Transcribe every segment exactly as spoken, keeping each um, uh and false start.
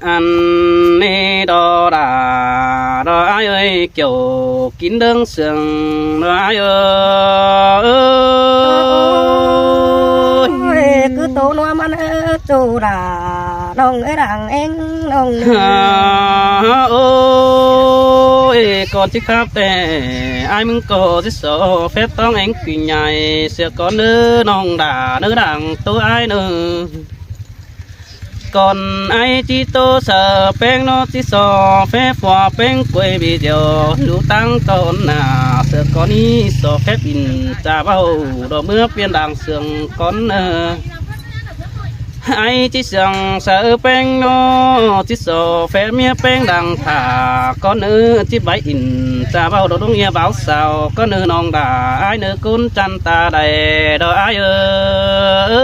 Ăn ꞌnị đó đa, đó ai ơi, kiẻo kin ꞌlớng sương đó ai ơi. Ôi, cứ tố nó mắn ớ, chủ đa, nong ớ đảng eng, nong. Ôi, ꞌcọ ꞌchí khắp ꞌtẹ, ai ꞌmứng ꞌcọ ꞌchí so phép ꞌtóng eng quỷ nhảy, sia ꞌcọ ꞌnớ nong đa, ꞌnớ đảng tố ai ꞌnớ. ꞌCọn ai ꞌchí tố saư ꞌpéng ꞌnọ ꞌchí so phép phua ꞌpéng quay video, lú ꞌtáng ꞌcọn nả, sia ꞌcọ ꞌnị so phép in cha ꞌvạu, đó ꞌmứa piến đảng sương ꞌcọn ꞌnớ. Ai ꞌchí sương saư ꞌpéng ꞌnọ ꞌchí so phép ꞌmía ꞌpéng đảng thả ꞌcọn ꞌnớ, ꞌchí bái in cha ꞌvạu, đó ꞌlống ꞌnhía báo sao ꞌcọn ꞌnớ nong đa, ai ꞌnớ ꞌcốn chăn ta đảy đó ai ơi.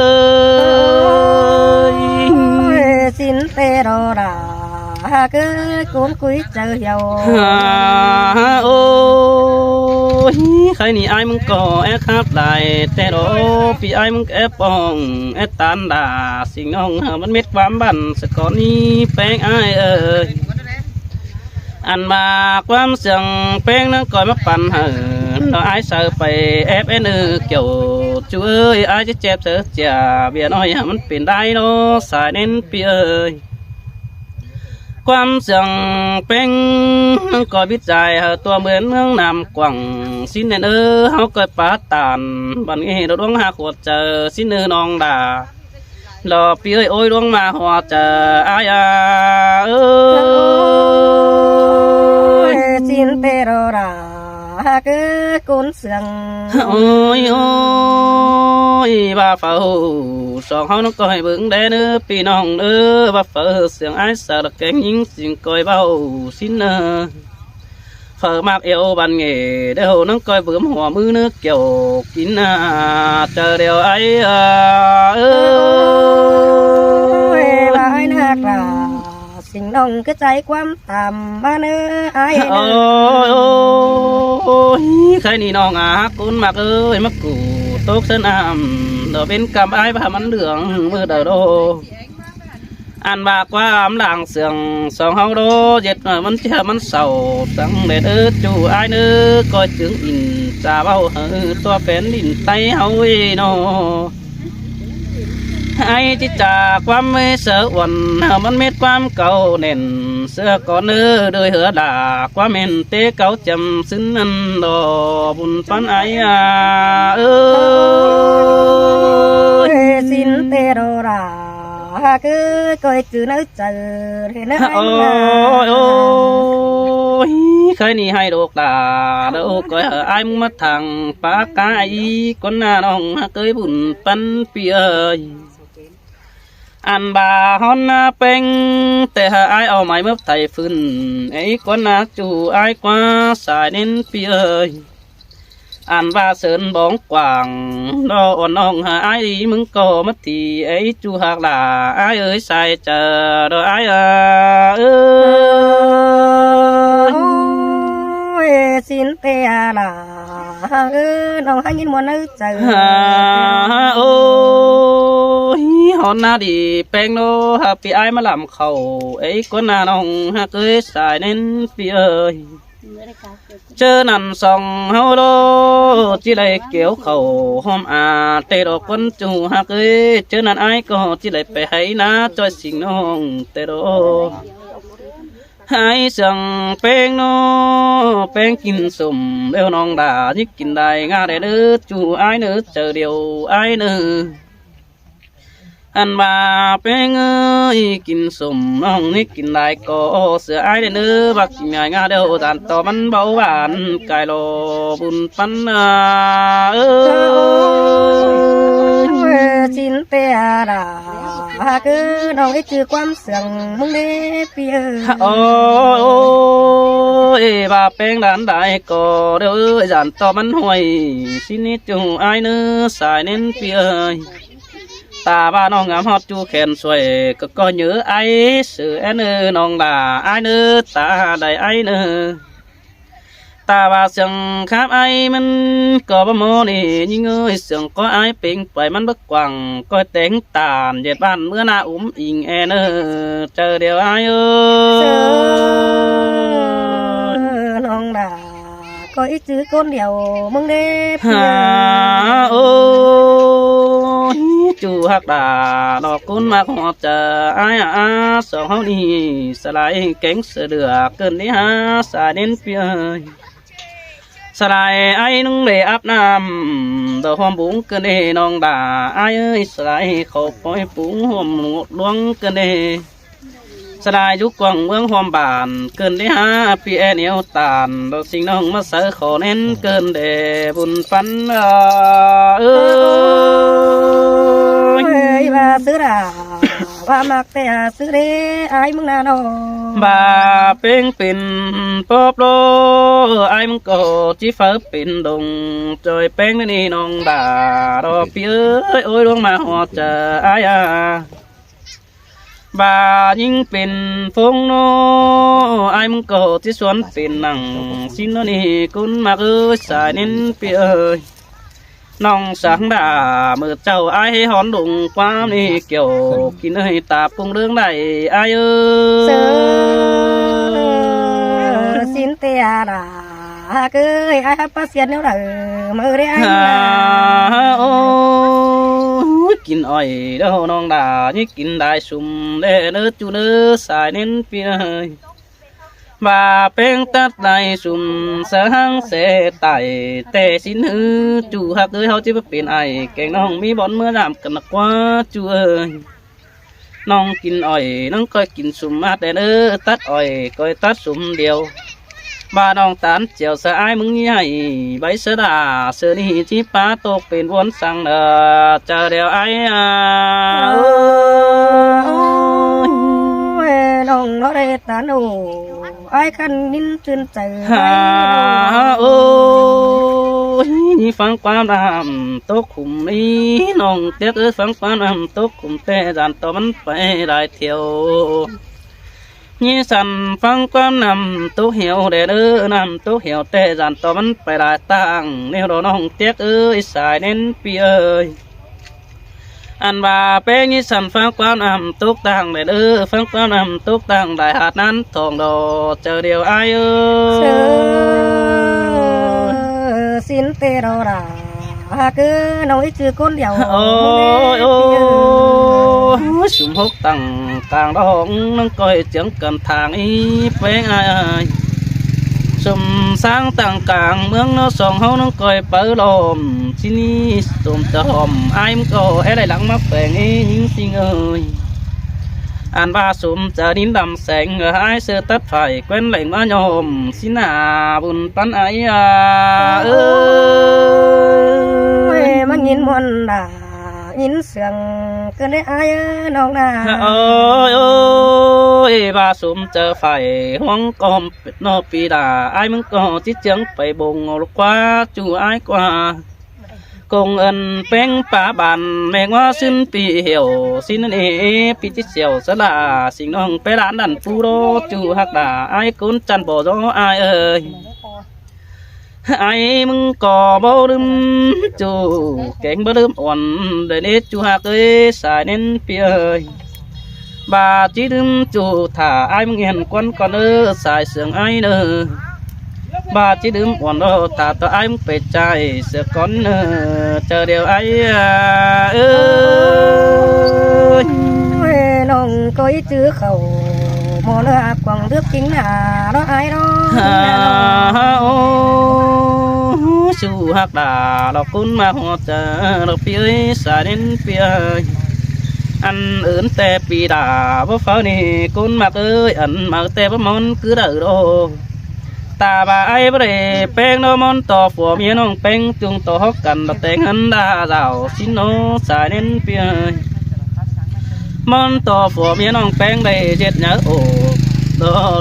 Ôi, xin tê đó đa, cứ ꞌcốn quí chaư hiêu. Ôi, khay ꞌnị ai ꞌmứng ꞌcọ é khắp đảy, ꞌtẹ đó ꞌpi ai ꞌmứng é pong, é tán đa, sing nong, mắn mết ꞌquám bản, sia ꞌcọ ꞌnị ꞌpéng ai ơi. Ăn ꞌva ꞌquám sương ꞌpéng ꞌnớ ꞌcoi ꞌmá păn hảư, đó ai saư pay ép é ꞌnớ kiẻo, chủ ơi, ai ꞌchí chép saư chia, bia ꞌnọi mắn pên đảy đó, sai ꞌnến ꞌpi ơi. ꞌQuám sương ꞌpéng ꞌnớ ꞌcoi bít dai hảư tua ꞌmướng ꞌmướng Nam Quảng, ꞌsịn ꞌnến ơ, ꞌháu ꞌcoi pá tản, bản ꞌnị đó ꞌluống ꞌhặc ꞌhuột chaư, ꞌsịn ꞌnớ nong đa. Lỏ ꞌpi ơi ôi, ꞌluống ꞌmá ꞌhuột chaư ai à ơi. Ôi, xin tê đó đa, cứ ꞌcốn sương. Ôi, ôi, ꞌva phaư song ꞌháu ꞌnớ ꞌcoi bớng đé ꞌnớ ꞌpi nong ꞌnớ, ꞌva phaư sương ai saư lỏ kéng ꞌnhính sing ꞌcoi ꞌvạu ꞌsịn ꞌnớ. Phaư ꞌmặc ꞌlẹo bản ꞌnị, đé ꞌhụ ꞌnớ ꞌcoi bớm hua ꞌmứ ꞌnớ kiẻo kin à, chaư đeo ai à ơi. Ôi, ꞌva ai ꞌnhặc đa, sing nong cứ chai ꞌquám tam ꞌmá ꞌnớ ai ꞌnớ. Ôi, ôi, khay ꞌnị nong à, ꞌcốn ꞌmặc ơi, ꞌmặc củ tốc sân am, đó bên căm ai ꞌva mắn lương ꞌmự đaư đó. Ăn ꞌva ꞌquám lăng sương song ꞌháu đó, ꞌdệt ꞌnọi mắn ꞌchưa mắn sau, săng đét ơ, chủ ai ꞌnớ ꞌcoi chứng in cha ꞌvạu hảư tua pén đin Tay ꞌháu ꞌnị ꞌnọ. Ai ꞌchí cha ꞌquám ꞌmí saư uôn, hảư mắn mết ꞌquám cáu nẻn, sia ꞌcọ ꞌnớ đơi hứa đa ꞌquám mên té cáu chăm sưn ăn đó bun păn ai à ơi. Ôi, xin tê đó đa, cứ ꞌcoi chứ ꞌnớ chaư, thế ꞌnớ ai à. Ôi, ôi, khay ꞌnị ꞌhại độc đa, đó ꞌcoi hảư ai ꞌmá thẳng pá cá ai, ꞌcốn ꞌnạ nong ꞌcới bun păn ꞌpi ơi. Ăn ꞌva hón ꞌpéng, ꞌtẹ hảư ai au mai mớp thảy phưn, ê ꞌcốn ꞌnạ chủ ai ꞌquá sai ꞌnến ꞌpi ơi. Ăn ꞌva sớn bóng quảng, đó uôn nong hảư ai ꞌmứng ꞌcọ mớp thì, ê chủ ꞌhặc đa ai ơi, sai chaư đó ai à ơi. Ôi, xin tê à đa, ơ, nong hák ꞌnhính ꞌmuôn ꞌnớ chaư. Ôi, hón ꞌnạ đi ꞌpéng ꞌnọ, hảư ꞌpi ai ꞌmá lăm khảu, ê ꞌcốn ꞌnạ nong ꞌcới sai ꞌnến ꞌpi ơi. ꞌChớ ꞌnặn song ꞌháu đó ꞌchí đảy kéo khảu ꞌhôm a, ꞌtẹ đó ꞌcốn chủ ꞌhặc ơi, ꞌchớ ꞌnặn ai ꞌcọ ꞌchí đảy pay hảư ꞌnạ ꞌchoi sing nong ꞌtẹ đó. Ai sương ꞌpéng ꞌnọ, ꞌpéng kin sôm ꞌlẹo nong đa, ꞌnhính kin đảy ꞌnga đé ꞌnớ, chủ ai ꞌnớ, chaư điêu ai ꞌnớ. Ăn ꞌva ꞌpéng ơi, kin sôm nong ꞌnhính kin đảy ꞌcọ, sia ai đé ꞌnớ, ꞌva kin đảy ꞌnga đé ꞌdan ꞌto mắn báu bản cai lo bun păn à ơi. Ôi, xin tê à đa, cứ nong ꞌchí chứ ꞌquám sương ꞌmứng đé ꞌpi ơi. Ôi, ꞌva ꞌpéng đan đảy ꞌcọ, đé ơi, ꞌdan ꞌto mắn ꞌhuai, ꞌsịn ꞌnị chủ ai ꞌnớ sai ꞌnến ꞌpi ơi. Ta ꞌva nong ngắm ꞌhọt chủ khen suối, ꞌcọ ꞌcọ nhớ ai, sư én ơ nong đa ai ꞌnớ, ta đảy ai ꞌnớ. Ta ꞌva sương khắp ai ꞌmắn ꞌcọ báu ꞌmí ꞌnị, ꞌnhính ơi, sương ꞌcọ ai pên pay ꞌmắn báu quảng ꞌcoi téng ꞌtan ꞌdệt bản ꞌmứa ꞌna ốm inh ên ơ. Chau điêu ai ơ. Sương ꞌnọng đả ꞌcọ ꞌchí chứ ꞌcốn điêu ꞌmứng đế. Hả ơi, ꞌchu ꞌhặc đả ꞌnọ ꞌcốn ꞌmặc ꞌhọt chaư ai a, song ꞌháu ꞌnị sa lai kéng sa đưa ꞌcợn đế hả, sai ꞌnến ꞌpi ơi. Sa lai ai ꞌnưng đảy áp ꞌnặm đo ꞌhuôm bung ꞌcợn đế ꞌnọng đả ai ơi, sa lai khảu ꞌpoi bung ꞌhuôm ꞌluống ꞌcợn đế. Sa lai dú quảng ꞌmướng ꞌhuôm bản ꞌcợn đế hả, ꞌpi ên iêu ꞌtan đo sính ꞌnọng ꞌmá sáư khảu ꞌnến ꞌcợn đế bun phăn ơ. Ơi, ꞌva sư đả ꞌva ꞌmặc ꞌtẹ a sư đế ai ꞌmứng ꞌna ꞌnọ. ꞌVa ꞌpéng pên ꞌpọp ꞌlố, ai ꞌmứng ꞌcọ ꞌchí phaư pên đông ꞌchoi ꞌpéng ꞌnị ꞌnọng đả đo ꞌpi ơi, ôi ꞌluống ꞌmá ꞌhọt chaư ai a. ꞌVa ꞌnhính pên phông ꞌnọ, ai ꞌmứng ꞌcọ ꞌchí suôn pên nẳng sính ꞌnọ ꞌnị ꞌcốn ꞌmặc ơi, sai ꞌnến ꞌpi ơi. ꞌNọng sắng đả ꞌmự chảu ai ꞌhế hón đông ꞌquám ꞌnị kiẻo kin ơi, ta pung ꞌlướng đảy ai ơ. Sư sính ꞌtẹ a đả ꞌhặc ơi, ai hắp ꞌpá siên ꞌnéo đảy ꞌmự đế ai. Hả ơi, kin ỏi đaư ꞌnọng đả ꞌnhính kin đai sum đé ꞌnớ ꞌchu ꞌnớ, sai ꞌnến ꞌpi ơi. ꞌVa ꞌpéng tắt lai sum sa ꞌháng ꞌsê tải ꞌtẹ sính ꞌhứ, ꞌchu ꞌhặc ơi, ꞌháu ꞌchí báu pên ai kéng ꞌnọng ꞌmí bón ꞌmứa dăm căn ꞌnặc ꞌquá ꞌchu ơi. ꞌNọng kin ỏi ꞌnọng ꞌcoi kin sum át đen ơ, tắt ỏi ꞌcoi tắt sum điêu. ꞌVa ꞌnọng tán chẻo sa ai ꞌmứng ꞌnị ꞌhạy, báy sa đả sư ꞌnị ꞌchí pá tốc pên ꞌvuôn săng đa, chau điêu ai a. Ôi, ꞌnọng ꞌnọ đảy tán ổ ai khăn ꞌnhính ꞌchưn chaư. Hả ơi, ꞌnhính phắng ꞌquám ꞌnặm tốc khủm ꞌnị ꞌnọng ꞌtiếc ơi, phắng ꞌquám ꞌnặm tốc khủm ꞌtẹ dản ꞌto ꞌmắn pay lai thiêu. ꞌNhính săn phắng ꞌquám ꞌnặm tốc hiêu đen ơ, ꞌnặm tốc hiêu ꞌtẹ dản ꞌto ꞌmắn pay lai ꞌtáng ꞌnéo đo ꞌnọng ꞌtiếc ơi, sai ꞌnến ꞌpi ơi. Ăn ꞌva ꞌpéng ꞌnhính săn phắng ꞌquám ꞌnặm tốc ꞌtáng đen ơ, phắng ꞌquám ꞌnặm tốc ꞌtáng lai hạt ꞌnán thong đo, chau điêu ai ơ. Sư sính ꞌtẹ đo đả ꞌhặc ơi, ꞌnọng ꞌchí chứ ꞌcốn điêu. Ôi ôi, sum hốc tẳng tàng đo ꞌnọng ꞌcoi chướng căn tháng ꞌnị ꞌpéng ai ai. Sum sáng tẳng cang ꞌmướng ꞌnọ song ꞌháu ꞌnọng ꞌcoi páư lom sính ꞌnị, sum chaư hom ai ꞌmứng ꞌcọ é lai lăng ꞌmá pheng ꞌnhính sính ơi. Ăn ꞌva sum chaư ꞌnhính đăm seng ꞌngờ ai sư tắt phải ꞌquén leng ꞌmá nhom sính ꞌnạ bun pắn ai a. Ơ, ơ, ơ, ơ, ꞌmá ꞌnghín ꞌmuôn đả ꞌnhính sương ꞌcợn đế ai ơ ꞌnọng đả. Ơi ơi, ꞌva sum chaư phải ꞌhuống ꞌcóm ꞌnọ ꞌpi đả ai ꞌmứng ꞌcọ ꞌchí chướng pay bông ꞌlụk ꞌquá ꞌchu ai ꞌquá. Công ơn ꞌpéng pá bản ꞌmếng ꞌva sính ꞌpi hiẻo sính ꞌnị ꞌpi ꞌchí siêu sa đả sính ꞌnọng pé đản đản pú đo ꞌchu ꞌhặc đả ai ꞌcốn chăn bó gió ai ơi. Ai ꞌmứng ꞌcọ báu ꞌlứm ꞌchu kéng báu ꞌlứm uôn đảy ꞌnế ꞌchu ꞌhặc ơi, sai ꞌnến ꞌpi ơi. ꞌVa ꞌchí ꞌlứm ꞌchu thả ai ꞌmứng hên ꞌquắn ꞌcón ơ, sai sương ai ꞌnớ. ꞌVa ꞌchí ꞌlứm uôn đo thả ꞌto ai ꞌmứng pay chai sương ꞌcón ơ, chau điêu ai a. Ơ, ơi, ꞌnọng ꞌcoi chứ khảu ꞌmo ꞌnớ quảng ꞌlướp kính ꞌnạ đo ai đo. Hả ơi, ꞌchu ꞌhặc đả đo ꞌcốn ꞌmặc ꞌhọt chaư đo ꞌpi ơi, sai ꞌnến ꞌpi ơi. Ăn ứn ꞌtẹ ꞌpi đả báu pháư ꞌnị ꞌcốn ꞌmặc ơi, ăn ꞌmặc ꞌtẹ báu ꞌmón cứ đảy đo. Ta ꞌva ai báu đảy ꞌpéng đo ꞌmón ꞌto phua ꞌmía ꞌnọng ꞌpéng ꞌchung ꞌto hốc căn đo téng hăn đa dảo sính ꞌnọ, sai ꞌnến ꞌpi ơi. ꞌMón ꞌto phua ꞌmía ꞌnọng ꞌpéng đảy ꞌdệt nháư ổ đo,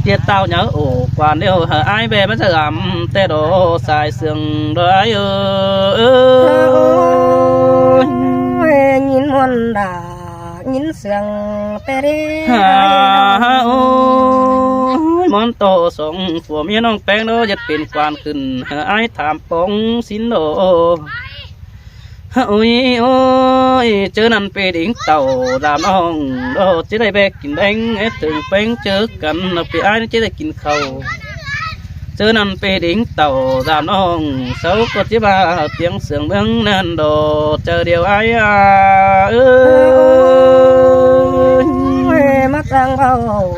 ꞌdệt táo nháư ổ quan điêu hả ai ꞌvẹ ꞌmá chaư ꞌlắm ꞌtẹ đo, sai sương đo ai ơ. Ơi, ꞌnhính ꞌmuôn đả ꞌnhính sương ꞌtẹ đế. Hả ơi, ꞌTo song phua ꞌmía ꞌnọng ꞌpéng ꞌnớ ꞌdệt pên quan khửn, ải tham póng sín ꞌnớ. Ôi ôi, ꞌchớ ꞌnặn pên đing tảu dam ꞌnọng ꞌnớ, ꞌchí đảy ꞌvẹ kin ꞌpéng, ết tưng ꞌpéng ꞌchớ căn, ꞌpi ải ꞌnớ ꞌchí đảy kin khảu. ꞌChớ ꞌnặn pên đing tảu dam ꞌnọng, sau ꞌcọ ꞌchí ꞌva piếng sương ꞌmướng ꞌnặn ꞌnớ, chaư điêu ải à. Ơi, ꞌmá chang ꞌvạu,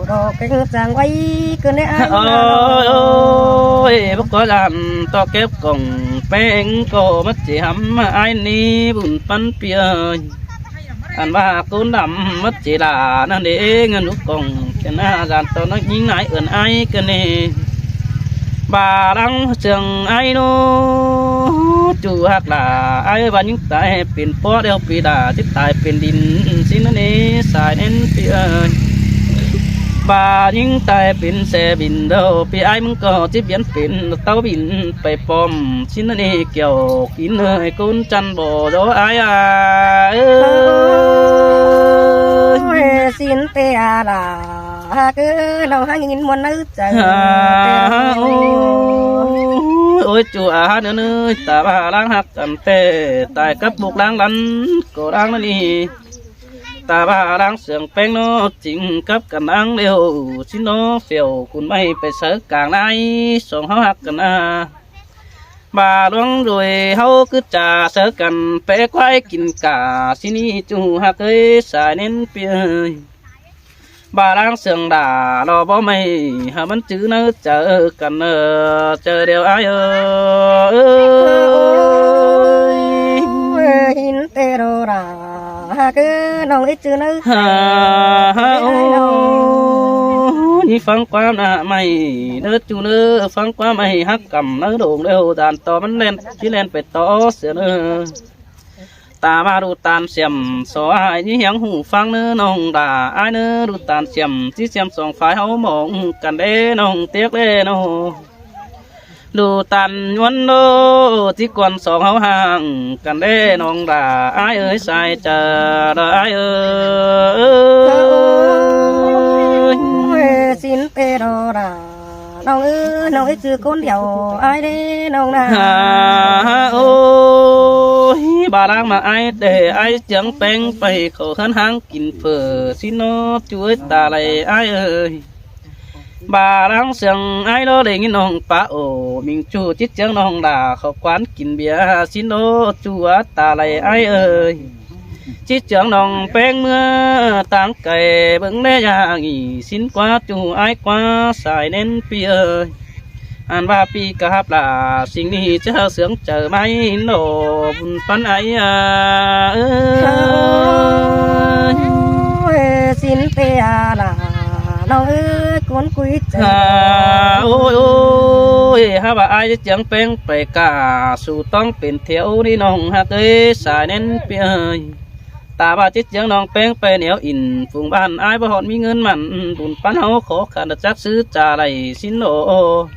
đo kéng chang ꞌvạy ꞌcọ ꞌnị ải. Ôi ôi, báu ꞌcọ dam ꞌto kép cỏng ꞌpéng ꞌcọ ꞌmá ꞌchí hăm ải ꞌnị bun ꞌpắn ꞌpi ơi. Ăn ꞌva ꞌcốn đăm ꞌmá ꞌchí đả ꞌnặn đế ꞌngớn ú cỏng, ꞌchớ ꞌnặn dam ꞌto ꞌnặn ꞌnhính ải ươn ải ꞌcọ ꞌnị. ꞌVa ꞌláng sương ải ꞌnớ, ꞌchu ꞌhặc đả ải ơi, ꞌva ꞌnhính tai pên ꞌpó điêu ꞌpi đả, ꞌchí tai pên đin sín ꞌnớ ꞌnị sai ꞌnến ꞌpi ơi. ꞌVa ꞌnhính tai pên ꞌsẹ bin điêu ꞌpi ải, ꞌmứng ꞌcọ ꞌchí piến pên ꞌtáo bin pay pom sín ꞌnớ ꞌnị, kiẻo kín ơi ꞌcốn chăn bò gió ải à. Ơi, sín ꞌtẹ à đả ꞌhặc ơi, ꞌnọng ꞌhặc ꞌnghín ꞌmuôn ꞌnớ chaư. Ôi, ôi, ꞌchu à ꞌhặc ꞌnớ ꞌnớ, ta ꞌva ꞌláng ꞌhặc căn ꞌtẹ, tai cắp bốc ꞌláng lăn ꞌcọ ꞌláng ꞌnặn ꞌnị. Ta ꞌva ꞌláng sương ꞌpéng ꞌnớ, ching cắp căn ꞌláng điêu sín ꞌnớ, phiêu cun ꞌmạy pay sáư cang ꞌnái, song ꞌháu ꞌhặc căn à. ꞌVa ꞌluống ꞌdội ꞌháu cứ ꞌchạ sáư căn pé ꞌquái kin cả, sín ꞌnị ꞌchu ꞌhặc ơi sai ꞌnến ꞌpi ơi. ꞌVa ꞌláng sương đả lo báu ꞌmạy, hảư ꞌmắn chứ ꞌnớ chaư căn, ơ, chaư điêu ải ơi. Ôi, hín ꞌtẹ đo đả ꞌhặc ơi, ꞌnọng ꞌchí chứ ꞌnớ. Hả, hả, ôi, ꞌnị ꞌphắng ꞌquám ꞌnạ ꞌmạy ꞌnớ ꞌchu ꞌnớ, ꞌphắng ꞌquám ꞌmạy ꞌhặc căm ꞌnớ, đông điêu dam ꞌto ꞌmắn ꞌlen, ꞌchí ꞌlen pay tó sia ꞌnớ. Ta ꞌva đu ꞌtan siêm so ải ꞌnị hiếng ꞌhụ ꞌphắng ꞌnớ ꞌnọng đả ải ꞌnớ, đu ꞌtan siêm ꞌchí siêm song phái ꞌháu mong căn đé ꞌnọng ꞌtiếc đé ꞌnớ. Đu ꞌtan ꞌnhuôn ꞌnớ ꞌchí quan song ꞌháu ꞌhặc căn đé ꞌnọng đả ải ơi sai chaư đa ải ơi. Ôi, sín ꞌtẹ đo đả ꞌnọng ơi, ꞌnọng ꞌchí chứ ꞌcốn điêu ải đé ꞌnọng ꞌnạ. Hả, ôi, ꞌva ꞌláng ꞌmá ải ꞌtẹ ải ꞌchương ꞌpéng pay khảu ꞌhướn ꞌháng kin phở sín ꞌnớ ꞌchu ơi ta đảy ải ơi. ꞌVa ꞌláng sương ải ꞌnớ đảy ꞌnghín ꞌnọng pá ổ, ꞌmính ꞌchu ꞌchí ꞌchương ꞌnọng đả khảu quan kin bia sín ꞌnớ ꞌchu ꞌva ta đảy ải ơi. ꞌChí ꞌchương ꞌnọng ꞌpéng ꞌmứa táng cay bớng đé ya nghỉ sín ꞌquá ꞌchu ải ꞌquá sai ꞌnến ꞌpi ơi. Ăn ꞌva ꞌpi ꞌcọ hắp đả sính ꞌnị ꞌchớ sương chaư ꞌmạy ꞌnớ bun ꞌpắn ải à. Ơi, sín ꞌtẹ à đả ꞌnọng ơi, ꞌcốn cúi chaư. Hả, ôi, ôi, hả ꞌva ải ꞌchí ꞌchương ꞌpéng pay cả su ꞌtóng pên thiêu ꞌnị ꞌnọng ꞌhặc ơi sai ꞌnến ꞌpi ơi. Ta ꞌva ꞌchí ꞌchương ꞌnọng ꞌpéng pay nẻo in phung ꞌván ải báu ꞌhọt ꞌmí ꞌngớn mẳn bun ꞌpắn ꞌháu khó khăn chắc ꞌsứ ꞌchạ đảy sín ꞌnớ.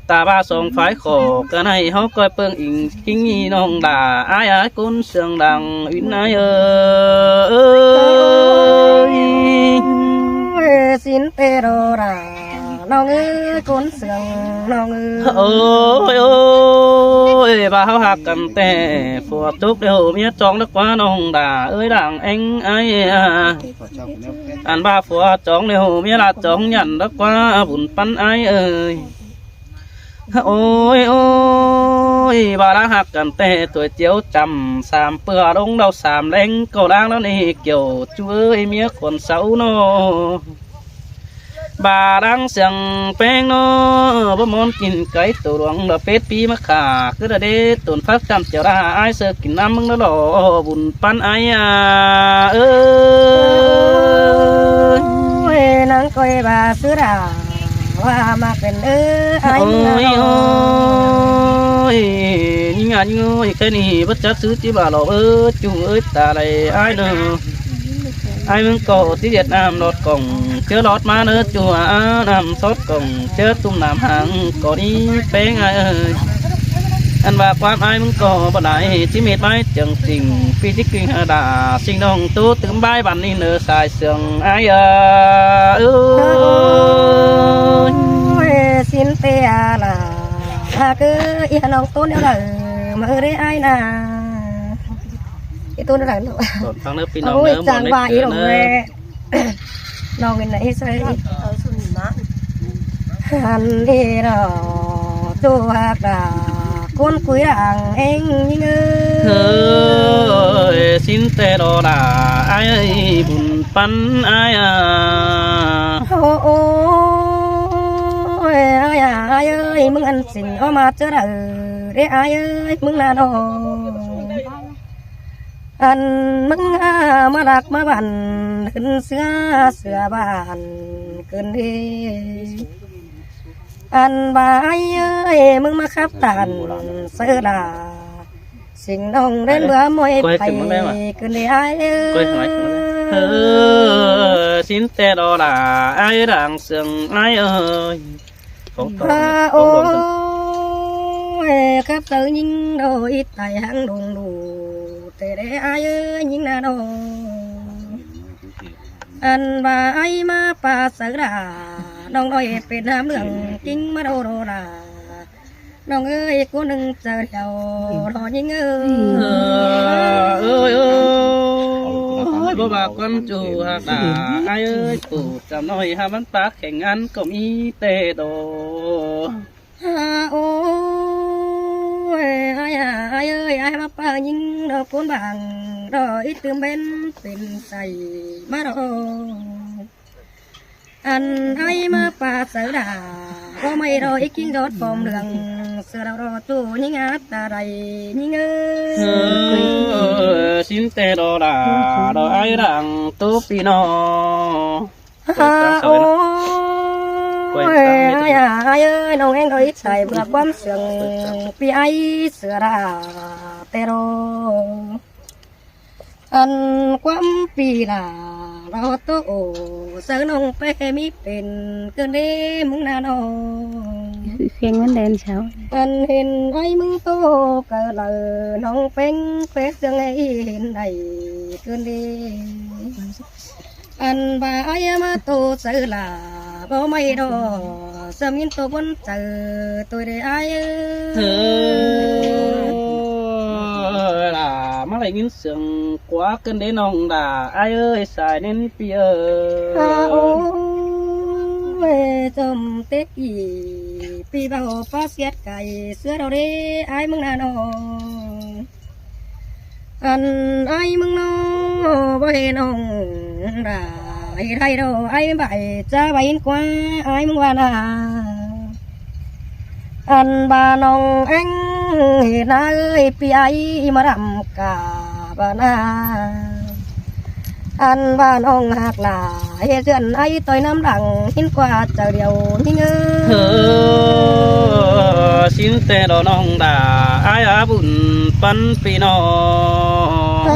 Ta ꞌva song phái khỏ căn ải ꞌháu ꞌcoi ꞌpơng inh ꞌkính ꞌnị ꞌnọng đả ải ải ꞌcốn sương đang ꞌvin ải ơi. Ôi, sín ꞌtẹ đo đả ꞌnọng ơi, ꞌcốn sương ꞌnọng ơi. Ôi ôi, ꞌva ꞌháu ꞌhặc căn ꞌtẹ, phua tốc điêu ꞌmía chong đắc ꞌquá ꞌnọng đả ơi đang ꞌéng ải à. Ăn ꞌva phua chong điêu ꞌmía ꞌlạ chong nhẳn đắc ꞌquá bun ꞌpắn ải ơi. Ôi ôi, ꞌva ꞌláng ꞌhặc căn ꞌtẹ, tuổi chiếu chăm sam pưa đống đầu sam ꞌleng ꞌcọ ꞌláng ꞌnớ ꞌnị kiẻo ꞌchu ơi ꞌmía khuôn sáu ꞌnớ. ꞌVa ꞌláng sương ꞌpéng ꞌnớ, báu ꞌmôn kin cáy tổ luông đa pết ꞌpi ꞌmá khả, cứ đa đế tổn pháp chăm chiếu đa ải ꞌsớ kin ꞌnặm ꞌmứng ꞌnớ lo bun ꞌpắn ải à. Ơ, ơi, nắng coi ꞌva ꞌsứ đả ꞌva ꞌmặc pên ơ ải. Ôi ơi, ôi, ꞌnhính à ꞌnhính ơi, cái ꞌnị bớt chắc ꞌsứ ꞌchí ꞌva lo ơ, ꞌchu ơi ta đảy ải ꞌnớ. Ải ꞌmứng ꞌcọ ꞌchí ꞌdệt ꞌnặm ꞌlọt cỏng ꞌchớ ꞌlọt ꞌmá ꞌnớ ꞌchu à, ꞌnặm sót cỏng ꞌchớ tum ꞌnặm hang ꞌcọ ꞌnị ꞌpéng ải ơi. Ăn ꞌva ꞌquám ải ꞌmứng ꞌcọ báu đảy ꞌchí mết ꞌmái chơng chỉnh, ꞌpi ꞌchí kin hả đả sính ꞌnọng ꞌtố tứm bái băn ꞌnị ꞌnớ sai sương ải à. Ơ, Sín ꞌtẹ a ꞌlạ, ꞌhặc ới, ꞌnọng ꞌtốn ꞌnéo đaư ꞌmự đé ải ꞌna? Ih ꞌtốn ꞌnéo đaư ꞌnớ? Tỏn ꞌphắng ꞌnớ ꞌpi ꞌnọng. Ôi, ꞌnớ, chang ꞌmuôn ꞌva ꞌmí ꞌí ꞌtưa lông ꞌnớ. ꞌLẹ ꞌnọng ꞌnị ꞌnị ꞌí ꞌsớ. Hăn đi ꞌnọ, ꞌchu ꞌhặc đa, ꞌcốn cúi đảng ꞌéng ꞌnhính ới. Ơ, sín ꞌtẹ lo đa, ải ới, bun păn ải a. Ôi, ôi, ải a, ải ới, ꞌmứng ăn sính ók ꞌmá ꞌchớ đaư đé ải ới, ꞌmứng ꞌna ꞌnọ. Ăn ꞌmứng a ꞌmá lác ꞌmá băn, khửn ꞌsứa ꞌsứa băn khửn đi. Ăn ꞌva ải ới, ꞌmứng ꞌmá khắp tản ꞌsớ đa, sính ꞌnọng ꞌlến báu ꞌmí pay khửn đi ải ới. Ơ, sín ꞌtẹ lo đa, ải đang sương ải ới. Ôi, khắp ꞌsớ ꞌnhính đaư, ꞌí tai háng đông đu, ꞌtẹ đé ải ới, ꞌnhính ꞌna ꞌnọ. Ăn ꞌva ải ꞌmá ꞌpá ꞌsớ đa, ꞌnọng ꞌnọi pên ꞌhám ꞌlương ꞌkính ꞌmá đô đô đa. ꞌNọng ới, ꞌcốn ꞌnưng chaư thiêu ꞌnọ ꞌnhính ới. Ơ, ơi, ơi, báu ꞌva ꞌcốn ꞌchu ꞌhặc đa, ải ới, ꞌpộ chăm ꞌnọi hák ꞌmắn pák kheng ăn ꞌcọ ꞌmí ꞌtẹ đô. Ôi, ải a, ải ới, ải ꞌmá ꞌpá ꞌnhính ꞌnọ ꞌcốn bang ꞌnọ, ꞌí tứm bến pên say ꞌmá ꞌnọ. Ăn ải ꞌmá ꞌpá ꞌsớ đa, báu ꞌmí ꞌnọ ꞌí ꞌkính đót pom ꞌlương, ꞌsứa đaư ꞌnọ ꞌchu ꞌnhính át ta đảy ꞌnhính ới. Ơ, sín ꞌtẹ lo đa, lo ải đang ꞌtố ꞌpi ꞌnọng. Ôi, ải a, ải ới, ꞌnọng ꞌéng ꞌnọ ꞌí tai bưa ꞌquám sương ꞌpi ải ꞌsứa đa ꞌtẹ ꞌnọ. Ăn ꞌquám ꞌpi đa lo ꞌtố ổ, ꞌsớ ꞌnọng ꞌpé ꞌmí pên khửn đé ꞌmứng ꞌna ꞌnọ. Ăn hên ải ꞌmứng ꞌtố cá đaư, ꞌnọng ꞌpéng ꞌpé sương ꞌí hên đảy khửn đé. Ăn ꞌva ải ꞌmá ꞌtố ꞌsớ lả, báu ꞌmí ꞌnọ, sơm ꞌnhính ꞌtố bón chaư ꞌtoi đé ải ới. Ơ, lả ꞌmá đảy ꞌnhính sương ꞌquá khửn đé ꞌnọng đa, ải ới, sai ꞌnến ꞌpi ới. A, ôi, chôm tết ꞌnị, ꞌpi báu ꞌpá siết cai ꞌsứa đaư đé ải ꞌmứng ꞌna ꞌnọ. Ăn ải ꞌmứng ꞌnọ, báu hên ꞌnọng đa, hên ải ꞌnọ, ải ꞌmứng bái, chả bái ꞌnhính ꞌquá, ải ꞌmứng ꞌva ꞌna. Ăn ꞌva ꞌnọng ꞌéng hên ꞌna ới, ꞌpi ải ꞌmá đăm cá ꞌva ꞌna. Ăn ꞌva ꞌnọng ꞌhặc lả, hên ꞌsướng ải ꞌtoi ꞌnăm lăng, ꞌnhính ꞌquá chaư điêu ꞌnhính ới. Ơ, sín ꞌtẹ lo ꞌnọng đa, ải a bun păn ꞌpi ꞌnọng. A,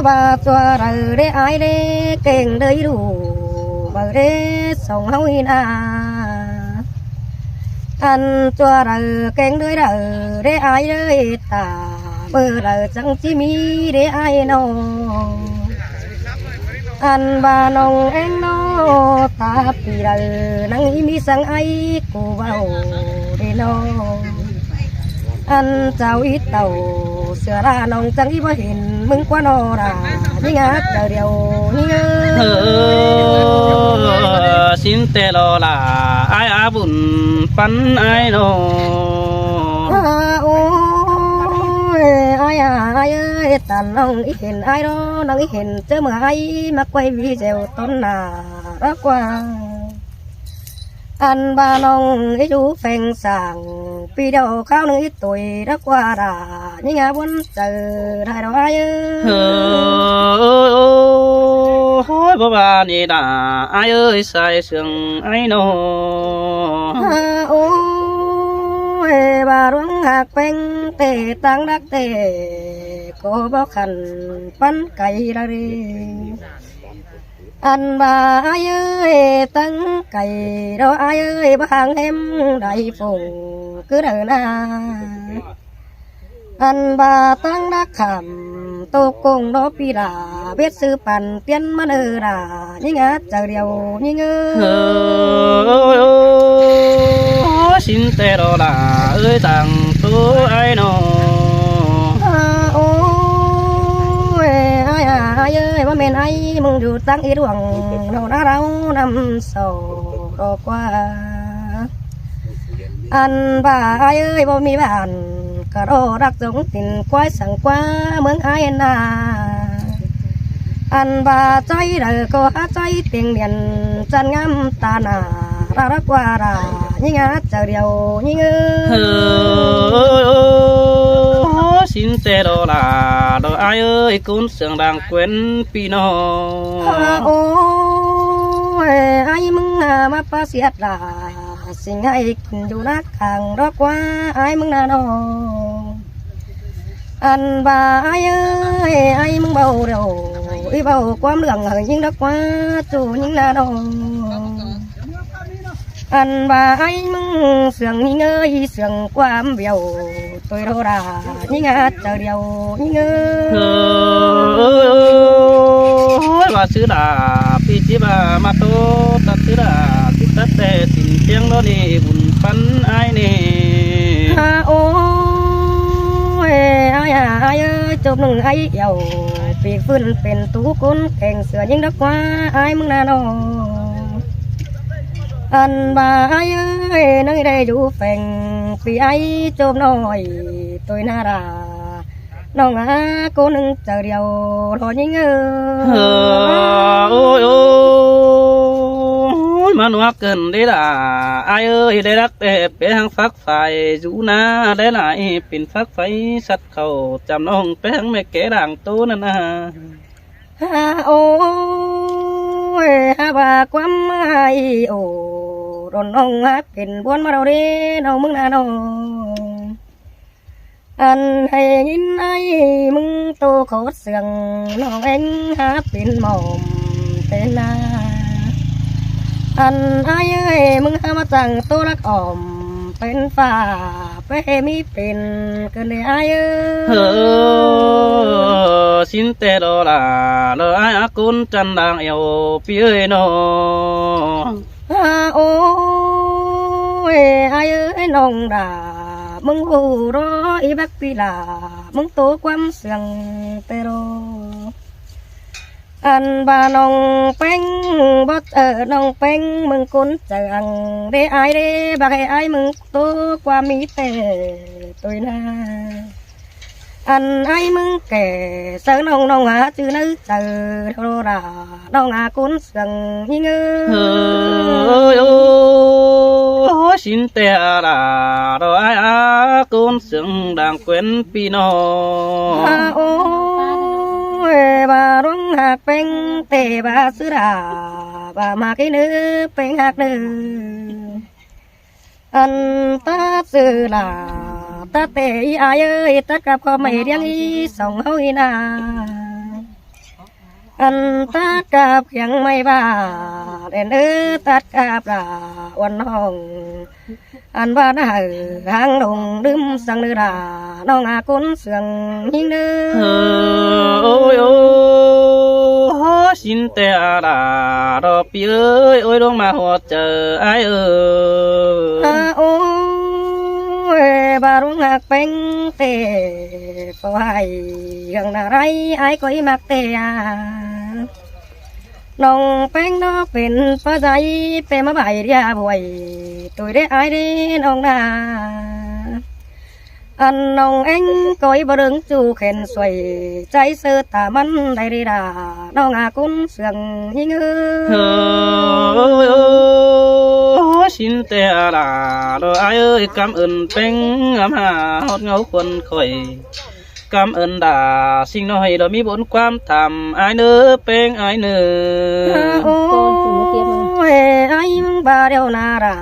ꞌva ꞌchua đaư đé ải đé, kéng đới đu, báu đé song ꞌháu ꞌnhính a. Ăn ꞌchua đaư kéng đới đaư đé ải đới ta, báu đaư chắng ꞌchí ꞌmí đé ải ꞌnọ. Ăn ꞌva ꞌnọng ꞌéng ꞌnọ, ta ꞌpi đaư nẳng ꞌí ꞌmí săng ải ꞌcọ báu đé ꞌnọ. Ăn chảu ꞌí tảu ꞌsứa đa ꞌnọng chắng ꞌí báu hên ꞌmứng ꞌquá ꞌnọ đa, ꞌnhính át chaư điêu ꞌnhính ới. Ơ, sín ꞌtẹ lo đa, ải a bun păn ải ꞌnọ. A, ôi, ải a, ải ới, ta ꞌnọng ꞌí hên ải ꞌnọ, ꞌnọng ꞌí hên ꞌchớ ꞌmưa ải ꞌmá quay video ꞌtốn ꞌna đá ꞌquá. Ăn ꞌva ꞌnọng ꞌí dú pheng sảng, ꞌpi điêu kháo ꞌnưng ꞌí ꞌtoi đá ꞌquá đa, ꞌnhính a bón chaư đảy lo ải ới. Ơ, ôi, ôi, ôi, báu ꞌva ꞌnị đa, ải ới, sai sương ải ꞌnọ. A, ôi, ꞌva ꞌluống ꞌhặc ꞌpéng ꞌtẹ, ꞌtáng đắc ꞌtẹ, ꞌcọ báu khăn păn cai đa đi. Ăn ꞌva ải ới, ꞌtáng cai lo ải ới, báu hang ꞌhém đảy phông ꞌcứ đaư ꞌna. Ăn ꞌva ꞌtáng đắc khảm tô công lo ꞌpi đa, bết sư păn tiên ꞌmắn ơ đa, ꞌnhính át chaư điêu ꞌnhính ới. Ơ, ôi, ôi, ôi, Sín ꞌtẹ ꞌlạ ꞌới, tẳng ꞌtố ải ꞌnọ. À, ôi, ải à, ải ơi, báu ꞌmen ải ꞌmứng dú tẳng ꞌi ꞌluống ꞌnọ, ꞌná đaư ꞌnặm sổ ꞌlọ ꞌquá. Ăn ꞌva ải ơi báu ꞌmí bản, ꞌcọ đảy đắc dống tin ꞌquái săng ꞌquá ꞌmướng ải ꞌnạ. Ăn ꞌva ꞌchái đaư ꞌcọ hák ꞌchái tiêng miên, chăn ngắm ta nả, ꞌlạ đắc ꞌquá ꞌlạ, ꞌnhính hák chaư điêu ꞌnhính ơi. Ơ, sín ꞌtẹ ꞌlạ ꞌlạ, ải ơi, ꞌcốn sương đang ꞌquiến ꞌpi ꞌnọng. À, ôi, ải ꞌmứng ꞌnạ ꞌmá ꞌpá siết ꞌlạ, sính ải kin dú ꞌnạ cang ꞌlọ ꞌquá ải ꞌmứng ꞌnạ ꞌnọng. Ăn ꞌva ải ơi, ải ꞌmứng báu điêu, ꞌí báu ꞌquám ꞌlương hảư ꞌnhính ꞌlọ ꞌquá ꞌchu ꞌnhính ꞌnạ ꞌnọng. Ăn ꞌva ải ꞌmứng sương ꞌnhính ơi, sương ꞌquám bẻo, ꞌtoi ꞌlạ đa, ꞌnhính hák chaư điêu ꞌnhính ơi. Ơ, ơ, ơ, ơ, ơ, ꞌva ꞌsứ đa, ꞌpi ꞌchí ꞌva ꞌmá ꞌtố tắt ꞌsứ đa, ꞌchí tắt ꞌtẹ sín ꞌtiếng ꞌnọ ꞌnị, bun păn ải ꞌnị. À, ôi, ải à, ải ơi, chốp ꞌnưng ải ẻo, ꞌpi ꞌphưn pên tú ꞌcốn keng sửa ꞌnhính ꞌlọ ꞌquá ải ꞌmứng ꞌnạ ꞌnọng. Ăn ꞌva ải ơi, ꞌnăng đảy dú pheng ꞌpi ải chốp ꞌnọi, ꞌtoi ꞌnạ đa, ꞌnọng à, ꞌcốn ꞌnưng chaư điêu ꞌlọ ꞌnhính ơi. Ơ, ôi, ôi, ꞌmá ꞌnuốp ꞌcợn đé đa, ải ơi, đảy đắc ꞌtẹ pé ꞌháng phák phái dú ꞌnạ, đảy ꞌlạ ꞌi pên phák phái sắt khảu, chăm ꞌnọng pé ꞌháng ꞌme ké đang ꞌtố ꞌnặn ꞌnạ. À, ôi, hák ꞌva ꞌquám ải ổ, đôn ꞌnọng hák pên ꞌbuôn ꞌmá đaư đé ꞌnọng ꞌmứng ꞌnạ ꞌnọng. Ăn hảư ꞌnhính ải ꞌmứng ꞌtố khót sương, ꞌnọng ꞌéng hák pên mỏm pên ꞌnạ. Ăn ải ơi, ꞌmứng hák ꞌmá chắng ꞌtố lắc ỏm pên phả, pé ꞌmí pên ꞌcợn đé ải ơi. Ơ, sín ꞌtẹ ꞌlạ đa, ải à, ꞌcốn chăn đang ẻo ꞌpi ơi ꞌnọ. À, ôi, ải ơi, ꞌnọng đa, ꞌmứng ꞌhụ ꞌlọ ꞌi bác ꞌpi ꞌlạ, ꞌmứng ꞌtố ꞌquám sương ꞌtẹ ꞌlạ. Ăn ꞌva ꞌnọng ꞌpéng bót, ơ, ꞌnọng ꞌpéng ꞌmứng ꞌcốn chaư ăn đé ải đé, bác ải ꞌmứng ꞌtố ꞌquám ꞌmí ꞌtẹ ꞌtoi ꞌnạ. Ăn ải ꞌmứng kẻ saư ꞌnọng, ꞌnọng à, ꞌchư ꞌnớ chaư ꞌlạ đa, ꞌnọng à, ꞌcốn sương ꞌnhính ơi. Ơ, ơ, ơ, sín ꞌtẹ ꞌlạ đa, ải à, ꞌcốn sương đang ꞌquiến ꞌpi ꞌnọng. À, ôi, ꞌva ꞌluống hák ꞌpéng ꞌtẹ ꞌva ꞌsứ đa, ꞌva ꞌmặc ꞌnị ꞌnớ, ꞌpéng hák ꞌnị. Ăn tắt ꞌsứ đa, tắt ꞌtẹ ꞌi ải ơi, tắt cắp ꞌcọ ꞌmạy ꞌliếng ꞌi song ꞌháu ꞌnị ꞌnạ. Ăn tắt cắp kiêng ꞌmạy ꞌva, đen ơ, tắt cắp đa uôn ꞌnọng. Ăn ꞌva ꞌnạ hảư ꞌháng ꞌlống đưm săng ꞌnị đa, ꞌnọng à, ꞌcốn sương ꞌnhính ꞌnớ. Ơ, ôi, ôi, sín ꞌtẹ ꞌlạ đa ꞌpi ơi, ôi, ꞌluống ꞌmá ꞌhọt chaư ải ơi. À, ôi, ꞌva ꞌluống hák ꞌpéng ꞌtẹ, ꞌcọ hảư ꞌhướng ꞌnạ ꞌlái, ải ꞌcọ ꞌmặc ꞌtẹ à. ꞌNọng ꞌpéng ꞌnọ pên ꞌpá dai, pên ꞌmá bái ꞌlạ bươn, ꞌtoi đé ải đé ꞌnọng ꞌnạ. Ăn ꞌnọng ꞌéng ꞌcoi báu đơng ꞌchu khen suối, ꞌchái ꞌsớ ta ꞌmắn đảy đé đa, ꞌnọng à, ꞌcốn sương ꞌnhính ơi. Ơ, ơ, ơ, sín ꞌtẹ ꞌlạ đa, ải ơi, cảm ơn ꞌpéng ngắm hả ꞌhọt ꞌngáu khuôn khỏi. Cảm ơn đa sính ꞌnọi đa ꞌmí bôn ꞌquám tham ải ꞌnớ, ꞌpéng ải ꞌnớ. À, ôi, ải ꞌmứng ꞌva điêu ꞌnạ đa,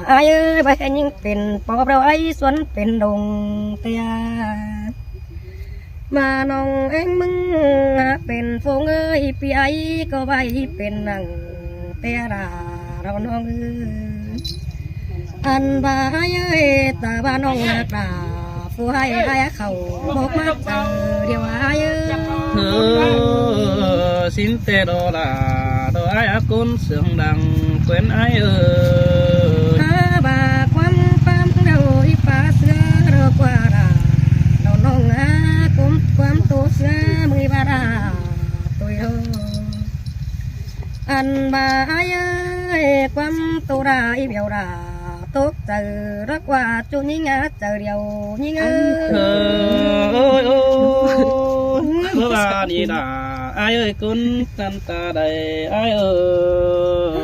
ải ơi, ꞌva ꞌhẹn ꞌnhính pên pop điêu ải suôn pên đông ꞌtẹ. ꞌMá ꞌnọng ꞌéng ꞌmứng hák pên phông ơi, ꞌpi ải ꞌcọ ꞌva pên nẳng ꞌtẹ đa ꞌnọng ơi. Ăn ꞌva ải ơi, ta ꞌva ꞌnọng ꞌnặc đa, phủ ải ải khảu bốc ꞌmá chaư điêu ải ơi. Ơ, sín ꞌtẹ ꞌlạ đa, ải à, ꞌcốn sương đang ꞌquiến ải ơi. À, ꞌva ꞌquám ꞌpá ꞌmưa ꞌmí ꞌva đa ꞌtội ꞌló. Ăn ꞌva ải ơi, ꞌquám tô đa ꞌí bẻo đa tốc chaư ꞌló ꞌquá ꞌchu ꞌnhính ꞌnhá chaư điêu ꞌnhính ới. Ôi, ôi, ôi, ꞌmưa ꞌva ꞌnị đa ải ơi, ꞌcốn ꞌtan ta đảy ải ơi.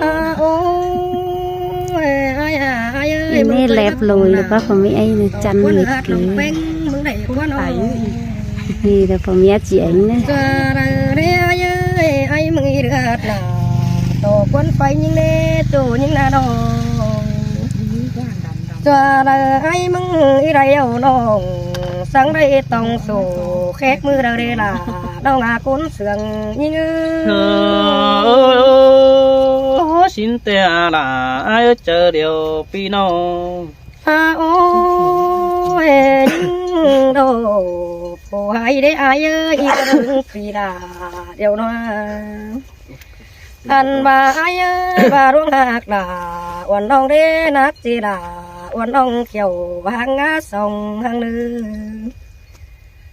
À, ôi, ải à, ải ơi, ꞌnị ꞌmứng ꞌlẹo ꞌcới lối bắt lối ꞌlẹo ꞌva phả ꞌmí ải ꞌnị chăn ꞌquá ꞌnị nưa hạt kì. Lòng peng, ꞌmứng đảy ꞌquá ꞌnọ. ꞌNị đa phả ꞌmí ải ꞌchí ải ꞌnị. Chua đaư đé ải ơi, ải ꞌmứng ꞌí đươn đa. Tô ꞌquán pay ꞌnhính đé, tô ꞌnhính ꞌnạ ꞌnọng. Chua đaư ải ꞌmứng ꞌí đảy au ꞌnọng. Săng đảy tỏng sổ, khét ꞌmưa đaư đé đa. ꞌNọng à ꞌcốn sương ꞌnhính ới. Ơ, sín ꞌtẹ đa, ải ơi, chaư điêu ꞌpi ꞌnọng. À, ôi, ꞌnhính đô, pô ải đé ải ơi, ꞌí ꞌcọ đương phi đa, điêu ꞌnọ. Ăn ꞌva ải ơi, ꞌva ꞌluống ꞌhặc đa, uôn ꞌnọng đé ꞌnặc ꞌchí đa, uôn ꞌnọng khiêu hăng ngá song hăng ꞌnư.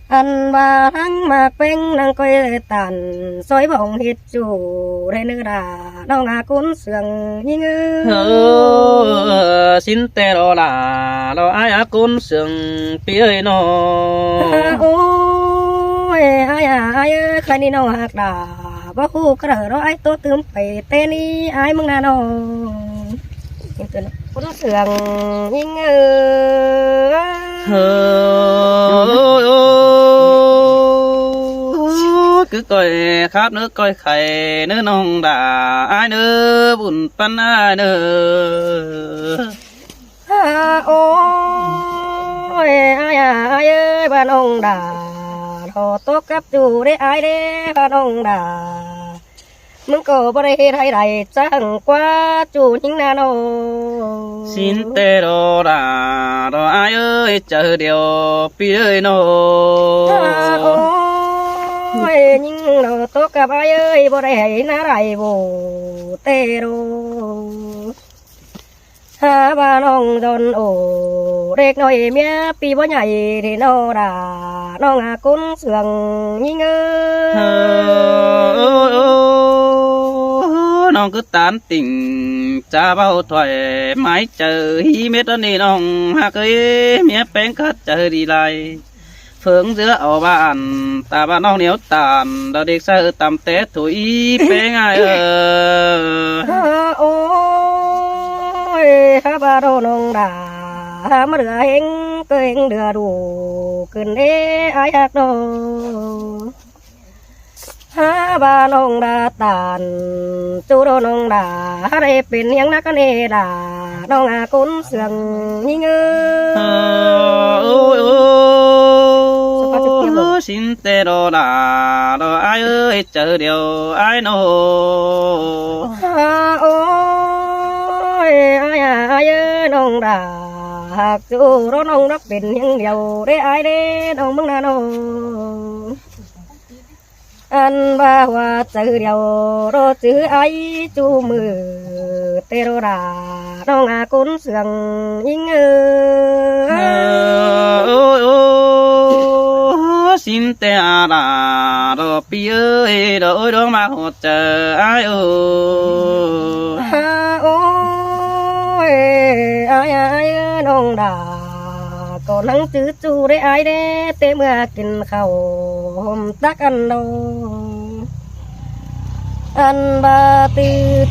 Ăn ꞌva hăng ꞌmặc peng ꞌnăng ꞌcoi tản, soi bỏng hít ꞌchu đé ꞌnư đa, ꞌnọng à ꞌcốn sương ꞌnhính ới. Ơ, sín ꞌtẹ ꞌló đa, ꞌló ải à ꞌcốn sương ꞌpi ơi ꞌnọ. À, ôi, ải à, ải ơi, khay ꞌnị ꞌnọng ꞌhặc đa, báu ꞌhụ ꞌcọ đaư ꞌló ải ꞌtố tứm pay ꞌtẹ ꞌnị ải ꞌmứng ꞌnạ ꞌnọng. ꞌCốn sương ꞌnhính ới. Ơ, ơ, ơ, cứ ꞌcoi khắp ꞌnớ ꞌcoi khay ꞌnớ ꞌnọng đa, ải ꞌnớ bun ꞌpắn ải ꞌnớ. À, ôi, ải à, ải ơi, ꞌva ꞌnọng đa, ꞌló tốc cắp ꞌchu đé ải đé, ꞌva ꞌnọng đa. ꞌMứng ꞌcọ báu đảy ꞌhịt ải đảy chắng ꞌquá ꞌchu ꞌnhính ꞌnạ ꞌnọng. Sín ꞌtẹ ꞌló đa, ꞌló ải ơi, chaư điêu ꞌpi ơi ꞌnọ. À, ôi, ꞌnhính ꞌló tốc cắp ải ơi, báu đảy hảư ꞌnạ đảy báu ꞌtẹ ꞌló. À, ꞌva ꞌnọng dón ổ, đếc ꞌnọi ꞌmía ꞌpi báu nhảy đé ꞌnọ đa, ꞌnọng à ꞌcốn sương ꞌnhính ới. Ơ, ơ, ơ, ꞌnọng cứ tản tỉnh, chả báu thoải mái chaư, hí mết ꞌnị ꞌnọng ꞌhặc ơi, ꞌmía peng khắt chaư đi lai. Phớng ꞌdứa au bản, ta bản ꞌnọng ꞌnéo tản, đa đếc saư tăm té thủi peng ải ơ. À, ôi, hả ꞌva đô ꞌnọng đa, hả ꞌmá đưa ꞌhéng, ꞌcọ ꞌhéng đưa đu, ꞌcứn đé ải ꞌhặc ꞌnọ. Hả ꞌva ꞌnọng đa tản, ꞌchu đô ꞌnọng đa, hả đảy pên ꞌhéng ꞌnặc ꞌnị đa, ꞌnọng à ꞌcốn sương ꞌnhính ới. Ơ, ôi, ôi, sín ꞌtẹ ꞌló đa, ꞌló ải ơi, chaư điêu ải ꞌnọ. À, ôi, ải à, ải ơi, ꞌnọng đa, ꞌhặc ꞌchu ꞌló ꞌnọng đắc pên ꞌhéng điêu đé ải đé, ꞌnọng ꞌmứng ꞌnạ ꞌnọng. Ăn ꞌva ꞌhua chaư điêu ꞌló chứ ải ꞌchu ꞌmự ꞌtẹ ꞌló đa ꞌnọng à ꞌcốn sương ꞌnhính ới. Ơ, ôi, ôi, sín ꞌtẹ đa, ꞌló ꞌpi ơi, ꞌló ôi, ꞌló ꞌmặc ꞌhọt chaư ải ơi. Hả ôi, ải, ải, ải ơi, ꞌnọng đa ꞌcọ ꞌnăng chứ ꞌchu đé ải đé, té ꞌmưa kin khảu ꞌhôm tắc ăn đô. Ăn ꞌva ꞌtứ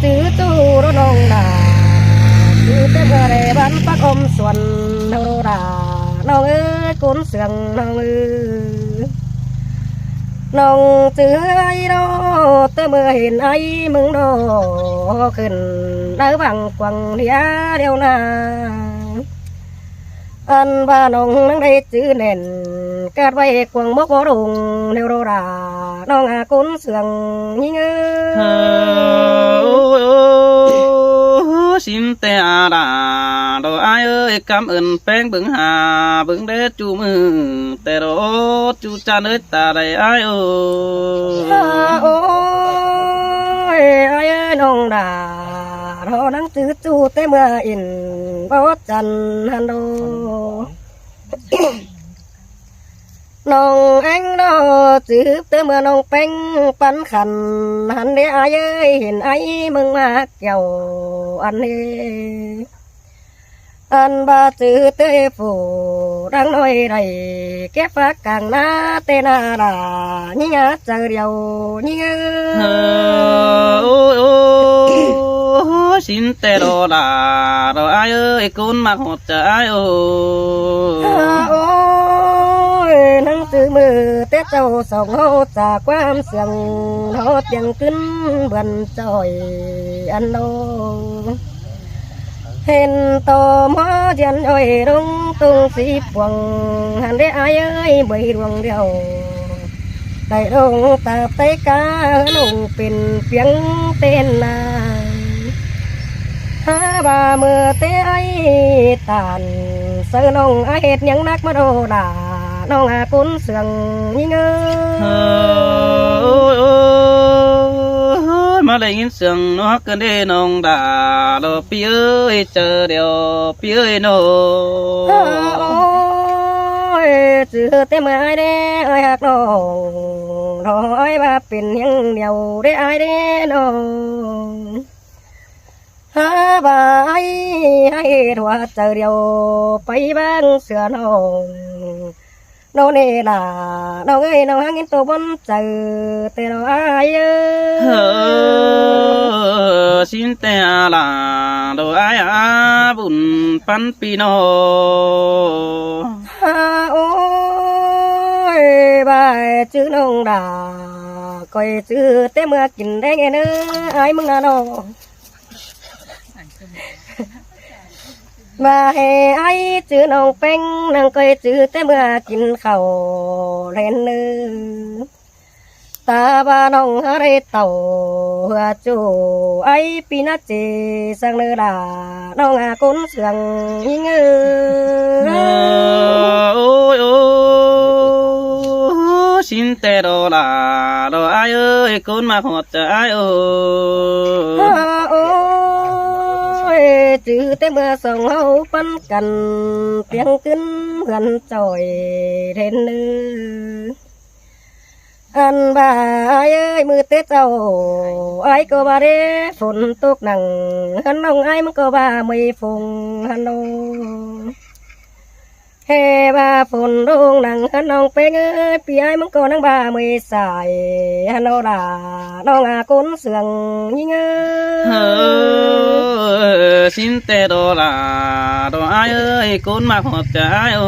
chứ ꞌchu đô ꞌnọng đa, ꞌtứ té ꞌmưa đảy bản pắc ꞌhôm suôn đô đa, ꞌnọng ơi, ꞌcốn sương ꞌnọng ơi. ꞌNọng chứ ải đô, té ꞌmưa hên ải ꞌmứng đô khửn đaư bang quảng ꞌlía điêu ꞌna. Ăn ꞌva ꞌnọng ꞌnăng đảy chứ nẻn, cát ꞌvạy quảng mốc bó đung điêu đô đa, ꞌnọng à ꞌcốn sương ꞌnhính ới. Ơ, ôi, ôi, sín ꞌtẹ đa, ꞌló ải ơi, cảm ơn peng bớng ha, bớng đé ꞌchu ꞌmự, ꞌtẹ ꞌló ꞌchu chăn ơi ta đảy ải ơi. Hả ôi, ải ơi, ꞌnọng đa ꞌló ꞌnăng chứ ꞌchu té ꞌmưa in báu chăn hăn đô. ꞌNọng ꞌéng ꞌnọ ꞌchư ꞌtứ ꞌmưa ꞌnọng ꞌpéng pắn khăn, hăn đé ai ơi, hên ai ꞌmướng ꞌmá kẻo ăn ꞌnị. Ăn ꞌva ꞌchư ꞌtứ phủ đang ꞌnọi đảy, kép phák cang ꞌná té ꞌná đa, ꞌnhính ꞌá chaư điêu ꞌnhính ơi. Ơ, ôi, ôi, sín ꞌtẹ ꞌlạ ꞌlạ, ai ơi, ꞌcốn ꞌmặc ꞌhọt chaư ai ơi. Ôi, ꞌnăng ꞌchư ꞌmưa té chảu song ꞌháu ꞌchạ ꞌquám siêng, ꞌháu ꞌtiếng ꞌcứn bươn ꞌchọi ăn ꞌnọ. Hên ꞌto ꞌmá ꞌdiến ꞌnọi ꞌlống ꞌtông sí puông, hăn đé ai ơi, bơi luông điêu. Đảy ꞌlống ta pay cá ꞌlống pên piếng tên ꞌnáng. Hák ꞌva ꞌmưa té ai tản, sáư ꞌnọng ai ꞌhệt ꞌnhắng nắc ꞌmá đô đa, ꞌnọng a ꞌcốn siêng ꞌnhính ơi. Ơ, ôi, ôi, ôi, ꞌmá đảy ꞌnghín siêng ꞌnọ ꞌcứn đé ꞌnọng đa, ꞌlạ ꞌpi ơi, chaư điêu ꞌpi ơi ꞌnọ. Ơ, ôi, ꞌchư té ꞌmưa ai đé, ai ꞌhặc ꞌnọng, ꞌnọ ai ꞌva pên ꞌhiếng điêu đé ai đé ꞌnọng. Hák ꞌva ai, ai ꞌhệt ꞌhua chaư điêu pay ꞌváng sửa ꞌnọng. ꞌNọ ꞌnị ꞌlạ ꞌnọng ơi, ꞌnọng ꞌhặc ꞌnghín tô bón chaư té ꞌnọ ai ơi. Ơ, sín ꞌtẹ ꞌlạ ꞌlạ, ai a bun pắn ꞌpi ꞌnọ. Ơ, ôi, ꞌva ꞌchư ꞌnọng đa, ꞌcoi ꞌchư té ꞌmưa kin đéng ên ơ, ai ꞌmướng ꞌná ꞌnọ. ꞌVa ꞌhế ai ꞌchư ꞌnọng ꞌpéng, ꞌnăng ꞌcoi ꞌchư té ꞌmưa kin khảu ꞌlẹn ꞌnớ. Ta ꞌva ꞌnọng hák đảy tảu ꞌhứa ꞌchu, ai ꞌpi ꞌná ꞌchí săng ꞌnớ đa, ꞌnọng a ꞌcốn siêng ꞌnhính ơi. Ơ, ôi, ôi, sín ꞌtẹ ꞌlạ ꞌlạ, ai ơi, ꞌcốn ꞌmặc ꞌhọt chaư ai ơi. Ơ, ôi, ꞌchư té ꞌmưa song ꞌháu pắn căn, piếng ꞌcứn bươn ꞌchọi ꞌlẹn ꞌnớ. Ăn ꞌva ai ơi, ꞌmưa té chảu ai ꞌcọ ꞌva đé phôn tốc nẳng, hăn ꞌnọng ai ꞌmướng ꞌcọ ꞌva ꞌmơi phông hăn ꞌnọ. ꞌHế ꞌva phôn ꞌlống nẳng hăn ꞌnọng ꞌpéng ơi, ꞌpi ai ꞌmướng ꞌcọ ꞌnăng ꞌva ꞌmơi sai hăn ꞌnọ đa, ꞌnọng a ꞌcốn siêng ꞌnhính ơi. Ơ, sín ꞌtẹ ꞌlạ ꞌlạ, ai ơi, ꞌcốn ꞌmặc ꞌhọt chaư ai ơi.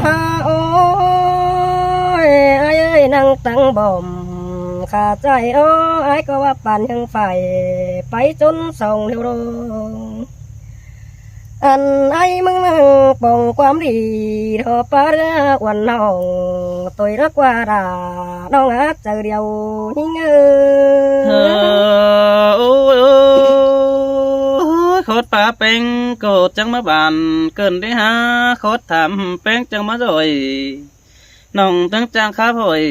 Hák ôi, ai ơi, ꞌnăng tẳng bom khả chảy ơ, ai ꞌcọ ꞌva păn ꞌhiếng phải pay ꞌchốn song ꞌliêu ꞌlống. Ăn ai ꞌmướng ꞌnăng pông ꞌquám đi, ꞌtọ ꞌpa ꞌlứa uôn ꞌnọng, ꞌtoi ꞌlứa ꞌquá đa, ꞌnọng a chaư điêu ꞌnhính ơi. Ơ, ôi, ôi, khót pá ꞌpéng ꞌcọ chắng ꞌmá bản, ꞌcợn đé hák khót tham ꞌpéng chắng ꞌmá doi. ꞌNọng ꞌtếng chang khắp hỏi,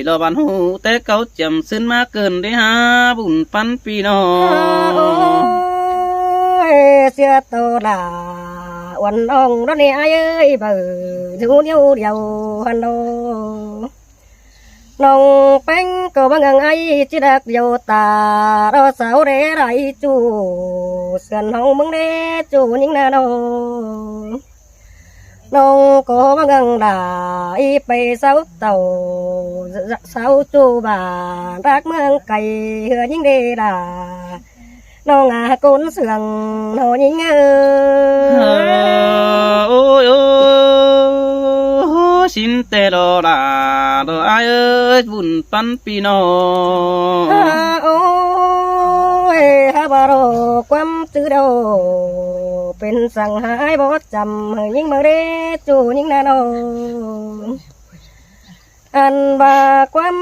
lo bản ꞌhụ té cáu chiêm ꞌsướng ꞌmá ꞌcợn đé hák bun pắn ꞌpi ꞌnọng. Ơ, ôi, sia tô đa, uôn ꞌnọng đó ꞌnị ai ơi, báu dú ꞌnéo điêu hăn ꞌnọ. ꞌNọng ꞌpéng ꞌcọ ꞌva ꞌngang ai ꞌchí đắc điêu ta, ꞌlọ sau đé đảy ꞌchu, sươn ꞌhong ꞌmướng đé ꞌchu ꞌnhính ꞌná ꞌnọ. ꞌNọng ꞌcọ ꞌva ꞌngang đa, ꞌí pay sau tảu, sau ꞌchu bản, đắc ꞌmướng cay ꞌhứa ꞌnhính đé đa. ꞌNọng a ꞌcốn siêng ꞌnọ ꞌnhính ơi. Ơ, ôi, ôi, sín ꞌtẹ ꞌlạ ꞌlạ, ai ơi, bun pắn ꞌpi ꞌnọng. Hák ôi, hák ꞌva ꞌlọ ꞌquám ꞌchư điêu, pên săng hák ai báu chăm, ꞌhứ ꞌnhính ꞌmưa đé ꞌchu ꞌnhính ꞌná ꞌnọ. Ăn ꞌva ꞌquám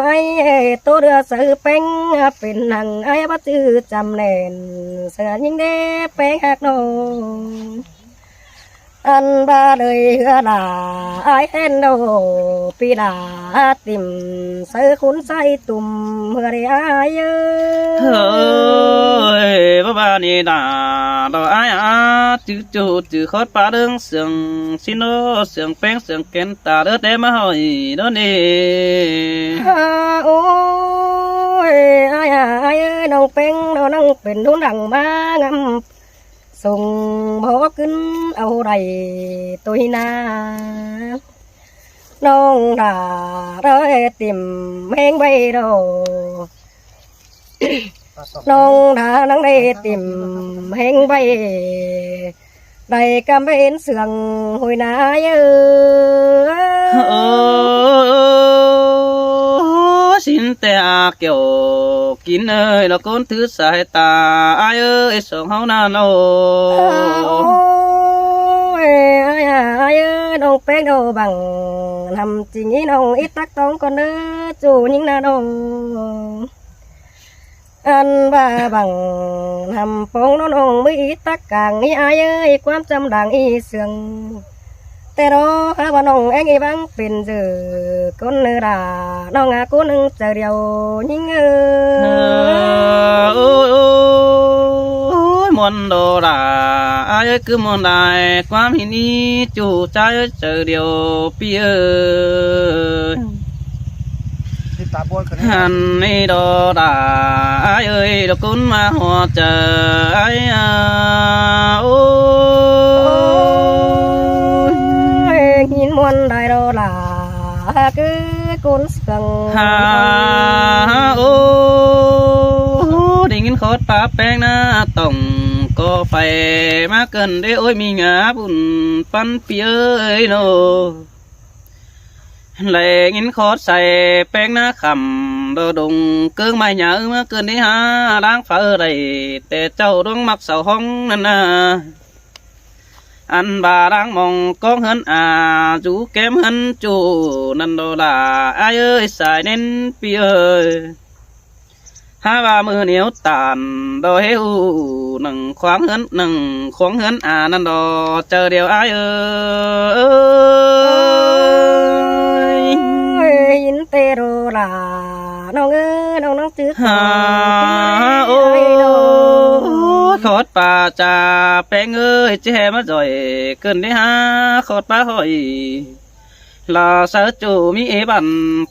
ai tô ꞌlứa sau ꞌpéng, pên ꞌnăng ai báu ꞌchư chăm ꞌnẹn, sau ꞌnhính đé ꞌpéng hák ꞌnọ. Ăn ꞌva đơi ꞌhứa đa ai ꞌhẹn ꞌnọ, ꞌpi đa tìm sau khốn sai tủm ꞌhứa đé ai ơi. Ơ, bye bye. ꞌnị đa, đo ai a, chứ ꞌchu chứ khót pá đương sương, ꞌsịn đo sương ꞌpéng sương kén ta đớt đé ꞌmá hỏi đón đi. À, ôi, ai à, ai ơi, ꞌnọng ꞌpéng nó năng pên đốn đẳng ꞌmá ngắm. Sung bó ꞌcứn au đảy tui na. ꞌNọng đa đảy tìm ꞌhéng ꞌvạy đô. ꞌNọng đa năng đảy tìm ꞌhéng ꞌvạy. Đảy cắm bên sương ꞌhội na ơi. Ơ, ꞌsịn ꞌtẹ a, kiẻo kin ơi, nó ꞌcốn thứ sai ta, ai ơi, song ꞌháu na nó. Ôi, ai à, ai ơi, ꞌnọng ꞌpéng đô bằng, ꞌnặm chính ꞌnọng ít tắc tóng con ơ, ꞌchu ꞌnhính na đô. Ăn ꞌva bằng ꞌnặm póng nó ꞌnọng ꞌmí ít tắc cang ꞌnị ai ơi, ꞌquám chăm đang ꞌnị sương. Té đó há ꞌva ꞌnọng ꞌéng ꞌnị ꞌváng pên dự, ꞌcốn ꞌnư đa ꞌnọng a, ꞌcốn ꞌnưng chaư điêu ꞌnhính ơi. Ôi, ôi, ôi, muôn đô đa, ai ơi, cứ muôn đai, ꞌquám ꞌhịn ꞌnị, ꞌchu ꞌchái ơi, chaư điêu ꞌpi ơi. Ăn ꞌnị đô đa, ai ơi, đô ꞌcốn ꞌmá ꞌhọt chaư ai a, ôi. Ôi, ꞌnhính muôn đai đô đa, cứ ꞌcốn sương. Hả, ôi, đảy ꞌnghín khót pá ꞌpéng ꞌná tỏng, có phải ꞌmá cơn đế ôi, ꞌmí ngả bun păn ꞌpi ơi nó. Đảy ꞌnghín khót sai ꞌpéng ꞌná khắm, đô đung ꞌcướng mai nhả ư ꞌmá cơn đế hả, đang phá đảy té chảu đuống ꞌmặc sau ꞌhóng ꞌnặn na. Ăn ꞌva đang mong cóng ꞌhướn a, dú kém ꞌhướn ꞌchu ꞌnặn đô đa, ai ơi, sai ꞌnén ꞌpi ơi. Hả ꞌva ꞌmự ꞌnéo tản, đô ꞌhế ꞌhụ nẳng khóng ꞌhướn, nẳng khóng ꞌhướn a ꞌnặn đô, chaư điêu ai ơi. Ôi, ꞌhịn té đô đa, ꞌnọng ơi, ꞌnọng ꞌnọng chứ. Hả, ôi, khót pá cha ꞌpéng ơi, ꞌchí hé ꞌmá doi cơn đế hả, khót pá hỏi. Lỏ sáư ꞌchu ꞌmí ê băn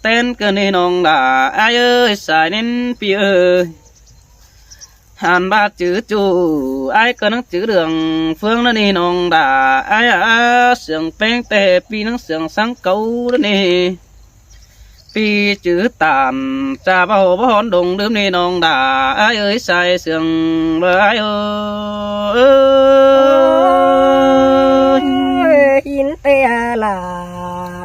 tén cơn đế ꞌnọng đa, ai ơi, sai ꞌnén ꞌpi ơi. Ăn ꞌva chứ ꞌchu, ai ꞌcọ nẳng chứ đường phương ꞌnớ ꞌnị ꞌnọng đa, ai a, sương ꞌpéng té ꞌpi nẳng sương sáng cáu ꞌnớ ꞌnị. ꞌPi chứ tản, cha báu bó hón đông đưm ꞌnị ꞌnọng đa, ai ơi, sai sương bơ ai ơi. Ôi, ꞌhịn té a lả,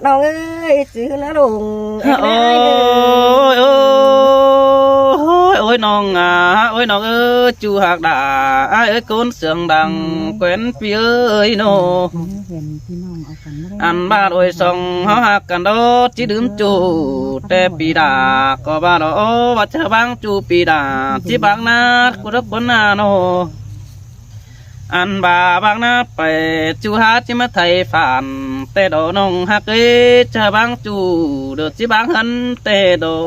ꞌnọng ơi, chứ ꞌná đông. Ôi, ôi, ôi, ôi, ꞌnọng a, ôi, ꞌnọng ơi, ꞌchu ꞌhặc đa, ai ơi, ꞌcốn sương đang quên ꞌpi ơi nó. Ăn ꞌva đôi song ꞌháu ꞌhặc căn đô, ꞌchí đưm ꞌchu té ꞌpi đa, ꞌcọ ꞌva đô, ꞌva ꞌchớ báng ꞌchu ꞌpi đa, ꞌchí báng ꞌnát ꞌcốn đốc ꞌcốn ꞌna nó. Ăn ꞌva báng ꞌnát pay ꞌchu hả ꞌchí ꞌmá thay phản, té đô ꞌnọng ꞌhặc ơi, ꞌchớ báng ꞌchu đô ꞌchí báng ꞌhướn té đô.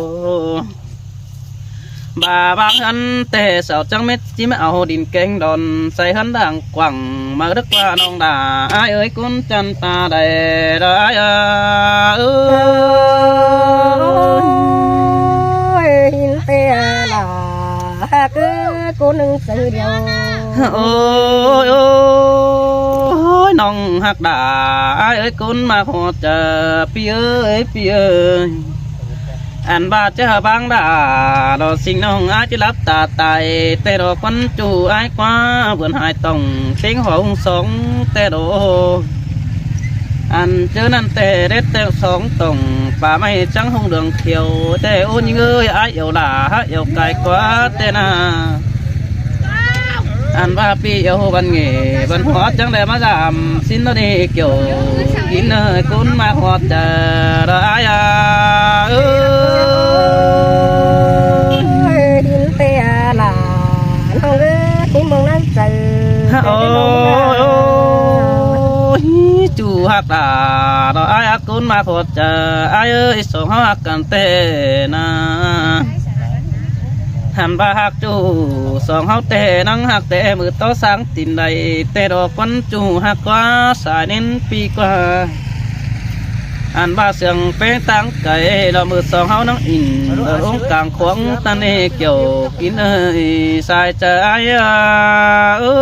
ꞌVa báng ꞌhướn té sau chắng mết ꞌchí ꞌmá au đin kéng đon, sai ꞌhướn đang quảng máư đớc ꞌva ꞌnọng đa, ai ơi, ꞌcốn chăn ta đảy đa ai a ơi. Ôi, ꞌhịn té a lả, cứ ꞌcốn ꞌnưng chaư điêu. Ôi, ôi, ôi, ꞌnọng ꞌhặc đa, ai ơi, ꞌcốn ꞌmá ꞌhọt chaư ꞌpi ơi, ꞌpi ơi. Ăn ꞌva ꞌchớ báng đa, đô ꞌsịn ꞌnọng ai ꞌchí lắp ta tai, té đô ꞌquăn ꞌchu ai ꞌquá, bươn hai tỏng, ꞌtếng hua ung sóng, té đô. Ăn ꞌchớ ꞌnặn té đét té sóng tỏng, pá ꞌmạy chắng hung đường thiêu, té ôn ꞌnhính ơi, ai iẻo lả, hả iẻo cai ꞌquá, té ꞌna. Ăn ꞌva ꞌpi iẻo hô băn nghỉ, băn hua chắng đảy ꞌmá dăm, ꞌsịn ꞌnớ ꞌnị kiẻo kin ơi, ꞌcốn ꞌmá ꞌhọt chaư đa ai a ơi. Ôi, ꞌhịn té a lả, ꞌnọng ơi, ꞌhịn mông ꞌnặn chaư. Ôi, ôi, ꞌchu ꞌhặc đa, đa ai a, ꞌcốn ꞌmá ꞌhọt chaư, ai ơi, song ꞌháu ꞌhặc căn té ꞌna. Ăn ꞌva ꞌhặc ꞌchu song ꞌháu ꞌtẹ ꞌnăng ꞌhặc ꞌtẹ ꞌmự tó sáng tin đảy ꞌtẹ đó ꞌquắn ꞌchu ꞌhặc ꞌquá sai ꞌnến pi ꞌquá. Ăn ꞌva siêng ꞌpéng ꞌtáng cai lo ꞌmự song ꞌháu ꞌnăng ỉn lo ống cang khuống ꞌtan ê kiẻo kin ơi sai chaư ái a. Ôi,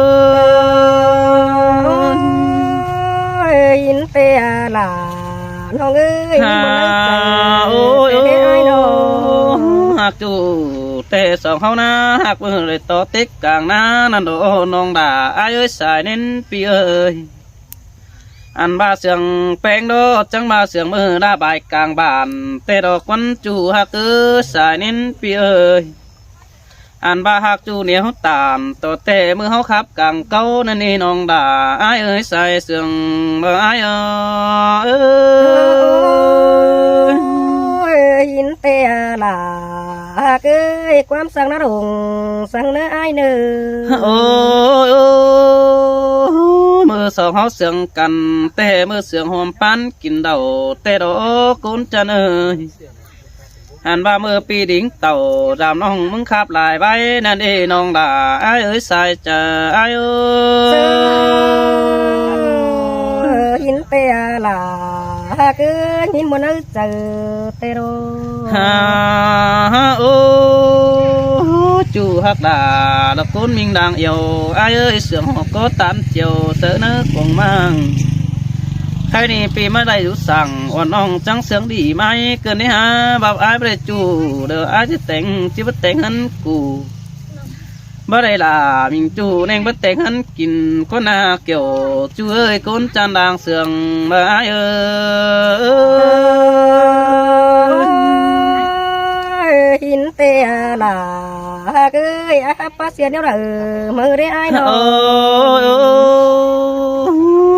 ꞌhịn ꞌtẹ lả ꞌnọng ơi, ha, ôi, ôi, ôi, ꞌhặc ꞌchu ꞌtẹ song ꞌháu ꞌná ꞌhặc ꞌmự đảy tó tếc cang ꞌná ꞌnặn đô ꞌnọng đả ái ơi sai ꞌnến pi ơi. Ăn ꞌva siêng ꞌpéng đô chắng ꞌva siêng ꞌmự đa bái cang bản ꞌtẹ đó ꞌquắn ꞌchu ꞌhặc ơi sai ꞌnến pi ơi. Ăn ꞌva ꞌhặc ꞌchu ꞌnéo tản tó ꞌtẹ ꞌmự ꞌháu khắp cang cáu ꞌnặn ê ꞌnọng đả ái ơi sai siêng bơ ái ơi. Ôi, ꞌhịn ꞌtẹ lả ꞌhặc ơi, ꞌquám săng ꞌná rông săng ꞌná ái ꞌnớ. Ôi, ôi, ôi, ꞌmự song ꞌháu siêng căn ꞌtẹ ꞌmự siêng hom ꞌpán kin đảu ꞌtẹ đó ꞌcốn chăn ơi. Ăn ꞌva ꞌmự pi đính tảu dam ꞌnọng ꞌmứng khắp lai ꞌvạy ꞌnặn ê ꞌnọng đả ái ơi sai chaư ái ơi. Ơ, ꞌhịn ꞌtẹ lả ꞌhặc ơi, ꞌhịn ꞌmuôn ơi chaư ꞌtẹ đó. Ha, ha, ô, ꞌchu ꞌhặc đả lỏ ꞌcốn ꞌminh đang iêu ái ơi siêng ꞌhọ ꞌcọ ꞌtan chiêu saư ꞌnớ cuông ꞌmáng. Khay ꞌnị pi ꞌmá đảy dú săng uôn ꞌnọng chắng siêng đi ꞌmạy ꞌcợn ꞌnị ha báp ái báu đảy ꞌchu đơ ái ꞌchí téng ꞌchí báu téng ꞌhướn cu. Báu đảy lả ꞌminh ꞌchu ꞌneng báu téng ꞌhướn kin ꞌcốn ꞌna kiẻo ꞌchu ơi ꞌcốn chăn đang siêng bơ ái ơi. Ôi, ꞌhịn ꞌtẹ lả ꞌhặc ơi, ái khắp ꞌpá sia ꞌnéo đả ꞌmự đé ái ꞌnọng. Ôi, ôi, ôi,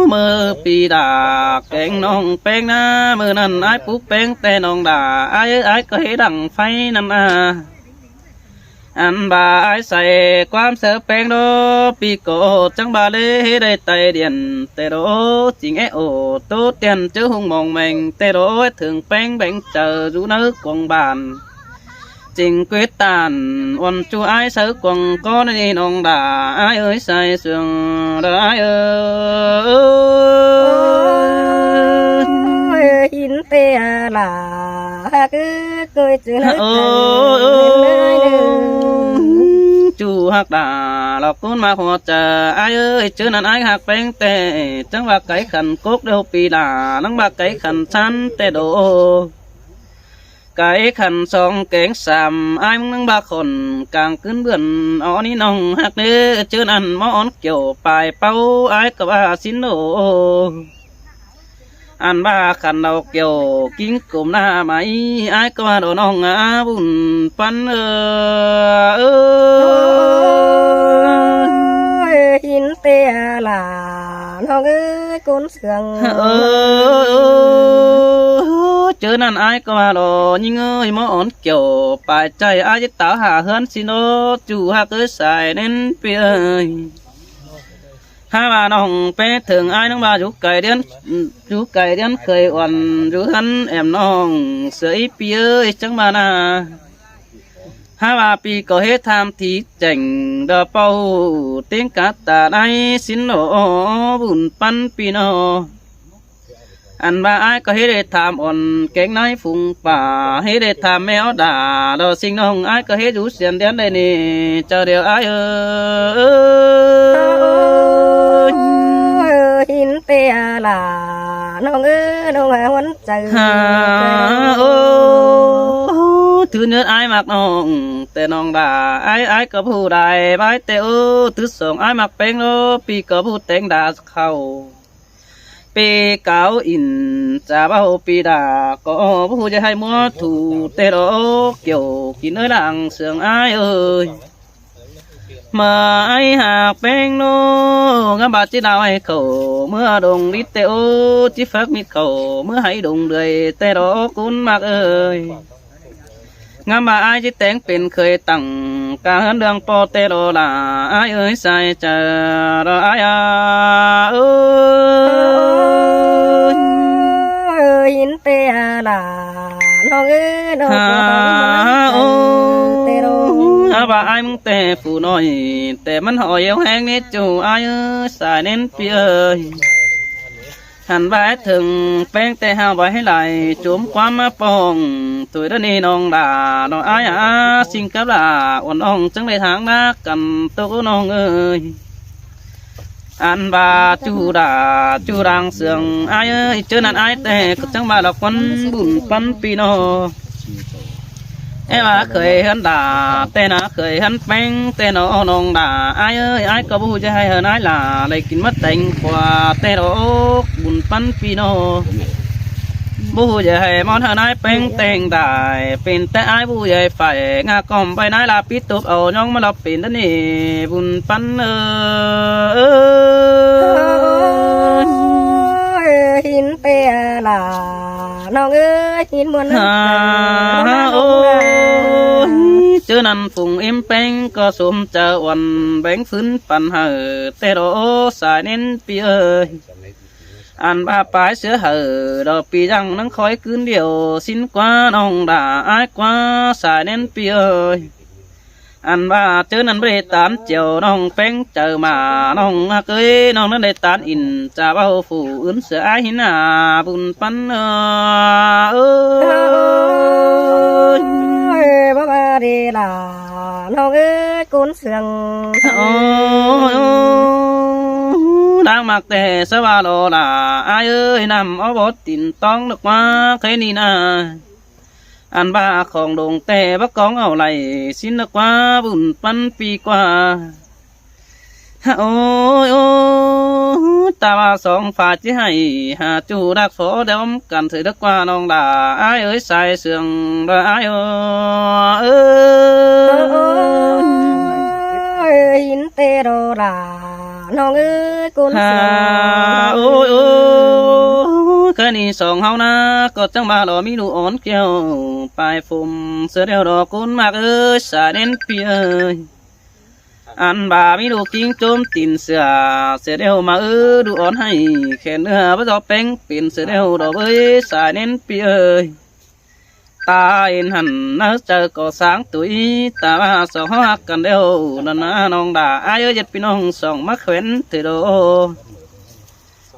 ꞌmự pi đả kéng ꞌnọng ꞌpéng ꞌná ꞌmự ꞌnặn ái pú ꞌpéng ꞌtẹ ꞌnọng đả ái ơi ái ꞌcọ hế đẳng pháy ꞌnặn a. Ăn ꞌva ái sai ꞌquám saư ꞌpéng đô pi ꞌcọ chắng ꞌva lễ hế đảy tai điên ꞌtẹ đó chính é ổ tố tiên chớ hung mong mèng ꞌtẹ đó thưởng ꞌpéng béng chaư dú ꞌnớ cuông bản. Chính quyết tản uôn ꞌchu ái saư cuông ꞌcọ ꞌnị ꞌnọng đả ái ơi sai siêng đơ ái ơi. Ôi, ꞌhịn ꞌtẹ lả ꞌhặc ơi, ꞌcới ꞌchư ꞌnớ. Ôi, ôi, ôi, ꞌchu ꞌhặc đả lỏ ꞌcốn ꞌmá ꞌhọ chaư ái ơi, ꞌchư ꞌnặn ái ꞌhặc ꞌpéng ꞌtẹ, chắng ꞌva cáy khăn cốc điêu pi đả, ꞌnăng ꞌva cáy khăn ꞌsán ꞌtẹ đô. Cáy khăn song kéng sam, ái ꞌmứng ꞌnăng ꞌva khỏn, cang ꞌcứn bươn, ó ꞌnị ꞌnọng ꞌhặc ꞌnớ, ꞌchư ꞌnặn ꞌmó ón kiẻo, pay páu, ái ꞌcọ ꞌva sín đô. Ăn ꞌva khăn đao kiẻo, king cốm ꞌna mai, ái ꞌcọ ꞌva đô ꞌnọng a, bun ꞌpắn ơ, ơ. Ôi, ꞌhịn ꞌtẹ lả ꞌnọng ơi, ꞌcốn siêng. Ơ, ơ, ơ, ơ, ꞌchớ ꞌnặn ái ꞌcọ ꞌva đô, ꞌnhính ơi, ꞌmó ón kiẻo, pay chaư ái ꞌchí táo hả ꞌhướn sín đô, ꞌchu ꞌhặc ơi sai ꞌnến pi ơi. Hák ꞌva ꞌnọng ꞌpé thưởng ái ꞌnăng ꞌva dú cai điến, dú cai điến khơi uôn, dú ꞌhướn ẻm ꞌnọng, sửa í pi ơi, chắng ꞌva ꞌna. Hák ꞌva pi ꞌcọ hế tham thí chẻng, đo ꞌpau, ꞌtếng cá ta đảy sín ổ, bun ꞌpắn pi ꞌnọ. Ăn ꞌva ái ꞌcọ hế đảy tham uôn, kéng ꞌnái phung pả, hế đảy tham ꞌme ók đả, đo sính ꞌnọng ái ꞌcọ hế dú siên điến đảy ꞌnị, chaư điêu ái ơi. Ơ, ơ, ơ, ꞌhịn ꞌtẹ lả ꞌnọng ơi, ꞌnọng ơi, huôn chaư. Ha, ơ, ơ, thứ nhất ái ꞌmặc ꞌnọng, ꞌtẹ ꞌnọng đả ái, ái ꞌcọ ꞌhụ đảy bái ꞌtẹ ơ, thứ song ái ꞌmặc ꞌpéng đô, pi ꞌcọ ꞌhụ téng đả khảu. Pi cáo ỉn chả báu pi đả, ꞌcọ ꞌhụ dạy hảư ꞌmứa thu ꞌtẹ đô, kiẻo kin ơi đang siêng ái ơi. ꞌMự ái ꞌhặc ꞌpéng đô, ngắm ꞌva ꞌchí đao hảư khảu, ꞌmứa đông đít ꞌtẹ ơ, ꞌchí phák mít khảu, ꞌmứa hảư đông đuôi ꞌtẹ đô, ꞌcốn ꞌmặc ơi. Ngắm ꞌva ái ꞌchí téng pên khơi tẳng, ca ꞌhướn ꞌlương ꞌpo ꞌtẹ đô đả, ái ơi sai chaư đô ái a. Ơ, ơ, ꞌhịn ꞌtẹ lả ꞌnọng ơi, ꞌnọng ơi, ꞌtẹ đô. ꞌVa ải ꞌmứng ꞌtẹ phủ ꞌnọi, ꞌtẹ ꞌmắn ꞌhọi ꞌhéo ꞌhéng ꞌnị ꞌchu ải ới, sai ꞌnến ꞌpi ới. Hăn ꞌva ải thửng ꞌpéng ꞌtẹ hao ꞌva ꞌhứ lai, chốm ꞌquám ꞌmá pong, tui đa ꞌnị ꞌnọng đa, ꞌnọng ải a, sính cắp đa, uôn ꞌnọng chắng đảy tháng đa căn tốc ꞌnọng ới. Ăn ꞌva ꞌchu đa, ꞌchu đang sương ải ới, ꞌchớ ꞌnặn ải ꞌtẹ ꞌcọ chắng ꞌva lỏ ꞌquán bun ꞌpắn ꞌpi ꞌnọ. Ải ꞌva khởi ꞌhướn đa, ꞌtẹ ꞌnạ khởi ꞌhướn ꞌpéng ꞌtẹ ꞌnọ ꞌnọng đa. Ải ới, ải ꞌcọ báu dú ꞌchớ ꞌhại ꞌhướn ꞌnặn ꞌlạ, đảy kin ꞌmá teng ꞌquá ꞌtẹ ꞌnọ ốc bun ꞌpắn ꞌpi ꞌnọ. Báu dú ꞌchớ ꞌhại ꞌmón ꞌhướn ꞌnặn ꞌpéng teng đảy, pên ꞌtẹ ải báu dú ꞌchớ ꞌhại phải ngả ꞌcóm ꞌvạy ꞌnặn ꞌlạ pít tốp au ꞌnọng ꞌmá lỏ pên đa ꞌnị bun ꞌpắn ới. Ôi, hin ꞌtẹ ꞌlạ ꞌnọng ới, hin ꞌmuôn ới. Ôi, ꞌchớ ꞌnặn phung ím ꞌpéng ꞌcọ sôm chaư uôn béng phứn păn hảư ꞌtẹ ꞌnọ, sai ꞌnến ꞌpi ới. Ăn ꞌva pái ꞌsứa hảư đo ꞌpi dăng ꞌnăng khói ꞌcứn điêu sính ꞌquá ꞌnọng đa ải ꞌquá, sai ꞌnến ꞌpi ới. Ăn ꞌva ꞌchớ ꞌnặn báu đảy tán chiêu ꞌnọng ꞌpéng chaư ꞌmá ꞌnọng ꞌhặc ới, ꞌnọng ꞌnặn đảy tán in cha ꞌvạu phủ ứn sửa ải hin ꞌnạ bun ꞌpắn ới. Ôi, báu ꞌva đi ꞌlạ ꞌnọng ới, ꞌcốn sương. Ôi, đang ꞌmặc ꞌtẹ sa ꞌva lo đa ải ới, ꞌnặm ók bót tin ꞌtóng đa ꞌquá khé ꞌnị ꞌnạ. Ăn ꞌva khong đông ꞌtẹ báu cóng au đảy sính đa ꞌquá bun ꞌpắn ꞌpi ꞌquá. Ôi, ôi, ta ꞌva song pha ꞌchí ꞌhại hả ꞌchu đắc phó đóm căn thử đa ꞌquá ꞌnọng đa ải ới, sai sương đa ải ới. Ôi, hin ꞌtẹ ꞌnọng đa ꞌnọng ới, ꞌcốn sương. Ôi, ôi, khá ꞌnị song ꞌháu ꞌnạ ꞌcọ chắng ꞌva lỏ ꞌmí ꞌlụk ón kiêu pay phôm, sửa điêu đo ꞌcốn ꞌmặc ới, sai ꞌnến ꞌpi ới. Ăn ꞌva ꞌmí ꞌlụk ꞌkính chốm tin sửa, sửa điêu ꞌmá ới, ꞌlụk ón ꞌhại khen ꞌnưa báu dú ꞌpéng pên sửa điêu đo ới, sai ꞌnến ꞌpi ới. Ta in hẳn ꞌnớ chaư ꞌcọ sáng tủi, ta ꞌva song ꞌhặc căn điêu ꞌnặn ꞌnạ ꞌnọng đa ải ới, ꞌdệt ꞌpi ꞌnọng song ꞌmá khen thử đo.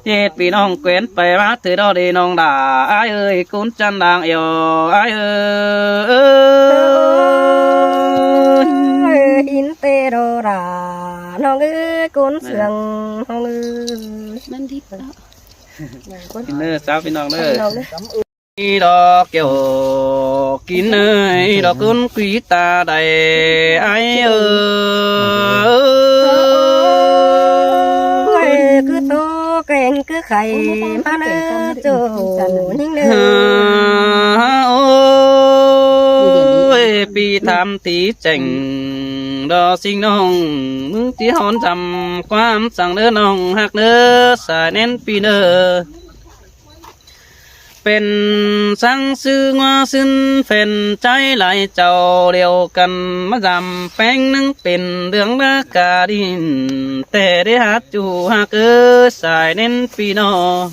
ꞌDệt ꞌpi ꞌnọng khen pay ꞌmá thử đo đi ꞌnọng đa ải ới, ꞌcốn chăn đang eo ải ới. Ôi, hin ꞌtẹ ꞌnọng đa ꞌnọng ới, ꞌcốn sương ꞌnọng ới. ꞌNặn đi ꞌnớ, chào ꞌpi ꞌnọng ꞌnớ. Đo kiêu kin ơi, đo ꞌcốn quí ta đảy ải ới. Ôi, cứ tô keng cứ khay ꞌmá ꞌnớ ꞌchu ꞌnhính ꞌnớ. Ôi, ꞌpi tham tí chẻng đo sính ꞌnọng, ꞌmứng tí hón dăm ꞌquám săng ꞌnớ ꞌnọng ꞌhặc ꞌnớ, sai ꞌnến ꞌpi ꞌnớ. Pên săng ꞌsứ ꞌngúa ꞌsứn phén ꞌchái lai chảu điêu căn ꞌmá dăm ꞌpéng ꞌnưng pên ꞌlương đá ca đin, ꞌtẹ đảy hák ꞌchu ꞌhặc ới, sai ꞌnến ꞌpi ꞌnọng.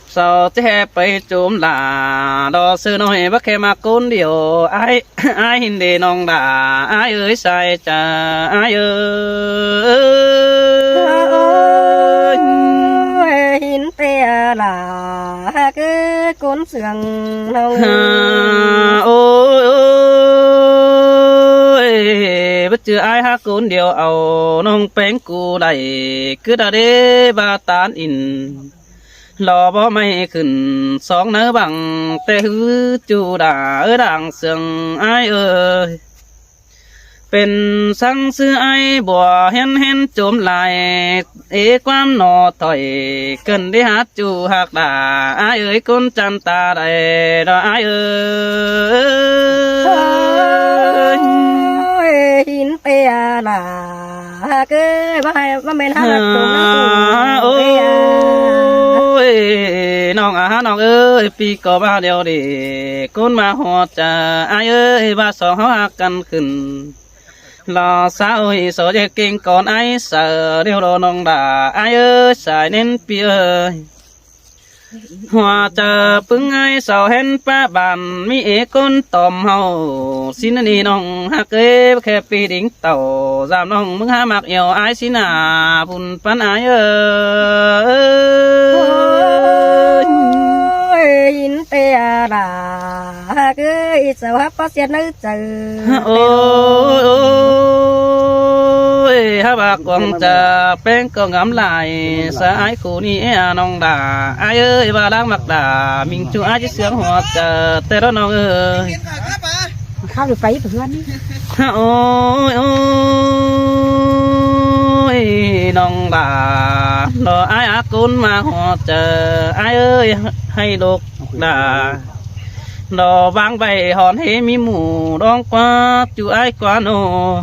Sau ꞌchí ꞌhế pay chốm lả, đo ꞌsứ ꞌnọi báu khe ꞌmặc ꞌcốn điêu, ải, ải hin đê ꞌnọng đa, ải ới sai cha, ải ới. Ôi, hin ꞌtẹ ꞌlạ ꞌhặc ới, ꞌcốn sương ꞌnọng. Ôi, ôi, báu ꞌchư ải hák ꞌcốn điêu au ꞌnọng ꞌpéng cu đảy, cứ đa đế ba tán in. Lo báu ꞌmạy khửn song ꞌnớ bang, ꞌtẹ ꞌhứ ꞌchu đa ới đang sương ải ới. Pên săng ꞌsứ ải bua hên hên chốm lai, ê ꞌquám ꞌnọ thỏi, ꞌcợn đảy hák ꞌchu ꞌhặc đa, ải ới ꞌcốn chăn ta đảy đo ải ới. Ôi, hin ꞌtẹ ꞌlạ ꞌhặc ới, báu ꞌhại, báu ꞌmen ꞌhặc ꞌlạ ꞌcốn ꞌnạ. Ôi, ꞌnọng a ꞌnọng ới, ꞌpi ꞌcọ ꞌva điêu đi, ꞌcốn ꞌmá ꞌhọt cha, ải ới, ꞌva song ꞌháu ꞌhặc căn khửn. Lo sa ôi, so ꞌdệt king cón ải, sai điêu đo ꞌnọng đa, ải ới, sai ꞌnến ꞌpi ới. ꞌHọa chaư ꞌpứng ải sau hên pá bản ꞌmí ế ꞌcốn tỏm ꞌháu. ꞌSịn ꞌnị ꞌnọng ꞌhặc ới, khe pi đin tảu dăm ꞌnọng ꞌmứng hák ꞌmặc ꞌiêu ải ꞌsịn ꞌnạ, bun ꞌpắn ải ơi. Ôi, ꞌhịn ꞌtẹ lả ꞌhặc ới, sau hák pá siết ꞌnớ chaư. Ôi, ôi, hák ꞌva cuông chaư ꞌpéng ꞌcọ ngắm lai, sa ải khu ꞌnị é ꞌnọng lả ải ơi, ꞌva ꞌláng ꞌmặc lả ꞌminh ꞌchu ải ꞌchí ꞌsướng ꞌhọa chaư ꞌtẹ ꞌló ꞌnọng ơi. Kháo đi pay ꞌpưa ꞌhướn ꞌnị. Ôi, ôi, ꞌnọng lả, ꞌnọ ải ꞌcốn ꞌmá ꞌhọa chaư, ải ơi, ꞌhạy ꞌlộc lả. ꞌNọ ꞌváng ꞌvạy hỏn ꞌhế ꞌmí mủ ꞌlóng ꞌquá ꞌchu ải ꞌquá ꞌnọ.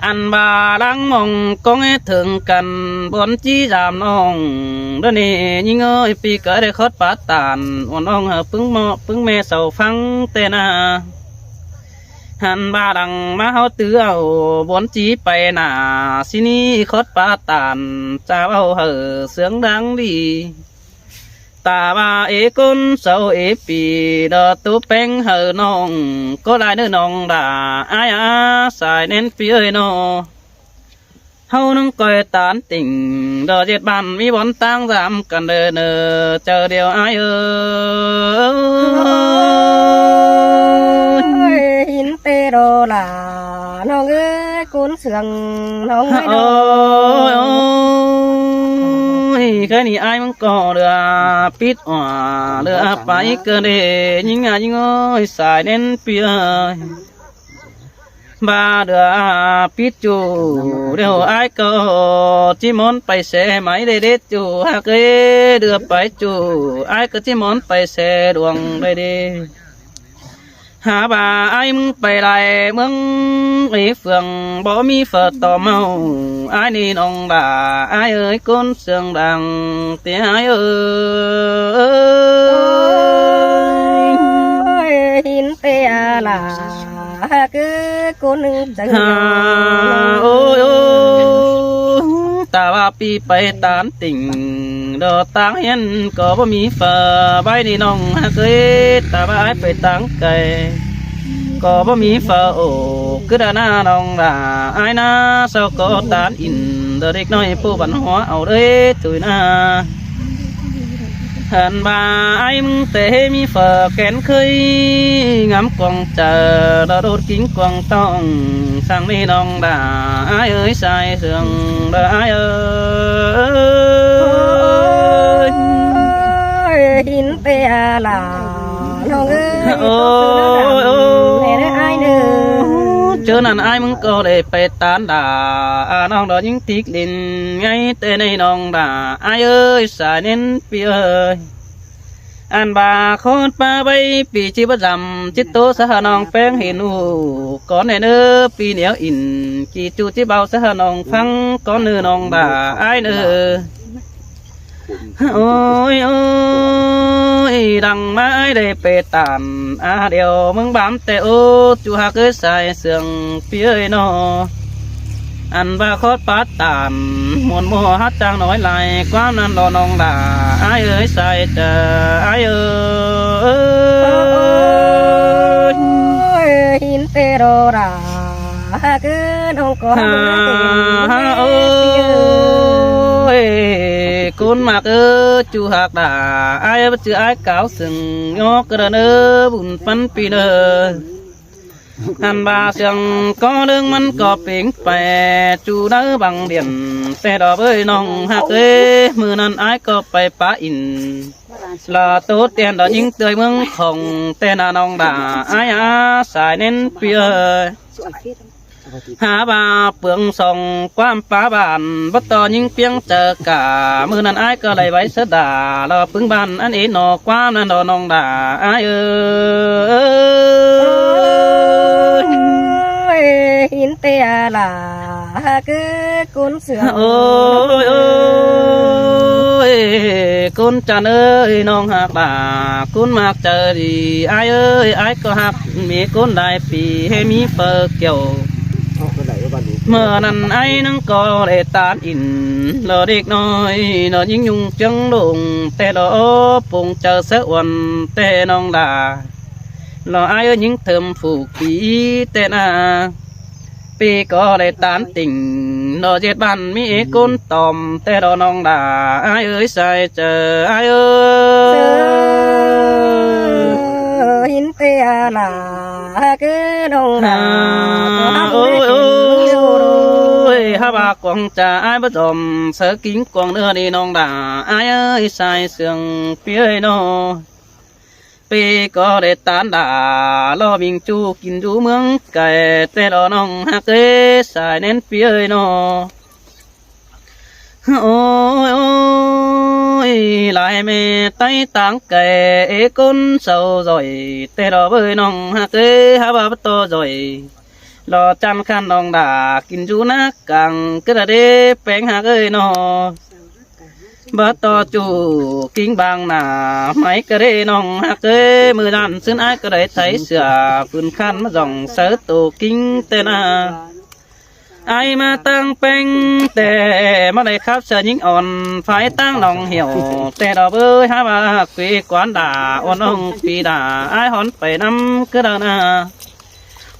Ăn ꞌva ꞌláng ꞌmóng ꞌcóng é thửng căn, bón ꞌchí dăm ꞌnọng. Đa ꞌnị ꞌnhính ơi, pi ꞌcọ đảy khót pá ꞌtan uôn ꞌnọng hảư ꞌpứng ꞌme sau ꞌphắng ꞌtẹ ꞌnạ. Ăn ꞌva lăng ꞌmá ꞌháu tứ au, bón ꞌchí pay ꞌnạ, ꞌsịn ꞌnị khót pá ꞌtan, chảu au hảư ꞌsướng đáng đi. Ta ꞌva ế ꞌcốn sau ế pi, đo tú ꞌpéng hảư ꞌnọng, ꞌcọ lai ꞌnớ ꞌnọng lả ải a, sai ꞌnén pi ơi ꞌnọ. ꞌHáu ꞌnưng ꞌcoi ꞌtan tỉnh, đo ꞌdệt bản ꞌmí bón ꞌtáng dăm căn đơ ꞌnớ, chaư điêu ải ơi. Ôi, ꞌhịn ꞌtẹ đo lả ꞌnọng ơi, ꞌcốn ꞌsướng ꞌnọng ơi. Ôi, ôi, ôi, ꞌkhạy ꞌnị ải ꞌmứng ꞌcọ lưa pít ꞌva, lưa pay ꞌcọ đê, ꞌnhính a ꞌnhính ơi, sai ꞌnén pi ơi. ꞌVa lưa pít ꞌchu, điêu ải ꞌcọ ꞌchí món pay se mai đê đê ꞌchu, ꞌhặc ới, lưa pay ꞌchu, ải ꞌcọ ꞌchí món pay se đuông đê đê. Hák ꞌva ải ꞌmứng pay lai ꞌmướng ế phường, báu ꞌmí phaư tỏm ꞌháu, ải ꞌnị ꞌnọng lả ải ơi, ꞌcốn ꞌsướng đang ꞌtẹ ải ơi. Ôi, ꞌhịn ꞌtẹ lả ꞌhặc ới, ꞌcốn ꞌnưng chaư. Ôi, ôi, ta ꞌva pi pay ꞌtan tỉnh, đo ꞌtáng hiên ꞌcọ báu ꞌmí phaư, ꞌvạy ꞌnị ꞌnọng ꞌhặc ới, ta ꞌva ải pay ꞌtáng cay ꞌcọ báu ꞌmí phaư ổ, cứ đa ꞌnạ ꞌnọng lả ải ꞌnạ, sau ꞌcọ ꞌtan in, đo đếc ꞌnọi ꞌpộ văn hóa au đới tui ꞌnạ. Ăn ꞌva ải ꞌmứng ꞌtẹ ꞌhế ꞌmí phaư kén ꞌkhới, ngắm cuông chaư, đo đốt kính cuông ꞌtóng, sang ꞌnị ꞌnọng lả ải ơi, sai ꞌsướng lả ải ơi. Ôi, ꞌhịn ꞌtẹ lả ꞌnọng ơi. Ôi, ôi, ôi, ải ꞌnớ. Chớ ꞌnặn ải ꞌmứng ꞌcọ đảy pay ꞌtan lả ꞌnọng, đo ꞌnhính ꞌtịc đin ngay ꞌtẹ ꞌnị ꞌnọng lả ải ơi, sai ꞌnén pi ơi. Ăn ꞌva khót pá ꞌvạy pi ꞌchí báu dăm, ꞌchí ꞌtố sa hảư ꞌnọng ꞌpéng hên ú, cón ꞌnị ꞌnớ pi ꞌnéo in, ꞌchí ꞌchu ꞌchí báu sa hảư ꞌnọng ꞌphắng, cón ꞌnị ꞌnọng lả ải ꞌnớ. Ôi, ôi, lăng ꞌmá ải đảy pay ꞌtan a, điêu ꞌmứng bám ꞌtẹ ố, ꞌchu ꞌhặc ới, sai ꞌsướng pi ơi ꞌnọ. Ăn ꞌva khót pá ꞌtan, muôn ꞌmộ hák chang ꞌnọi lai, ꞌquám ꞌnặn lo ꞌnọng lả ải ơi, sai chaư ải ơi. Ôi, ꞌhịn ꞌtẹ đo lả ꞌhặc ới, ꞌnọng ꞌcọ ha, ha, ôi, ꞌcốn ꞌmặc ơi, ꞌchu ꞌhặc lả ải ơi, báu ꞌchư ải cáo sưng, ꞌnhó ꞌcọ đơ ꞌnớ, bun ꞌpắn pi ꞌnớ. Ăn ꞌva ꞌsướng ꞌcọ ꞌlướng ꞌmắn ꞌcọ pêng pay, ꞌchu đaư bang điện, ꞌtẹ đo bới ꞌnọng ꞌhặc ới, ꞌmự ꞌnặn ải ꞌcọ pay pá in, lỏ ꞌtố tiên đo ꞌnhính ꞌtơi ꞌmướng khong, ꞌtẹ ꞌnạ ꞌnọng lả ải a, sai ꞌnén pi ơi. Hák ꞌva pương song ꞌquám pá bản, báu ꞌto ꞌnhính ꞌpiếng chaư cả, ꞌmự ꞌnặn ải ꞌcọ đảy vảy sớ đả, lo ꞌpứng bản ăn ế ꞌnọ, ꞌquám ꞌnặn lo ꞌnọng lả ải ơi. Ôi, ꞌhịn ꞌtẹ lả ꞌhặc ới, ꞌcốn ꞌsướng. Ôi, ôi, ôi, ꞌcốn chăn ơi, ꞌnọng ꞌhặc lả, ꞌcốn ꞌmặc chaư đi ải ơi, ải ꞌcọ ꞌhặc ꞌmí ꞌcốn lai pi, ꞌhế ꞌmí phaư kiẻo ꞌMự ꞌnặn ai ꞌnưng ꞌcọ đảy ꞌtan ỉn, lo điếc ꞌnọi lo ꞌnhính ꞌnung ꞌchương ꞌlống, té lo ꞌpung chaư sáư uôn té ꞌnọng đa. Lo ai ꞌnhính thơm phủ kí té ꞌna, ꞌpi ꞌcọ đảy ꞌtan tỉnh, lo ꞌdệt bản ꞌmí ꞌcốn tỏm té lo ꞌnọng đa, ai ơi sai chaư ai ơi. Hín té a la, hák ꞌnọng đa. Ôi, ôi, ôi, hák ꞌva cuông chaư ai báu dom sáư king cuông ꞌnưa đi ꞌnọng đa, ai ơi sai sương ꞌpi ơi ꞌnọ. ꞌPi ꞌcọ đảy ꞌtan đa, lo ꞌminh ꞌchu kin dú ꞌmướng cai té lo ꞌnọng hák ơi sai ꞌnén ꞌpi ơi ꞌnọ. Ôi, ôi, lai ꞌme ꞌTáy ꞌtáng cai, ꞌcốn sau ꞌdọi té lo bới ꞌnọng hák ơi, hák ꞌva báu ꞌto ꞌdọi. Lo ꞌchăn ꞌkhặn ꞌnọng đa kin dú ꞌnák cang ꞌcứ đa đế ꞌpéng hák ơi ꞌnọ. Báu ꞌto ꞌchu king bang nả, mai ꞌcọ đế ꞌnọng hák ơi, ꞌmự ꞌnặn ꞌsướng ai ꞌcọ đảy tháy sửa, phưn ꞌkhặn ꞌmá dỏng sáư tô king té ꞌna. Ai ꞌmá ꞌtáng ꞌpéng té, ꞌmá đảy khắp sa ꞌnhính ón, phái ꞌtáng ꞌnọng hiẻo té lo bới, hák ꞌva quí quán đa, ón ꞌnọng ꞌpi đa, ai hón pay ꞌnặm ꞌcứ đa ꞌna.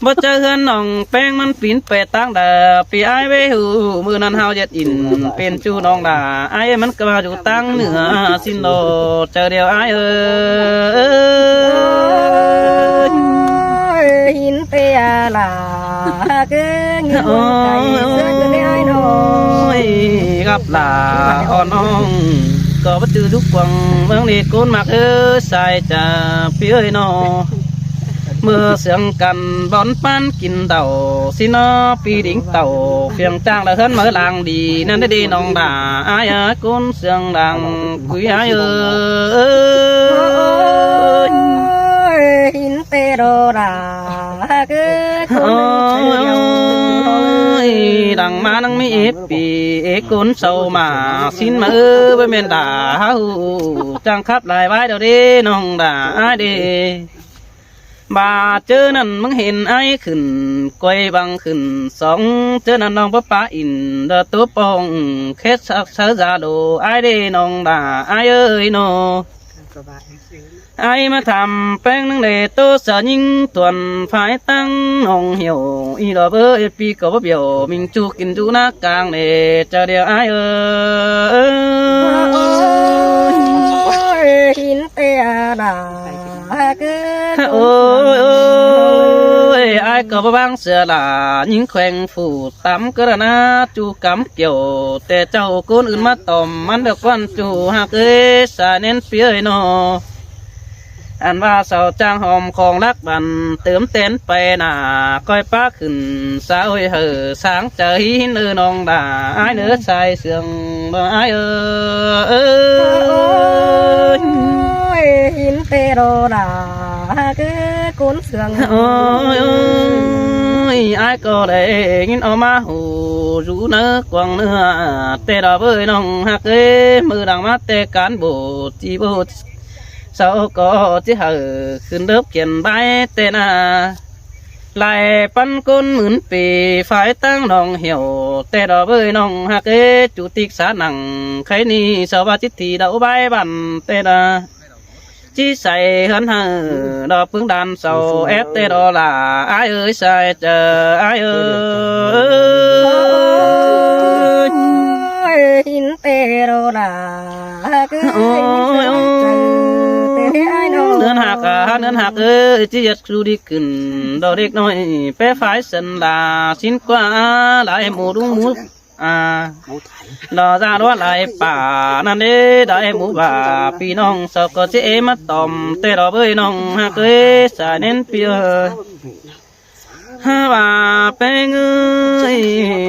Báu chaư ꞌhướn ꞌnọng ꞌpéng ꞌmắn pín pay ꞌtáng đa, ꞌpi ai ꞌvế hu, ꞌmự ꞌnặn ꞌháu ꞌdệt ỉn pên ꞌchu ꞌnọng đa, ai ꞌmắn ꞌcọ ꞌva dú ꞌtáng ꞌnưa ꞌsịn lo, chaư điêu ai ơi. Hín té a la, hák ꞌcứ ꞌnhính ꞌmướng cai, ꞌsướng ꞌcứ đé ai ꞌnọ. Ôi, gắp la ón ꞌnọng ꞌcọ báu ꞌchư dú cuông ꞌmướng đi ꞌcốn ꞌmặc ơi sai chaư ꞌpi ơi ꞌnọ. ꞌMự sương căn bón ꞌpán kin tảu, ꞌsịn ꞌnọ ꞌpi đing tảu, phiêng ꞌchang đa ꞌhướn máư lang đi, ꞌnặn đé đi ꞌnọng đa, ai ơi ꞌcốn sương lang quí ai ơi. Hín té lo đa, hák ꞌcứ ꞌcốn ꞌnưng ꞌchư điêu. Ôi, đang ꞌmá ꞌnăng ꞌmí ꞌpi, ꞌcốn sau ꞌmá ꞌsịn ꞌmá ơi, báu ꞌmen đa hák hu, ꞌchang khắp lai ꞌvái đaư đế ꞌnọng đa ai đế. ꞌVa ꞌchớ ꞌnặn ꞌmứng hên ai khửn, quay băng khửn sóng, ꞌchớ ꞌnặn ꞌnọng báu pá ỉn, đa tố pong khét sáư da đô ai đế ꞌnọng đa ai ơi ꞌnọ. Ai ꞌmá tham ꞌpéng ꞌnưng đảy ꞌtố sa ꞌnhính tuôn, phái ꞌtáng ꞌnọng hiẻo, ꞌí lo bới ꞌpi ꞌcọ báu bẻo, ꞌminh ꞌchu kin dú ꞌnák cang đảy, chaư điêu ai ơi. Hín té a la, hák ꞌcứ ꞌcốn sương. Ôi, ôi, ai ꞌcọ báu ꞌváng sửa đa, ꞌnhính khueng phủ tắm ꞌcứ đa ꞌna, ꞌchu cắm kiẻo té chảu ꞌcốn ứn ꞌmá tỏm ꞌmắn đa ꞌquán ꞌchu hák ơi sai ꞌnén ꞌpi ơi ꞌnọ. Ăn ꞌva sau ꞌchang hom khong lắc băn tớm tén pay nả, ꞌcoi pák khửn sa ôi hảư sáng chaư hín ơ ꞌnọng đa ai ơ sai sương ꞌnọ ai ơi. Ôi, hín té lo đa, hák ꞌcốn sương. Ôi, ôi, ai ꞌcọ đảy ꞌnghín au ꞌmá hu dú ꞌnớ cuông ꞌnưa té lo bới ꞌnọng hák ơi, ꞌmự đang ꞌmá té cán bộ chi bộ sau ꞌcọ ꞌchí hảư khửn đớp khiên bái té ꞌna. Lai ꞌpắn ꞌcốn mưn pi phái ꞌtáng ꞌnọng hiẻo té lo bới ꞌnọng hák ơi, chủ tịch xã nẳng khay ꞌnị sau ꞌva chít thi đau bái bản té ꞌna. ꞌChí say ꞌhướn hảư lo ꞌpứng đan sau ép té lo là ai ơi sai chaư ai ơi. Ôi, hín té lo là hák ơi. Ôi, ôi. Té ai ꞌnọ. ꞌNhướn hák à, ꞌnhướn hák ơi, ꞌchí ꞌdệt su đi khửn, lo điếc ꞌnọi, pé phái sân là sín ꞌquá, lai mù đúng mù, à, lo da đó lai pả, ꞌnặn đế, lai mù bà, ꞌpi ꞌnọng, sau ꞌcọ ꞌchí ê ꞌmá tỏm, té lo bới ꞌnọng, hák ơi, sai ꞌnén ꞌpi ơi. Hák ꞌva ꞌpéng ơi,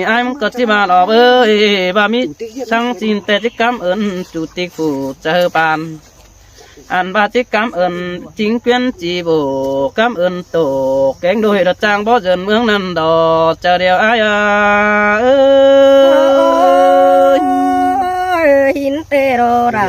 ai ꞌmắn ꞌcọ ꞌchí ꞌva lo bới, ꞌva ꞌmí săng ꞌsịn té ꞌchí cám ơn chủ tịch phủ chaư bản. Ăn ꞌva ꞌchí cám ơn chính quyền chi bộ, cám ơn tổ kéng đôi lo chang bó dân ꞌmướng ꞌnặn đó, chaư điêu ai à ơi. Ôi, hín té lo là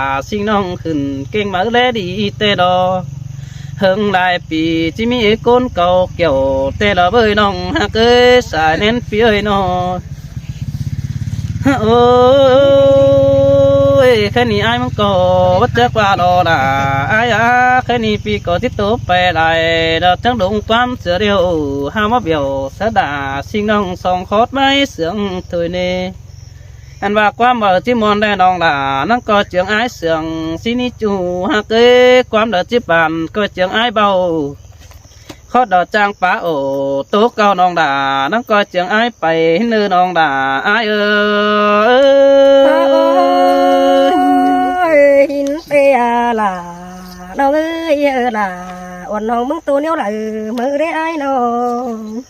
ꞌva ꞌsịn ꞌnọng khửn kéng máư ꞌlé đi ꞌtẹ lo. ꞌHướng lai pi ꞌchí ꞌmí ꞌcốn cáu kiẻo ꞌtẹ lo ꞌvới ꞌnọng ꞌhặc ới sai ꞌnén pi ới ꞌnọ. Ôi, ꞌkhạy ꞌnị ải ꞌmứng ꞌcọ báu chắc ꞌva lo lả ải a, ꞌkhạy ꞌnị pi ꞌcọ ꞌchí tó pay lai, lo chắng đung ꞌquám sia điêu, ꞌhá ꞌmá bẻo sa đả ꞌsịn ꞌnọng song khót ꞌmạy sương thôi ꞌnê. Ăn ꞌva ꞌquám ꞌvạu ꞌchí ꞌmuôn đảy ꞌnọng lả, ꞌnăng ꞌcọ ꞌchương ải sương ꞌsịn ꞌnị ꞌchu ꞌhặc ới, ꞌquám đaư ꞌchí păn ꞌcọ ꞌchương ải báu. Khót đaư chắng pá ổ, tó cáu ꞌnọng lả, ꞌnăng ꞌcọ ꞌchương ải pay ꞌnư ꞌnọng lả, ải ới. Ôi, ꞌhịn ꞌtẹ a lả, ꞌnọng ới ơ lả, uôn ꞌnọng ꞌmứng tô ꞌnéo đaư ꞌmự đé ải ꞌnọng.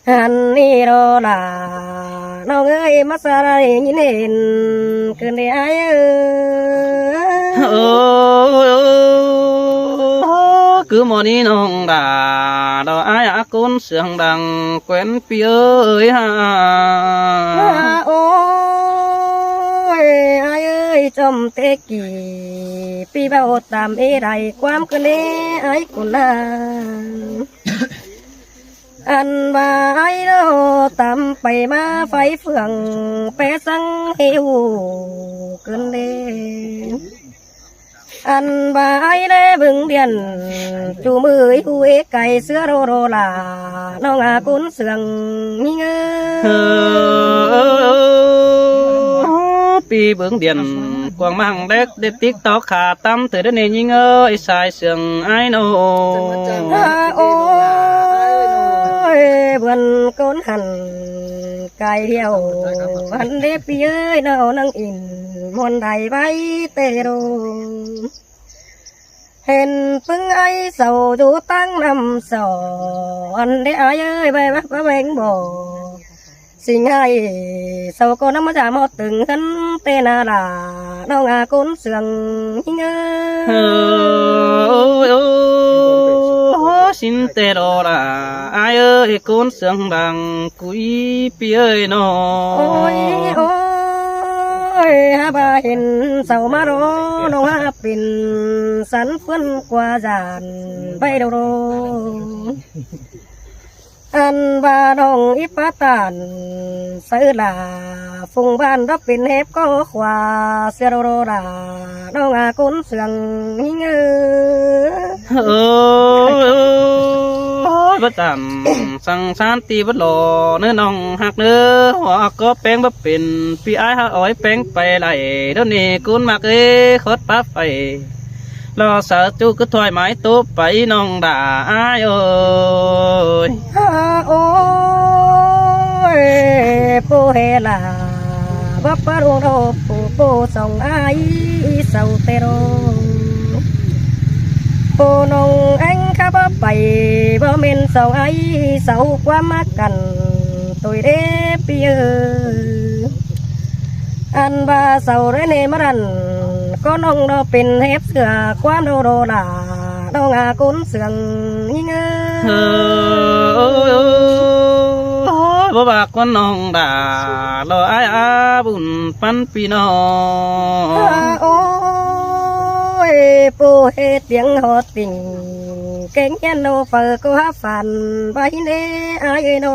Hăn ꞌnị lo lả, ꞌnọng ới ꞌmá sa đảy ꞌnhính hên, ꞌcứn đé ải ới. Ơ, ơ, ơ, ơ, cứ ꞌmự ꞌnị ꞌnọng lả, lo ải a ꞌcốn sương đang quen pi ới ha. Ôi, ải ới, chom té kỉ, pi báu tam ê đảy ꞌquám ꞌcứn đé ải ꞌcốn a. Ăn ꞌva ải lo tam pay ꞌmá phay phượng, pé săng ꞌhế ꞌhụ ꞌcứn đé. Ăn ꞌva ải đé bớng điện, ꞌchu ꞌmự ꞌhụ ê cai ꞌsứa đô đô lả, ꞌnọng a ꞌcốn sương ꞌnhính ới. Pi bớng điện, quảng mạng đéc đế TikTok khả ꞌtăm ꞌtứ đé ꞌnị ꞌnhính ới, sai sương ải ꞌnọ. Ôi, bươn ꞌcốn hăn cai điêu, hăn đé pi ới ꞌnọ ꞌnăng in, ꞌmuôn đảy ꞌvạy ꞌtẹ đô. Hên ꞌpứng ải sau dú ꞌtáng ꞌnặm so, ăn đé ải ới, ꞌvạy báu báu beng bô. ꞌSịn ải sau ꞌcọ ꞌnắm ꞌmá dăm ꞌhọt tưng hăn ꞌtẹ ꞌna lả, ꞌnọng a ꞌcốn sương ꞌnhính ới. Ôi, ôi, ôi, ꞌsịn ꞌtẹ lo lả, ải ới, ꞌcốn sương đang cúi pi ới ꞌnọ. Ôi, ôi, hả ꞌva hên sau ꞌmá lo, ꞌnọng hả pên săn ꞌphướn ꞌquá dản ꞌvạy đô đô. Ăn ꞌva ꞌnọng íp pá tản sáư lả, phung ꞌván đắp pên hếp ꞌcọ khóa ꞌsứa đô đô lả, ꞌnọng a ꞌcốn sương ꞌnhính ới. Ôi, ôi, ôi, báu chăm săng sán ti báu lo ꞌnớ ꞌnọng ꞌhặc ꞌnớ, ꞌhọa ꞌcọ péng báu pên, pi ải hả ói péng pay lai, đô ꞌnị ꞌcốn ꞌmặc ới khót pá pay. Lo sáư ꞌchu cứ thoải mái tó pay ꞌnọng lả ải ới. Hả ôi, pô ꞌhế lả, báu pá đung đô pô, pô song ải sau ꞌtẹ đô. Pô ꞌnọng ꞌéng khắp báu pay, báu ꞌmen song ải sau ꞌquám ꞌmá căn tui đé pi ới. Ăn ꞌva sau đé ꞌnê ꞌmá đăn, ꞌcọ ꞌnọng lo pên hếp ꞌsứa ꞌquám đô đô lả, ꞌnọng a ꞌcốn sương ꞌnhính ới. Ôi, ôi, ôi, báu ꞌva ꞌcốn ꞌnọng lả, lo ải a bun păn pi ꞌnọng. Hả ôi, pô ꞌhế tiếng ꞌhọt tỉnh, kéng hiên đô phaư ꞌcọ hả phản ꞌvạy ꞌnê ải ới ꞌnọ.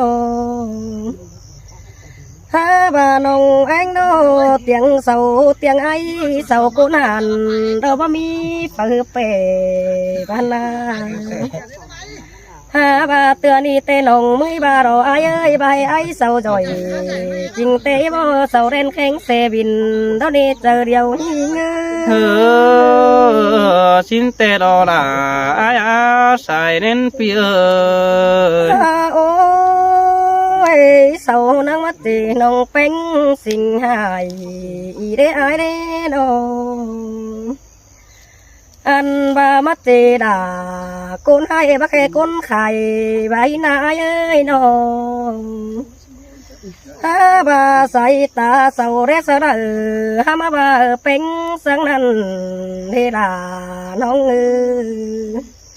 Hả ꞌva ꞌnọng ꞌéng đô tiếng sau, tiếng ải sau ꞌcốn hẳn, đô báu ꞌmí phaư pê păn a. Hả ꞌva ꞌtưa ꞌnị ꞌtẹ ꞌnọng ꞌmí ꞌva lo ải ới, ꞌvạy ải sau doi. Chính ꞌtẹ báu sau đen khéng xe vin, đô ꞌnị chaư điêu ꞌnhính ới. Ơ, ꞌsịn ꞌtẹ lo lả, ải a sai ꞌnén pi ới. Hả ôi, sau ꞌnăng ꞌmá ꞌtị ꞌnọng péng sing ải, ải đé ải đé ꞌnọng. Ăn ꞌva ꞌmá ꞌtị lả, ꞌcốn ải báu khe ꞌcốn khai, ꞌvạy ꞌna ải ới ꞌnọng. Hả, ꞌva sai ta sau ꞌlế sau đa, hả ꞌmá ꞌva ꞌpéng săng ꞌnặn ꞌlế đa ꞌnọng ơi.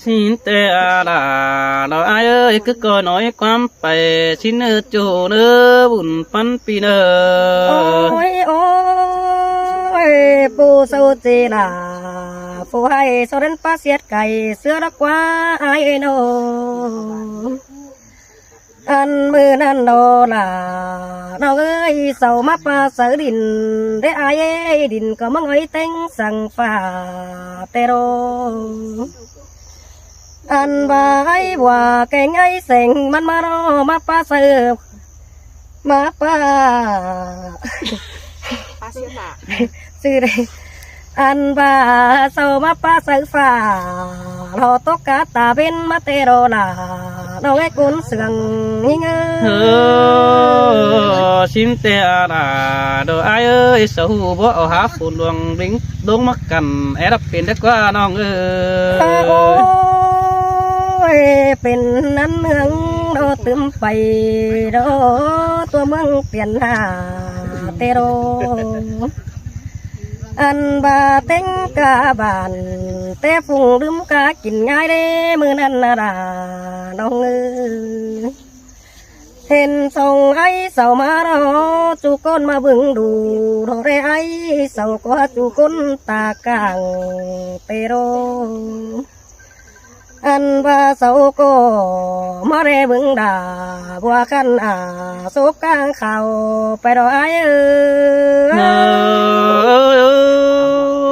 Sín ꞌtẹ a đa, ꞌlo ai ơi, ꞌcứ ꞌcoi ꞌnọi ꞌquám pay, sín ꞌnư ꞌchu ꞌnư bun ꞌpắn pi ꞌnư. Ôi, ôi, ꞌpộ sau ꞌchí đa, ꞌpộ ꞌhại sau đen ꞌpá siết cai ꞌsứa đa ꞌquá ai ơi ꞌnớ. Ăn ꞌmự ꞌnặn ꞌnớ đa, ꞌnọng ơi, sau ꞌmá ꞌpá saư đin, ꞌlế ai ơi, đin ꞌcọ ꞌmá ꞌngoi ꞌtếng săng ꞌphạ ꞌtẹ ꞌlô. Ăn ꞌva ai ꞌva kéng ai seng ꞌmắn ꞌmá ꞌnớ, ꞌmá ꞌpá saư, ꞌmá ꞌpá. ꞌSứ đê. Ăn ꞌva sau ꞌmá ꞌpá saư ꞌphạ, ꞌlo tốc cá ta ꞌvến ꞌmá ꞌtẹ ꞌlô đa, ꞌnọng ơi ꞌcốn sương ꞌhính ơi. Ơ, sín ꞌtẹ a đa, ꞌlo ai ơi, sau ꞌhụ bók au hả phủ luông đính đống mắc căn, é đắp pên đá ꞌquá ꞌnọng ơi. Ôi, pên ꞌnặn ꞌmướng ꞌlô tứm pay ꞌlô, tua ꞌmướng piên hả ꞌtẹ ꞌlô. Ăn ꞌva ꞌtếng cá bản, té phung đứm cá kin ꞌngai đé ꞌmự ꞌnặn a đa ꞌnọng ơi. Hên song ai sau ꞌmá ꞌlô, ꞌchu ꞌcốn ꞌmá bưng đu, ꞌlô ꞌlế ai sau ꞌcọ ꞌchu ꞌcốn ta cang ꞌtẹ ꞌlô. Ăn ꞌva sau ꞌcọ ꞌmá ꞌlế bưng đa, bua khăn a sốp cang khảu pay ꞌlô ai ơi.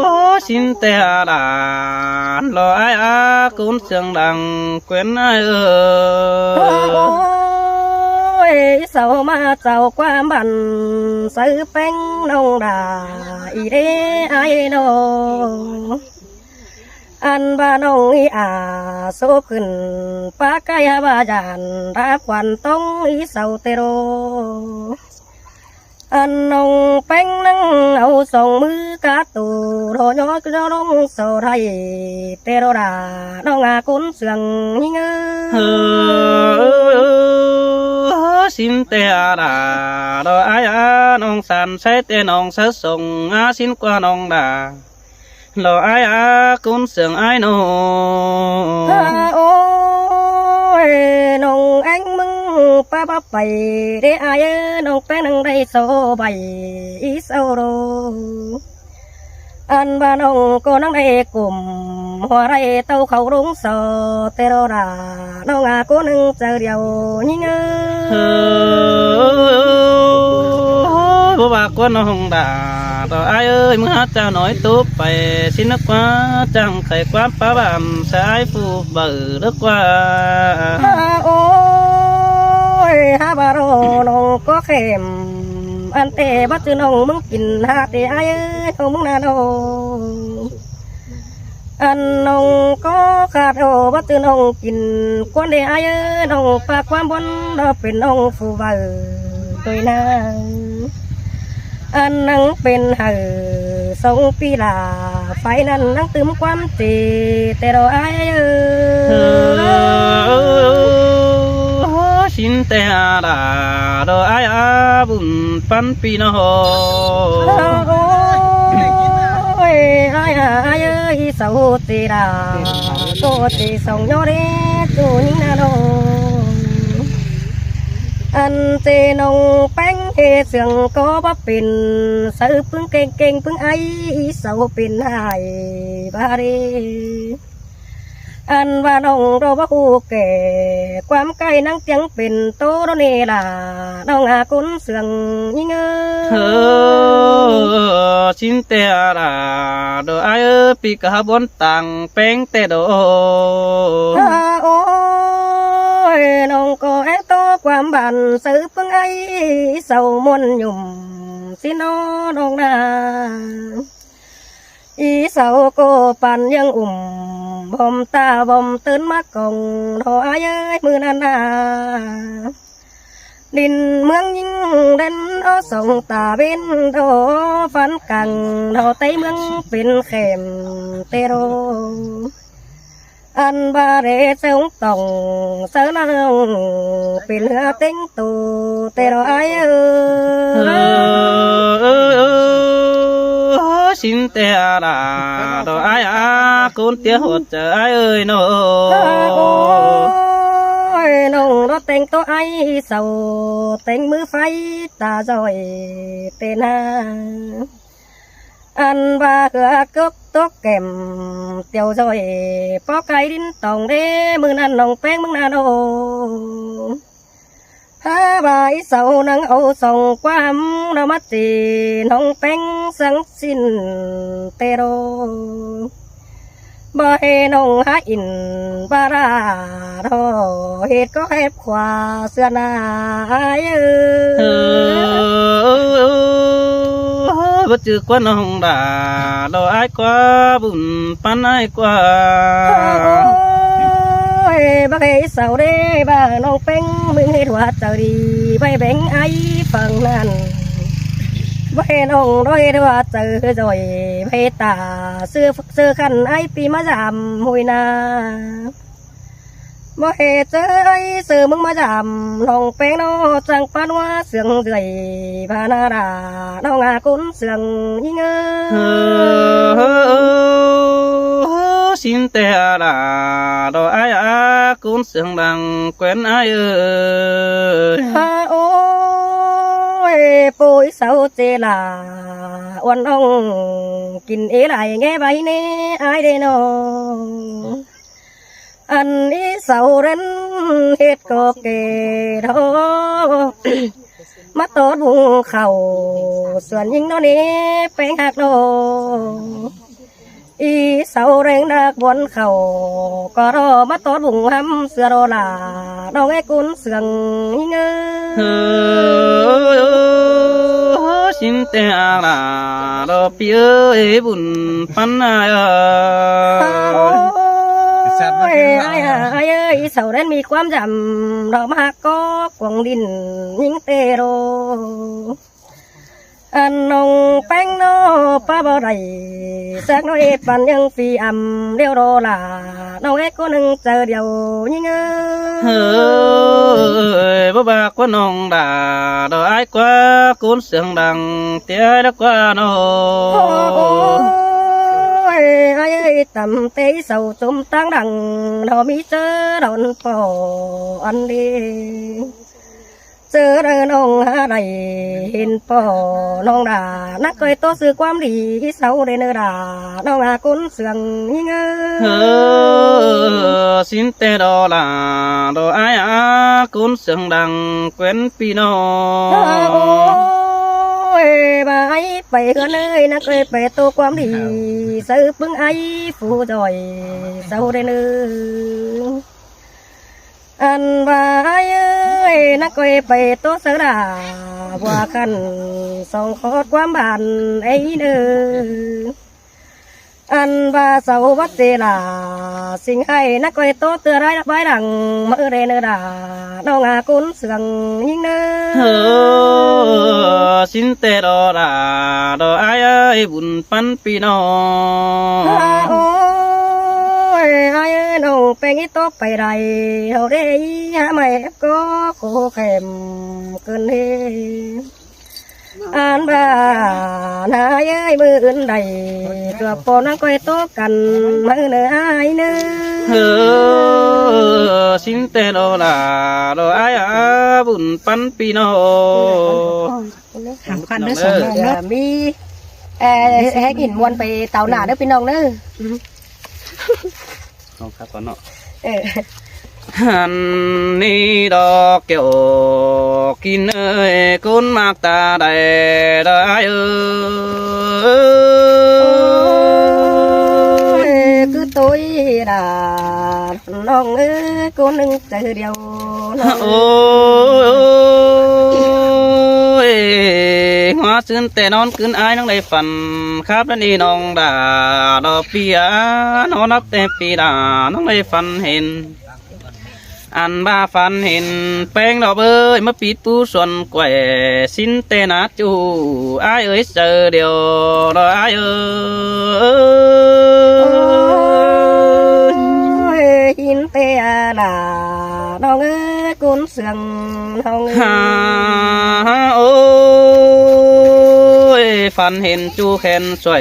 Ơ, sín ꞌtẹ a đa, ꞌlo ai a ꞌcốn sương đang quên ai ơi. Ôi, sau ꞌmá sau ꞌquám bản, saư ꞌpéng ꞌnọng đa, ꞌí đế ai ꞌnớ. Ăn ꞌva ꞌnọng ꞌí a sốp khửn, ꞌpá cai hả ꞌva dản, đa quan tông ꞌí sau ꞌtẹ ꞌlô. Ăn ꞌnọng ꞌpéng ꞌnăng au song ꞌmứ cá tu, ꞌlô ꞌnhó ꞌnhó ꞌlống sau ꞌhại ꞌtẹ ꞌlô đa, ꞌnọng a ꞌcốn sương ꞌhính ơi. Ơ, sín ꞌtẹ a đa, ꞌlo ai a ꞌnọng san sai ꞌtẹ ꞌnọng saư song a sín ꞌquá ꞌnọng đa. Lo ai a ꞌcốn sương ai ꞌnớ. Hả, ôi, ꞌnọng ꞌéng ꞌmứng ꞌpá báp pay đế ai ơi, ꞌnọng ꞌpéng ꞌnăng đảy sô ꞌvạy ꞌí sau ꞌlô. Ăn ꞌva ꞌnọng ꞌcọ ꞌnăng đảy cùm, hua đảy tảu khảu ꞌlống so ꞌtẹ ꞌlô đa, ꞌnọng a ꞌcốn ꞌnưng chaư điêu ꞌnhính ơi. Ơ, báu ꞌva ꞌquá ꞌnọng đa, ꞌlo ai ơi, ꞌmứ hả chảu ꞌnọi tốp pay, sín ꞌnớ ꞌquá chắng khay ꞌquám ꞌpá bản, sai ai phủ báu đé ꞌquá. Hả, ôi, hả ꞌva ꞌlô ꞌnọng ꞌcọ khẻm, ăn ꞌtẹ báu ꞌchư ꞌnọng ꞌmứng kin hả ꞌtẹ ai ơi, ꞌnọng ꞌmứng ꞌnặn ꞌlô. Ăn ꞌnọng ꞌcọ khả ꞌlô báu ꞌchư ꞌnọng kin, ꞌquán đé ai ơi, ꞌnọng ꞌpá ꞌquám bón ꞌlô pên ꞌnọng phủ ꞌvạy ꞌtoi ꞌnăng. Ăn ꞌnăng pên hảư song pi la, phái ꞌnặn ꞌnăng tứm ꞌquám ꞌchí ꞌtẹ ꞌlô ai ơi. Ơ, sín ꞌtẹ a đa, ꞌlo ai a bun ꞌpắn pi ꞌnớ. Ôi, ai a, ai ơi, ꞌí sau ꞌchí đa, ꞌcọ ꞌchí song ꞌnhó đé ꞌchu ꞌnhính ꞌnặn ꞌlô. Ăn ꞌchí ꞌnọng ꞌpéng ꞌhế sương ꞌcọ báu pên, saư ꞌpứng keng keng ꞌpứng ai, ꞌí sau pên ꞌhại ꞌva đé. Ăn ꞌva ꞌnọng ꞌlô báu ꞌhụ kẻ, ꞌquám cai ꞌnăng ꞌtiếng pên ꞌtố ꞌlô ꞌnị đa, ꞌnọng a ꞌcốn sương ꞌnhính ơi. Ơ, sín ꞌtẹ a đa, ꞌlo ai ơi, pi cá hả bón tang ꞌpéng ꞌtẹ ꞌlô. Hả, ôi, ꞌnọng ꞌcọ ꞌéng ꞌtố ꞌquám bản, saư ꞌpứng ai, sau ꞌmuôn nhủm sín ꞌnớ ꞌnọng đa. Ꞌí sau ꞌcọ păn ꞌnhắng ủm, bom ta bom tớn ꞌmá cong, ꞌlo ai ơi, ꞌmự ꞌnặn đa. Đin ꞌmướng ꞌnhính đen ó song ta ꞌvến ꞌlô, phán cang ꞌlô Tây ꞌmướng pên khẻm ꞌtẹ ꞌlô. Ăn ꞌva ꞌlế ꞌsướng tỏng ꞌsớ ꞌnọng pên ꞌhứa ꞌtếng tô ꞌtẹ ꞌló ải ơi. Ơ, ꞌsịn ꞌtẹ a đa ꞌló ải a, ꞌcốn ꞌtía ꞌhọt chaư ải ơi ꞌnớ. Ôi, ꞌnọng ꞌló ꞌtếng tô ải sau, ꞌtếng ꞌmứ ꞌpháy ta ꞌdội ꞌtẹ ꞌna. Ăn ꞌva ꞌhứa cốc tốc kẻm, tiếu ꞌdội ꞌpó cai đin tỏng đế, ꞌmự ꞌnặn ꞌnọng ꞌpéng ꞌmứng ꞌnặn ꞌnớ. Hák ꞌva ꞌí sau ꞌnăng au song ꞌquám, ꞌnọng ꞌmá ꞌchí ꞌnọng ꞌpéng săng ꞌsịn ꞌtẹ ꞌló. Báu ꞌhế ꞌnọng hák in ꞌva đa ꞌló, ꞌhệt ꞌcọ ép khua ꞌsứa ꞌna ải ơi. Báu ꞌchư ꞌquá ꞌnọng đa ꞌló, ải ꞌquá bun ꞌpắn ải ꞌquá. Ôi, báu ꞌhế ꞌí sau đế, ꞌva ꞌnọng ꞌpéng ꞌmứng ꞌhệt ꞌhua chaư đi, ꞌvạy béng ải phăng ꞌnặn. Báu ꞌhế ꞌnọng ꞌló ꞌhệt ꞌhua chaư ꞌdội, ꞌvạy ta ꞌsứ ꞌsớ khăn ải ꞌpi ꞌmá dăm ꞌhụi ꞌna. Báu ꞌhế ꞌchớ ải ꞌsớ ꞌmứng ꞌmá dăm ꞌnọng ꞌpéng ꞌnớ, chắng ꞌpá ꞌnua sương ꞌdới ꞌva ꞌna đa ꞌnọng a ꞌcốn sương ꞌnhính ơ. Ơ, ꞌsịn ꞌtẹ a đa ꞌló ải a, ꞌcốn sương đang ꞌquén ải ơi. Hák ôi, ꞌpộ ꞌí sau ꞌchí lả uôn ꞌnọng kin ế lai ꞌnghé ꞌvạy ꞌnê ải đế ꞌnớ. Ăn ꞌí sau ꞌren ꞌhệt ꞌcọ kể ꞌló, ꞌmá tót bung khảu suôn ꞌnhính ꞌnớ ꞌnê ꞌpéng ꞌhặc ꞌnớ. Ꞌí sau ꞌren đak buôn khảu ꞌcọ ꞌló, ꞌmá tót bung ꞌhăm ꞌsứa ꞌló lả ꞌnọng ꞌhế ꞌcốn sương ꞌnhính ơ. Ơ, ꞌsịn ꞌtẹ a đa ꞌló ꞌpi ơi, bun ꞌpắn ải ơi. Ôi, ải ơi, ꞌí sau ꞌren ꞌmí ꞌquám dăm ꞌló, ꞌmá ꞌhặc ꞌcọ cuông đin ꞌnhính ꞌtẹ ꞌló. Ăn ꞌnọng ꞌpéng ꞌnớ ꞌpá báu đảy, sắc ꞌnớ ꞌhế păn ꞌnhắng phi ăm ꞌlẹo ꞌló lả ꞌnọng ꞌhế ꞌcốn ꞌnưng chaư điêu ꞌnhính ơ. Ơ, báu ꞌva ꞌquá ꞌnọng đa ꞌló, ải ꞌquá ꞌcốn sương đang ꞌtẹ ải ꞌló ꞌquá ꞌnớ. Ôi, ải ơi, tăm ꞌtẹ ꞌí sau chôm ꞌtáng đăng ꞌnớ, ꞌmí ꞌchớ đón ꞌpọ ăn đi. ꞌChớ đaư ꞌnọng hák đảy hên ꞌpọ ꞌnọng đa, ꞌnắng ꞌcoi ꞌtố ꞌsứ ꞌquám đi ꞌí sau đê ꞌnớ đa ꞌnọng a ꞌcốn sương ꞌnhính ơ. Ơ, ꞌsịn ꞌtẹ ꞌló lả ꞌló ải a, ꞌcốn sương đang ꞌquén ꞌpi ꞌnớ. Ôi, ꞌva ải pay ꞌhướn ơi, ꞌnắng ꞌcoi pay ꞌtố ꞌquám đi sáư ꞌpứng ải phủ ꞌdội sau đê ꞌnớ. Ăn ꞌva ải ơi, ꞌnắng ꞌcoi pay ꞌtố sáư đa, ꞌvua khăn song khót ꞌquám bản ải ꞌnớ. Ăn ꞌva sau báu ꞌchí lả ꞌsịn ải, ꞌnắng ꞌcoi ꞌtố ꞌtưa ꞌlái bái lăng ꞌmự đê ꞌnớ đa ꞌnọng a ꞌcốn sương ꞌnhính ꞌnớ. Ơ, ꞌsịn ꞌtẹ ꞌló đa ꞌló ải ơi, bun ꞌpắn ꞌpi ꞌnớ. Ôi, ải ơi, ꞌnọng ꞌpéng ꞌí ꞌtố pay đảy, ꞌháu đê ꞌí hák ꞌmạy ép ꞌcọ khổ khẻm ꞌcứn ꞌhế. Ăn ꞌva ꞌna ải ơi, ꞌmự ứn đảy ꞌchua ꞌpọ ꞌnắng ꞌcoi ꞌtố căn ꞌmự ꞌnớ ải ꞌnớ. Ơ, ꞌsịn ꞌtẹ ꞌló đa ꞌló ải a, bun ꞌpắn ꞌpi ꞌnớ. Hảo khăn đứa song ꞌnọng ꞌnớ. Ơ, ꞌmí, ơ, ꞌhế kin muôn pay tảu nả ꞌnớ ꞌpi ꞌnọng ꞌnớ. ꞌNọng khắp ꞌcọ ꞌnớ. Ơ. Ăn ꞌnị ꞌló kiẻo kin ơi, ꞌcốn ꞌmặc ta đảy ꞌló ải ơi. Ôi, cứ tôi là ꞌnọng ơi, ꞌcốn ꞌnưng chaư điêu ꞌnọng. Ôi, ꞌhua ꞌsướng ꞌtẹ ꞌnón ꞌcứn ải ꞌnọng đảy phăn khắp đá ꞌnị ꞌnọng đa ꞌló ꞌpi a, ꞌnón ꞌnặp ꞌtẹ ꞌpi đa ꞌnọng đảy phăn hên. Ăn ꞌva phăn hên ꞌpéng ꞌló ꞌới, ꞌmá pít pú suôn quảy ꞌsịn ꞌtẹ ꞌnạ ꞌchu ải ơi, chaư điêu ꞌló ải ơi. ꞌnọng ới, ꞌcốn sương ꞌnọng ới. Hả, ôi, phăn hên ꞌchu khen xuôi,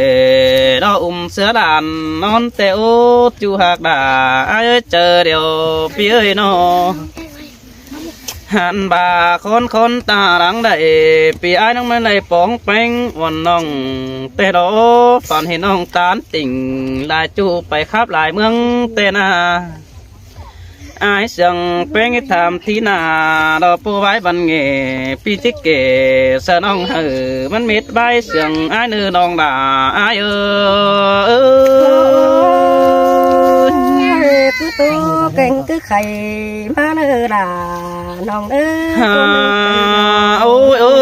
đó ùm ꞌsứa đàn, ꞌnón ꞌtẹ ốt ꞌchu ꞌhặc đả, ải ới, ꞌchớ điêu ꞌpi ới ꞌnọ. Hẳn ꞌva khốn khốn ta lăng đảy, ꞌpi ải ꞌnọng ꞌmắn đảy póng ꞌpéng uôn ꞌnọng ꞌtẹ đó, phăn hên ꞌnọng tán tỉnh lai ꞌchu pay khắp lai ꞌmướng ꞌtẹ ꞌna. Ải sương ꞌpéng tham thi nả, đó ꞌpộ ꞌvái băn nghe, ꞌpi ꞌchí kể ꞌsớ ꞌnọng hảư ꞌmắn mết ꞌvái sương ải ꞌnớ ꞌnọng đả, ải ới. Ôi, cứ tố kênh cứ khay ꞌmá ꞌnớ đả ꞌnọng ới. Hả, ôi, ôi,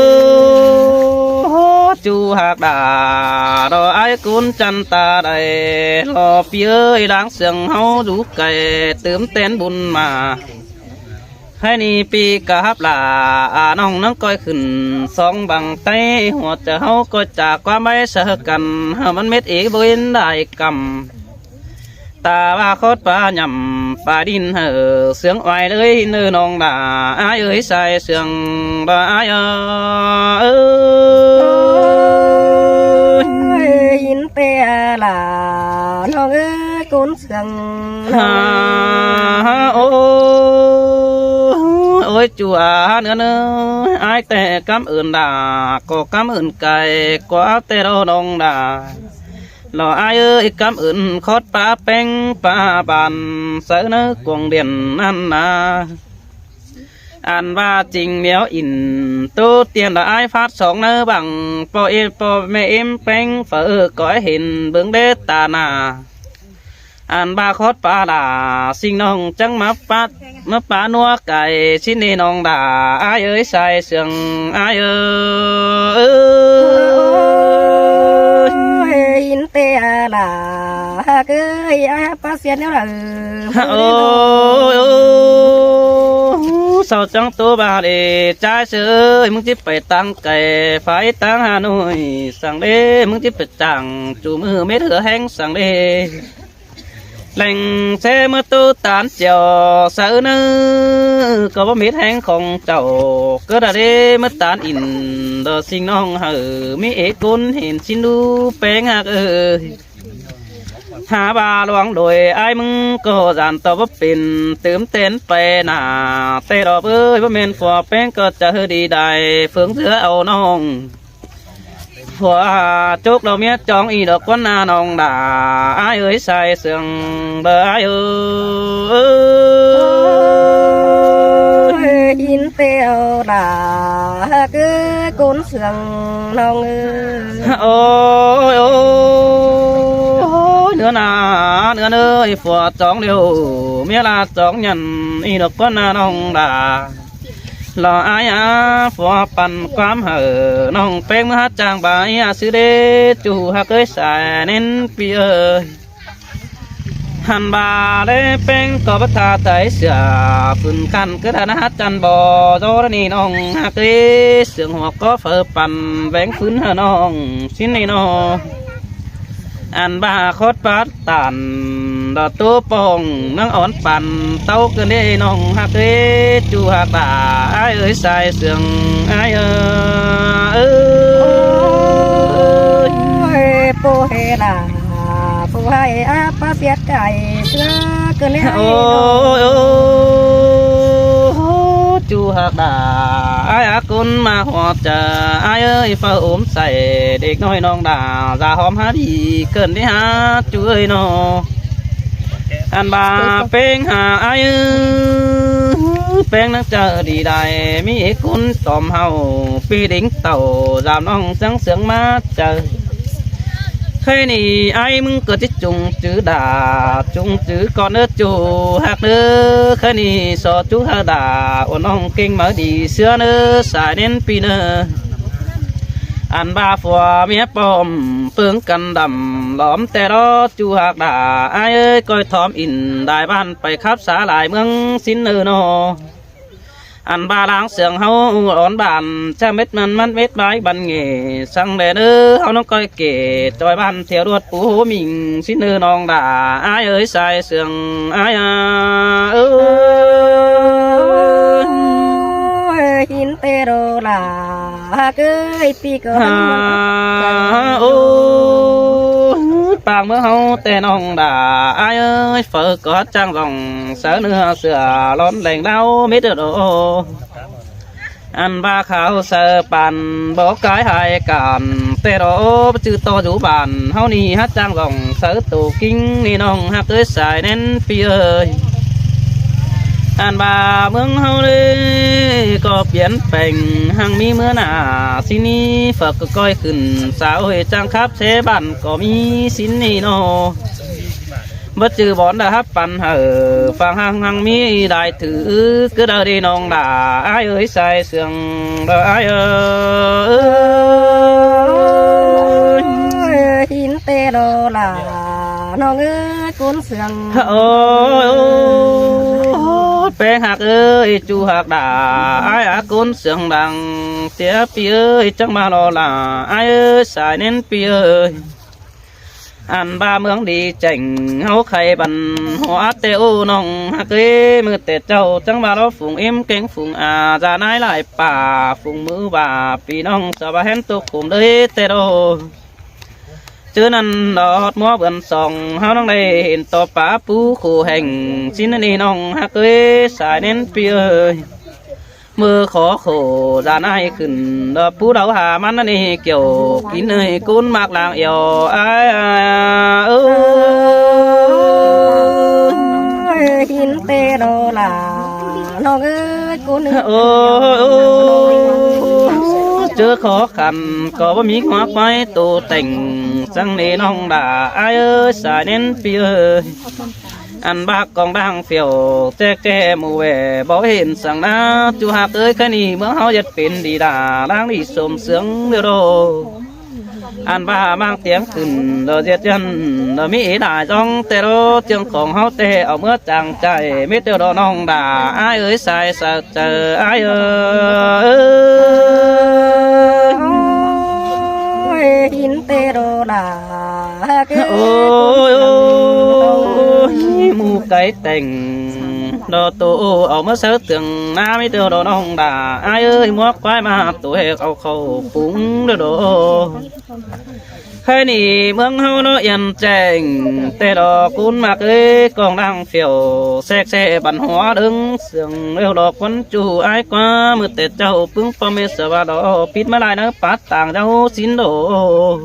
ꞌchu ꞌhặc đả, đó ải ꞌcốn chăn ta đảy, lo ꞌpi ới, láng sương ꞌháu dú cay tứm ꞌtến bun ꞌmá. Hảư ꞌnị ꞌpi ꞌcọ hắp lả, à, ꞌnọng ꞌnăng ꞌcoi khửn song bang tay, hua ꞌchớ ꞌháu ꞌcoi chả ꞌquám ꞌvái ꞌsớ căn, hảư ꞌmắn mết ế bớn đảy căm. Ta ꞌva khót ꞌpá nhẳm ꞌpá đin hảư sương oai ꞌlới ꞌnớ ꞌnọng đả, ải ới, sai sương đó ải ới. Ôi, hin ꞌtẹ lả ꞌnọng ới, ꞌcốn sương ꞌnọng ới. Hả, ôi, ôi, ꞌchu à ꞌnớ ꞌnớ, ải ꞌtẹ cám ơn đả, ꞌcọ cám ơn cay, ꞌcọ ꞌtẹ đó ꞌnọng đả. Lo ải ới, cám ơn khót ꞌpá ꞌpéng ꞌpá bản, ꞌsớ ꞌnớ cuông điện ꞌnặn ꞌna. Ăn ꞌva chinh ꞌnéo in ꞌtố tiên là ải phát sóng ꞌnớ bằng ꞌpo êm, ꞌpo ꞌme êm ꞌpéng phaư ꞌcọ hên bớng đé ta nả. Ăn ꞌva khót ꞌpá đả, ꞌsịn ꞌnọng chắng ꞌmá ꞌpá, ꞌmá ꞌpá ꞌnua cay ꞌsịn ꞌnị ꞌnọng đả, ải ới, sai sương ải ới. Ôi, hin ꞌtẹ lả ꞌhặc ới, ải ꞌpá xiết ꞌnéo đả. Ôi, ôi, sau chắng ꞌtố ꞌva đê, ꞌchái sương ơi, ꞌmứng ꞌchí pay ꞌtáng cay, pay ꞌtáng Hà Nội săng đê, ꞌmứng ꞌchí pay chắng ꞌchu ꞌmự mết ꞌhứa ꞌhéng săng đê. Leng ꞌsớ ꞌmứa ꞌtố tán chẻo ꞌsớ ꞌnớ, ꞌcọ báu mết ꞌhéng khong chảu, ꞌcọ đa đê ꞌmứa tán in, đó ꞌsịn ꞌnọng hảư ꞌmí ế ꞌcốn hên ꞌsịn đu ꞌpéng ꞌhặc ới. Hả ꞌva luông đuổi ải ꞌmứng ꞌcọ dản ꞌtọ báu pên, tứm ꞌtến pay nả, ꞌtẹ đó ới, báu ꞌmen phua ꞌpéng ꞌcọ ꞌchớ đi đảy, phướng ꞌdứa au ꞌnọng. Phua chốc lo ꞌmía chong ꞌnị đó ꞌquán ꞌna ꞌnọng đả, ải ới, sai sương đó ải ới. Ôi, hin ꞌtẹ lả ꞌhặc ới, ꞌcốn sương ꞌnọng ới. Ôi, ôi, ôi, ꞌnứa ꞌna, ꞌnứa ꞌnớ, phua chong điêu, ꞌmía ꞌla chong nhẳn, ꞌnị đó ꞌquán ꞌna ꞌnọng đả. Lo ải à, phua păn ꞌquám hảư ꞌnọng ꞌpéng ꞌmứa hák chang ba ꞌnị à, ꞌsứ đê ꞌchu ꞌhặc ới, sai ꞌnến ꞌpi ới. Hẳn ꞌva đê ꞌpéng ꞌcọ báu tha tai sửa, phưn căn ꞌcứ đa ꞌna hák chăn bó, dú đa ꞌnị ꞌnọng ꞌhặc ới, sương hua ꞌcọ phaư păn, béng phưn hảư ꞌnọng ꞌsịn ꞌnị ꞌnọ. Ăn ꞌva khót ꞌpá tản, đó ꞌtố pông ꞌnăng ón păn, ꞌtáu ꞌcứn đê ꞌnọng ꞌhặc ới, ꞌchu ꞌhặc đả, ải ới, sai sương ải ới. Ôi, ôi, ꞌpộ ꞌhế lả, ꞌpộ ꞌhế à, ꞌpá xiết cay ꞌsứa ꞌcứn đê ải ới. Ôi, ôi, ôi, ꞌchu ꞌhặc đả, ải à, ꞌcốn ꞌmá hua ꞌchớ, ải ới, phaư ốm sai, đếc ꞌnọi ꞌnọng đả, da hóm há đi ꞌcứn đê hả, ꞌchu ơi ꞌnọ. Ăn ꞌva ꞌpéng hả ải ới, ꞌpéng ꞌnăng ꞌchớ đi đảy, ꞌmí ế ꞌcốn tỏm hảư, ꞌpi đính tảu, dăm ꞌnọng sướng sướng ꞌmá ꞌchớ. Khay ꞌnị ải ꞌmứng ꞌcọ ꞌchí chung chứ đả, chung chứ ꞌcọ ꞌnớ ꞌchu ꞌhặc ꞌnớ. Khay ꞌnị so ꞌchu ꞌhặc đả, uôn ꞌnọng ꞌkính máư đi ꞌsứa ꞌnớ, sai ꞌnến ꞌpi ꞌnớ. Ăn ꞌva phua ꞌmía pom, ꞌpứng căn đăm, lóm ꞌtẹ đó ꞌchu ꞌhặc đả, ải ới, ꞌcoi thóm in, đảy bản pay khắp xã lai ꞌmướng ꞌsịn ꞌnớ ꞌnọ. Ăn ꞌva láng sương ꞌháu ón bản, ꞌchớ mết ꞌmắn ꞌmắn mết ꞌvái băn nghe, săng đe ꞌnớ ꞌháu ꞌnọng ꞌcoi kể, ꞌchoi bản thiêu đuột pú hố mình ꞌsịn ꞌnớ ꞌnọng đả, ải ới, sai sương ải à ới. Tê đô đả, hák ơi, pi cọ hả, ơ, ôi, pang ꞌmướng ꞌháu ꞌtẹ ꞌnọng đả ải ơi, phaư ꞌcọ ꞌchang dỏng saư ꞌnưa sửa lón leng đao mết đô. Ăn ꞌva khảu saư păn bók cai hại cản ꞌtẹ đô, ꞌchư ꞌto dú bản ꞌháu ꞌnị hák ꞌchang dỏng saư tô ꞌkính ꞌnị ꞌnọng hák ơi sai ꞌnén ꞌpi ơi. Ăn ꞌva ꞌmướng ꞌháu ꞌlế ꞌcọ piến peng hăng ꞌmí ꞌmứa nả ꞌsịn ꞌnị, phaư ꞌcọ ꞌcoi khửn sa ôi ꞌchang khắp ꞌsớ bản ꞌcọ ꞌmí ꞌsịn ꞌnị ꞌnớ. Báu ꞌchư bón đa hắp păn hảư phang hăng hăng ꞌmí đai thử ư cứ đaư đi ꞌnọng đả ải ơi sai sương đaư ải ơi. Ôi, hin tê đô đả ꞌnọng ơi, ꞌcốn sương. Ôi, ôi, ôi, ꞌpéng hák ơi, ꞌchu hák đả ải á, ꞌcốn sương đang sia ꞌpi ơi, ꞌchắng ꞌva lo đả ải ơi sai ꞌnén ꞌpi ơi. Ăn ꞌva ꞌmướng đi chẻng ꞌháu khay băn hua ꞌtẹ ꞌu ꞌnọng hák ơi, ꞌmự ꞌtẹ ꞌchạu ꞌchắng ꞌva lo phung ꞌếm kéng phung a da ꞌnái lai pả phung ꞌmự ꞌva ꞌpi ꞌnọng sa ꞌva hén tô khum đơi ꞌtẹ đô. ꞌChớ ꞌnặn đót ꞌmứa bươn song ꞌháu ꞌnọng đảy hên ꞌto pá pú khổ hẻng ꞌsịn ꞌnị ꞌnọng hák ơi sai ꞌnén ꞌpi ơi. ꞌMự khó khổ da ꞌnái khửn đót pú đaư ha ꞌmắn ꞌnị, kiẻo kin ơi ꞌcốn ꞌmặc lang eo ải ơi. Ôi, hin tê đô đả ꞌnọng ơi, ꞌcốn ơi. Ôi, ôi, ôi, ꞌchớ khó khăn ꞌcọ báu ꞌmí ꞌhua ꞌquái tô tẻng săng ꞌnị ꞌnọng đả ải ơi sai ꞌnén ꞌpi ơi. Ăn ꞌva cong đang phiêu ꞌchẹ ꞌchẹ ꞌmự ꞌvẹ báu hên săng ꞌná, ꞌchu hák ơi, ꞌkhạy ꞌnị ꞌmướng ꞌháu ꞌdệt pên đi đả đang đi sôm sương điêu đô. Ăn ꞌva ꞌmáng tiếng khửn đô ꞌdệt dăn đô ꞌmí ế đả dong ꞌtẹ đô, ꞌchương khong ꞌháu ꞌtẹ au ꞌmứa chang chảy mết điêu đô ꞌnọng đả ải ơi sai saư chaư ải ơi. Ôi, hin tê đô đả. Ôi, ôi, ôi, ꞌmự cái tẻng đô tô au ꞌmứa saư tương ꞌná mết điêu đô ꞌnọng đả ải ơi, ꞌmứa ꞌquái ꞌmá tô ꞌhẹc au khảu phung điêu đô. ꞌKhạy ꞌnị ꞌmướng ꞌháu ꞌnớ yên chẻng ꞌtẹ đô, ꞌcốn ꞌmặc ơi, cong đang phiêu sek se băn hua đơng sương ꞌlẹo đô ꞌquăn ꞌchu ải ꞌquá, ꞌmự ꞌtẹ ꞌchạu ꞌpứng ꞌpo ꞌme sa ꞌva đô pít ꞌmá lai ꞌnớ pát tang dau ꞌsịn đô.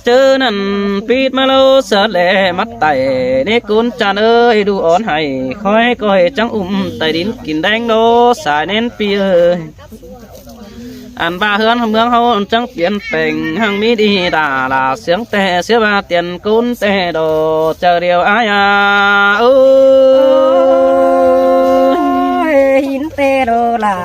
ꞌChớ ꞌnặn pít ꞌmá ꞌlẹo sa ꞌlẹ mắt tảy ꞌnị, ꞌcốn chan ơi, đu ón hảy khói ꞌcoi ꞌchắng ꞌúm tảy đin kin đeng đô sai ꞌnén ꞌpi ơi. Ăn ꞌva ꞌhướn ꞌmướng ꞌháu ꞌchắng piến peng hăng ꞌmí đi đả lả siếng ꞌtẹ sia ꞌva tiên ꞌcốn ꞌtẹ đô chaư điêu ải a ơi. Ôi, hin tê đô đả.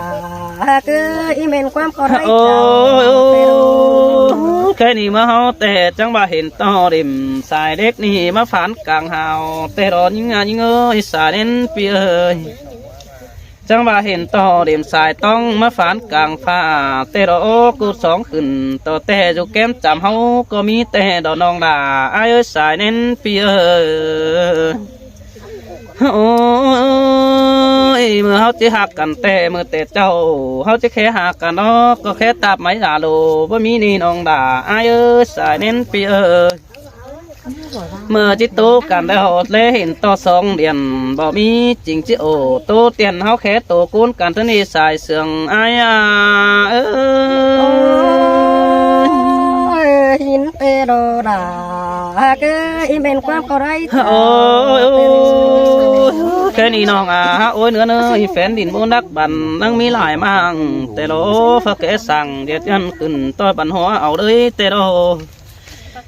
Hák ơi, ꞌmen ꞌquám ꞌcọ đảy. Ôi, ôi, ôi, ꞌkhạy ꞌnị ꞌmá ꞌháu ꞌtẹ ꞌchắng ꞌva hên ꞌto đêm sai đéc ꞌnị ꞌmá phán cang hao ꞌtẹ đô ꞌnhính a ꞌnhính ơi sai ꞌnén ꞌpi ơi. ꞌChắng ꞌva hên ꞌto đêm sai ꞌtóng ꞌmá phán cang pha ꞌtẹ đô ꞌcọ song khửn ꞌto ꞌtẹ dú kém chăm ꞌháu ꞌcọ ꞌmí ꞌtẹ đô ꞌnọng đả ải ơi sai ꞌnén ꞌpi ơi. Ôi, ꞌmự ꞌháu ꞌchí hák căn ꞌtẹ ꞌmự ꞌtẹ ꞌchạu ꞌháu ꞌchí khé hák căn đók ꞌcọ khé táp máy đả đô báu ꞌmí ꞌnị ꞌnọng đả ải ơi sai ꞌnén ꞌpi ơi. ꞌMự ꞌchí ꞌtố căn đảy ꞌhọt ꞌlế hên ꞌto song điện báu ꞌmí ching ꞌchí ổ ꞌtố tiên ꞌháu khé tô ꞌcốn căn ꞌtớ ꞌnị sai sương ải a ơi. Ôi, hin tê đô đả. Hák ơi, ꞌmen ꞌquám ꞌcọ đảy. Ôi, ôi, ôi, ꞌkhạy ꞌnị ꞌnọng a hák ôi, ꞌnứa ꞌnớ ꞌi phén đin ꞌmôn đắc băn ꞌnăng ꞌmí lai ꞌmáng ꞌtẹ đô phaư kẻ săng ꞌdệt dăn khửn ꞌtoi băn hua au đơi ꞌtẹ đô.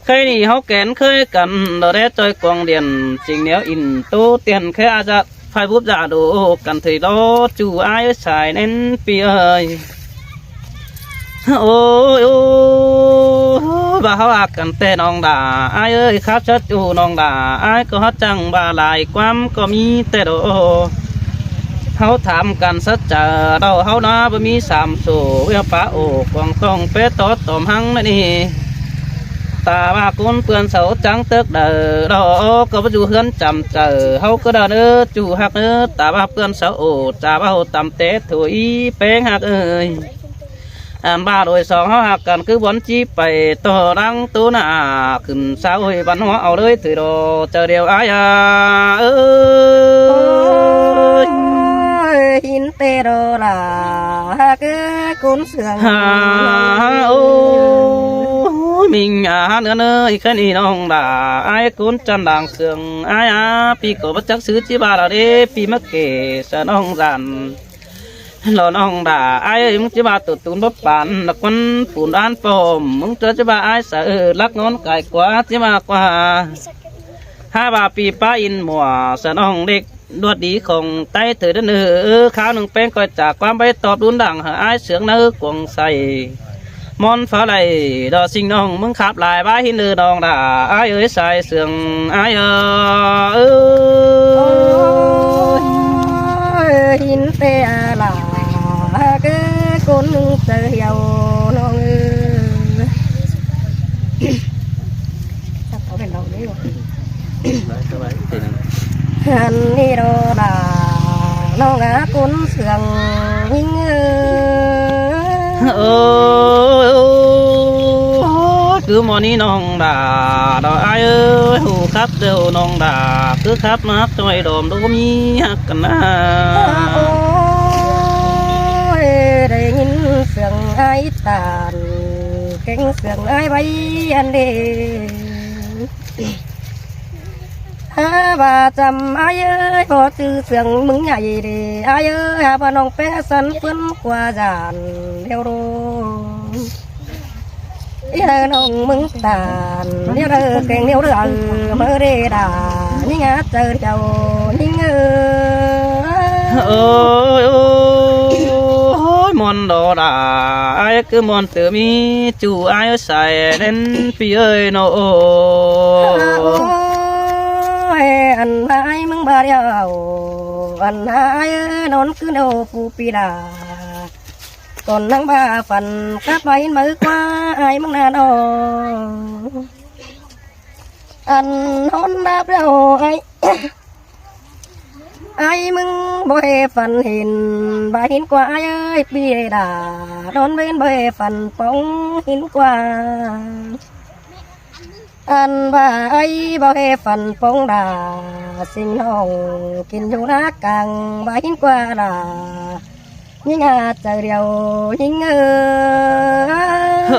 ꞌKhạy ꞌnị ꞌháu kén khới căn đô đé ꞌchoi cuông điện ching ꞌnéo in ꞌtố tiên khé a da phai búp da đô căn thử đô ꞌchu ải ơi sai ꞌnén ꞌpi ơi. Ôi, ôi, ꞌva ꞌháu hák căn ꞌtẹ ꞌnọng đả ải ơi, khắp sớt ꞌchu ꞌnọng đả ải ꞌcọ hák ꞌchăng ꞌva lai ꞌquám ꞌcọ ꞌmí ꞌtẹ đô. ꞌHáu tham căn sớt chaư đaư ꞌháu ꞌná báu ꞌmí sam sổ ꞌviạk pá ổ cuông cuông pé tó tỏm ꞌhăng ꞌnặn ꞌnị. Ta ꞌva ꞌcốn ꞌpưa sau chắng tớc đaư đó, ꞌcọ báu dú ꞌhướn chăm chaư ꞌháu ꞌcọ đaư ꞌnớ, ꞌchu ꞌhặc ꞌnớ. Ta ꞌva ꞌpưa sau ổ, ta ꞌva ꞌhụ tăm té thôi ꞌpéng ꞌhặc ơi. Ăn ꞌva đôi song ꞌháu ꞌhặc căn cứ bón ꞌchí pay ꞌto đăng ꞌtố nả khửn sao ơi, văn hóa au ꞌlới thôi đó, chaư điêu ải a ơi. Ôi, hin té đó là ꞌhặc ꞌcốn sương. Ha, ôi, ꞌminh a ꞌnớ ꞌnớ, ꞌkhán ꞌnị ꞌnọng đa ải ꞌcốn chăn đang sương ải a, ꞌpi ꞌcọ báu chắc ꞌsứ ꞌchí ꞌva đaư đế, ꞌpi ꞌmá kể sa ꞌnọng dản. Lo ꞌnọng đa ải ơi, ꞌmứng ꞌchí ꞌva tụt tún báu pán, lắc ꞌmắn phủn đán pom, ꞌmứng ꞌchớ ꞌchí ꞌva ải sa ư, lắc ngón cai ꞌquá ꞌchí ꞌva ꞌquá. Hák ꞌva ꞌpi ꞌpá in mua sa ꞌnọng đếc đuột đi khong ꞌTáy thôi đaư ꞌnớ. Kháo ꞌnưng ꞌpéng ꞌcoi chả ꞌquám báu tóp đun đẳng hảư ải sương ꞌnớ cuông say. ꞌMón pháo đảy đó ꞌsịnh ꞌnọng ꞌmứng khắp lai ꞌva hin ư ꞌnọng đa ải ơi, sai sương ải ơ ơi. Ôi, hin té là ꞌhặc ꞌcốn sương hiêu ꞌnọng ơi. Ăn ꞌnị đó là ꞌnọng a ꞌcốn sương ꞌhinh ơ. Ôi, ôi, ôi, cứ ꞌmón ꞌnị ꞌnọng đa đó ải ơi, ꞌhụ khắp đaư ꞌnọng đa, cứ khắp ꞌmá ꞌtoi đom đô ꞌmí ꞌhặc căn na. Ôi, đảy ꞌnghín sương ải tản, kéng sương ải ꞌvạy ăn đê. Hák ꞌva chăm ải ơi, ꞌhụ ꞌchư sương ꞌmứng ꞌnhạy đi ải ơi, hák ꞌva ꞌnọng ꞌpéng săn ꞌpướn ꞌquá dản điêu đô. Ý hảư ꞌnọng ꞌmứng tản điêu đaư, kéng điêu đaư, ꞌmứ đê đa ꞌnhính a chaư điêu ꞌnhính ơ. Ôi, ôi, ôi, ꞌmón đó đa ải cứ ꞌmón tứ ꞌmí, ꞌchu ải sai ꞌnén ꞌpi ơi ꞌnớ. Ôi, ăn ꞌva ải ꞌmứng ꞌva điêu, ăn ải ꞌnón cứ ꞌnớ pú ꞌpi đa. Cón ꞌnăng ꞌva phăn khắp ꞌva hin ꞌmứ ꞌquá ải ꞌmứng na ꞌnớ. Ăn ꞌnón đáp điêu ải. Ải ꞌmứng báu ꞌhế phăn hin, ꞌva hin ꞌquá ải ơi, ꞌpi đa. Đón ꞌvến báu ꞌhế phăn póng hin ꞌquá. Ăn ꞌva ải báu ꞌhế phăn póng đa, ꞌsịnh ꞌnọng kin dú ná cang ꞌva hin ꞌquá đa. ꞌNhính a chaư điêu ꞌnhính ơ.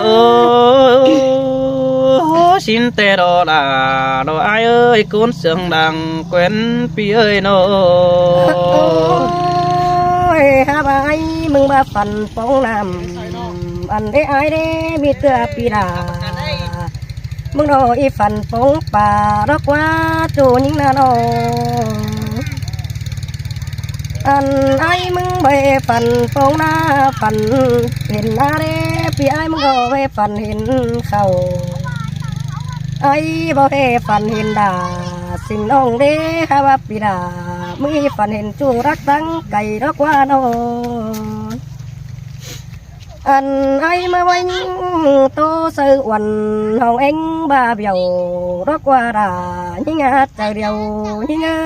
Ôi, ꞌsịn té đó đa đó ải ơi, ꞌcốn sương đang quen ꞌpi ơi ꞌnớ. Ôi, hák ꞌva ải ꞌmứng ꞌva phăn póng năm, ăn đê ải đê ꞌmí ꞌtưa ꞌpi đa. ꞌMứng đó ꞌi phăn póng pá đó ꞌquá ꞌchu ꞌnhính na ꞌnớ. Ăn ải ꞌmứng báu ꞌhế phăn póng ná, phăn hên ná đê, ꞌpi ải ꞌmứng đó báu ꞌhế phăn hên khảu. Ải báu ꞌhế phăn hên đa, ꞌsịnh ꞌnọng đê hák ꞌva ꞌpi đa, ꞌmí phăn hên ꞌchu rắc táng cay đó ꞌquá ꞌnớ. Ăn ải ꞌmá ꞌvạy tô saư uôn, hong eng ba biêu đó ꞌquá đa, ꞌnhính a chaư điêu ꞌnhính ơ.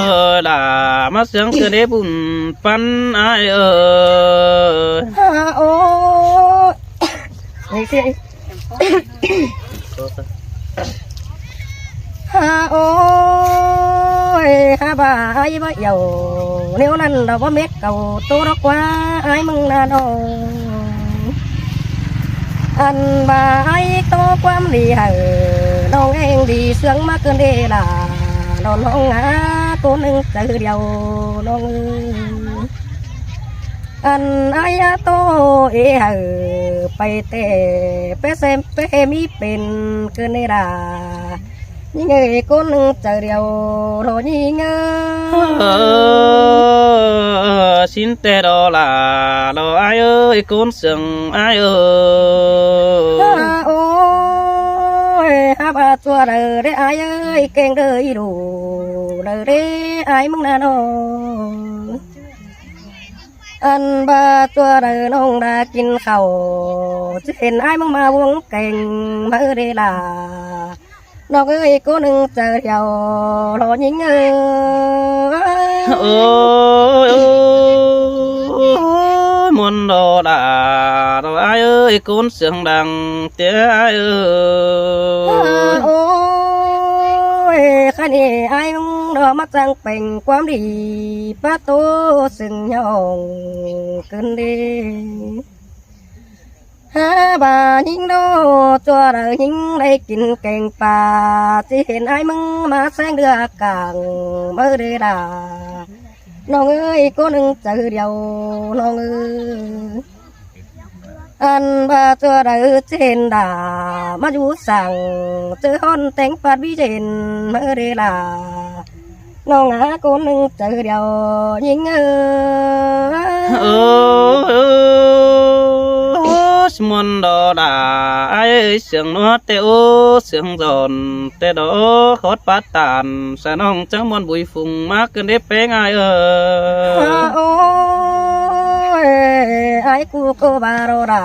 Ơ, đa ꞌmá sương ꞌcơ đế bun păn ải ơ. Ha, ôi. Ê, ê. Ha, ôi, ha, ꞌva ải ꞌva yau, ꞌnéo ꞌnặn đaư báu mết cảu ꞌtố đó ꞌquá ải ꞌmứng na ꞌnớ. Ăn ꞌva ải ꞌtố ꞌquám đi hảư ꞌnọng eng đi sương ꞌmá ꞌcứn đê đa, đón hong hák ꞌcốn ꞌnưng chaư điêu ꞌnọng ơi. Ăn ải ꞌtố ê hảư pay ꞌtẹ, pé sem pé ꞌmí pên ꞌcứn đê đa. ꞌNhính ơi, ꞌcốn ꞌnưng chaư điêu đó ꞌnhính ơi. Ơ, ꞌsịn ꞌtẹ đó là đó ải ơi, ꞌcốn sương ải ơi. Ha, ôi, ha, ꞌva ꞌchua đaư đê ải ơi, kéng đaư ꞌi đu đaư đê ải ꞌmứng na ꞌnớ. Ăn ꞌva ꞌchua đaư ꞌnọng đa kin khảu, ꞌchí hên ải ꞌmứng ꞌmá vuông keng máư đé lả. ꞌNọng ơi, ꞌcốn ꞌnưng chaư điêu, ꞌló ꞌnhính ơi. Ôi, ôi, ôi, ꞌmuôn ꞌló đa, ꞌló ải ơi, ꞌcốn sương đăng ꞌtẹ ải ơi. Ôi, ꞌkhạy ꞌnị ải ꞌmứng ꞌló ꞌmá chắng pêng ꞌquám đi, pá ꞌtố sương ꞌnhọng ꞌcứn đi. Hák ꞌva ꞌnhính ꞌló, ꞌchua đaư ꞌnhính đảy kin keng pá, ꞌchí hên ải ꞌmứng ꞌmá ꞌséng đưa cang máư đé lả. ꞌNọng ơi, ꞌcốn ꞌnưng chaư điêu, ꞌnọng ơi. Ăn ꞌva ꞌchua đaư ꞌchí hên đa ꞌmá dú săng, ꞌchớ ꞌhọn téng pát ꞌví dên máư đé lả. ꞌNọng ꞌcốn ꞌnưng chaư điêu ꞌnhính ơi. Ôi, ꞌmuôn ꞌló đa, ải ơi, sương ꞌnua ꞌtẹ ô, sương dọn ꞌtẹ đỏ, khót pát tản, sa ꞌnọng chắng ꞌmuôn bui phung ꞌmá ꞌcứn đé peng ải ơi. Ôi, ải ꞌcú ꞌcọ ꞌva ꞌló đa,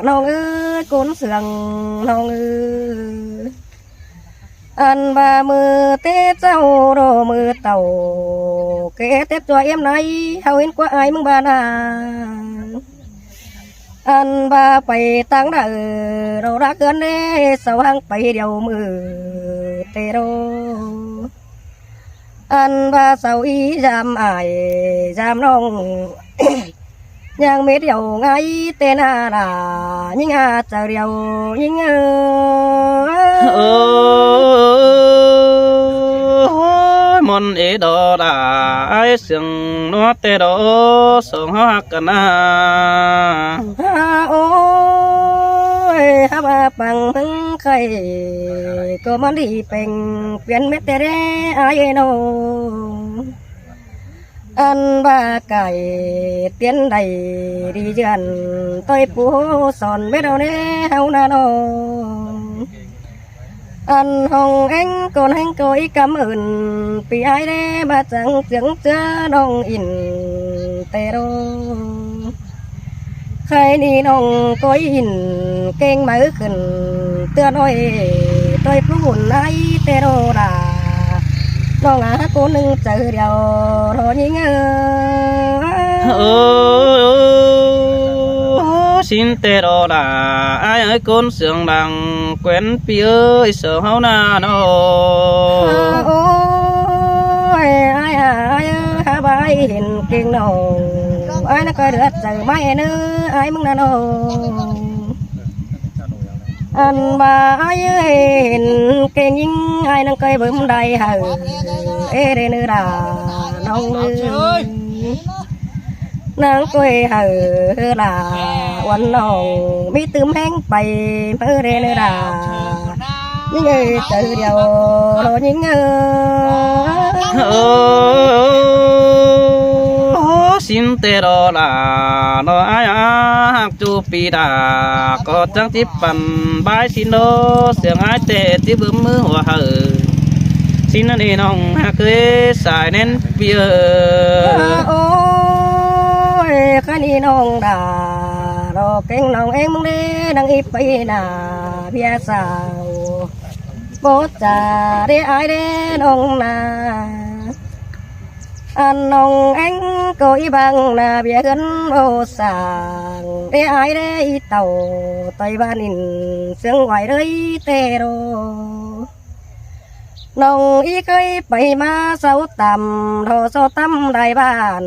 ꞌnọng ơi, ꞌcốn sương ꞌnọng ơi. Ăn ꞌva ꞌmự té ꞌchạu ꞌló ꞌmự tảu, ké té ꞌchua ꞌếm nai, hảư hên ꞌquá ải ꞌmứng ꞌva ꞌnáng. Ăn ꞌva pay ꞌtáng đaư, ꞌló đá ꞌcứn đé, sau ꞌháng pay điêu ꞌmự té ꞌló. Ăn ꞌva sau ꞌí dam ải, dam ꞌnọng, ꞌnhắng mết điêu ꞌngai té ꞌna đa, ꞌnhính a chaư điêu ꞌnhính ơi. Ôi, ꞌmuôn ê đo đa, ải sương ꞌnua ꞌtẹ đỏ, song ꞌháu ꞌhặc căn ꞌna. Ôi, hák ꞌva păng ꞌmứng ꞌkhạy, ꞌcọ ꞌmắn đi pêng piến mết ꞌtẹ đé ải ơi ꞌnọng. Ăn ꞌva cải tiến đảy đi dượn, ꞌtoi pú son mết ꞌló đé ꞌháu ꞌna ꞌnọng. Ăn ꞌhọng ꞌéng ꞌcốn ꞌhéng ꞌcọ ꞌí căm ứn, ꞌpi ải đé ꞌmá chắng ꞌchương ꞌchưa ꞌnọng ỉn ꞌtẹ ꞌló. ꞌKhạy ꞌnị ꞌnọng ꞌcọ ỉn keng máư khửn, ꞌtưa ꞌnọi ꞌtoi pú ứn ải ꞌtẹ ꞌló đa. ꞌNọng ꞌcốn ꞌnưng chaư điêu ꞌló ꞌnhính ơi. Ôi, ôi, ôi, ꞌsịn ꞌtẹ ꞌló đa, ải ơi, ꞌcốn sương đăng quên ꞌpi ơi, sau ꞌháu ꞌna ꞌnọng. Ôi, ải ải ơi, hák ꞌva ải hên keng ꞌnọng, ải ꞌnắng ꞌcoi đươn chaư ꞌmá ên ơi, ải ꞌmứng ꞌna ꞌnọng. Ăn ꞌva ải ơi hên keng ꞌnhính, ải ꞌnắng ꞌcoi bứm đảy hảư, ê đê ꞌnư đa ꞌnọng ꞌnư. ꞌNăng ꞌcoi hảư đa uôn ꞌnọng, ꞌmí tứm ꞌhéng pay máư đê ꞌnư đa. ꞌNhính ơi, chaư điêu ꞌló ꞌnhính ơi. Ôi, ôi, ôi, ôi, ꞌsịn ꞌtẹ ꞌló đa, ꞌnọ ải ꞌhặc ꞌchu ꞌpi đa, ꞌcọ chắng ꞌchí păn bái ꞌsịn ꞌló, sương ải ꞌtẹ ꞌchí bứm ꞌmứ hua hảư. ꞌSịn ꞌnặn ꞌnị ꞌnọng ꞌhặc ơi, sai ꞌnén ꞌpi ơi. Ôi, ꞌkhạy ꞌnị ꞌnọng đa, ꞌló keng ꞌnọng ꞌéng ꞌmứng đé, ꞌnăng ꞌí pay ꞌna ꞌviạk sau. Báu cha đé ải đé ꞌnọng ꞌna. Ăn ꞌnọng ꞌéng ꞌcọ ꞌí bang ꞌna ꞌviạk ꞌhướn báu sang, đé ải đé ꞌí tảu ꞌtoi ꞌva ỉn sương oai đới ꞌtẹ ꞌló. ꞌNọng ꞌí ꞌcới pay ꞌmá sau tăm, ꞌló sau tăm đảy ꞌvan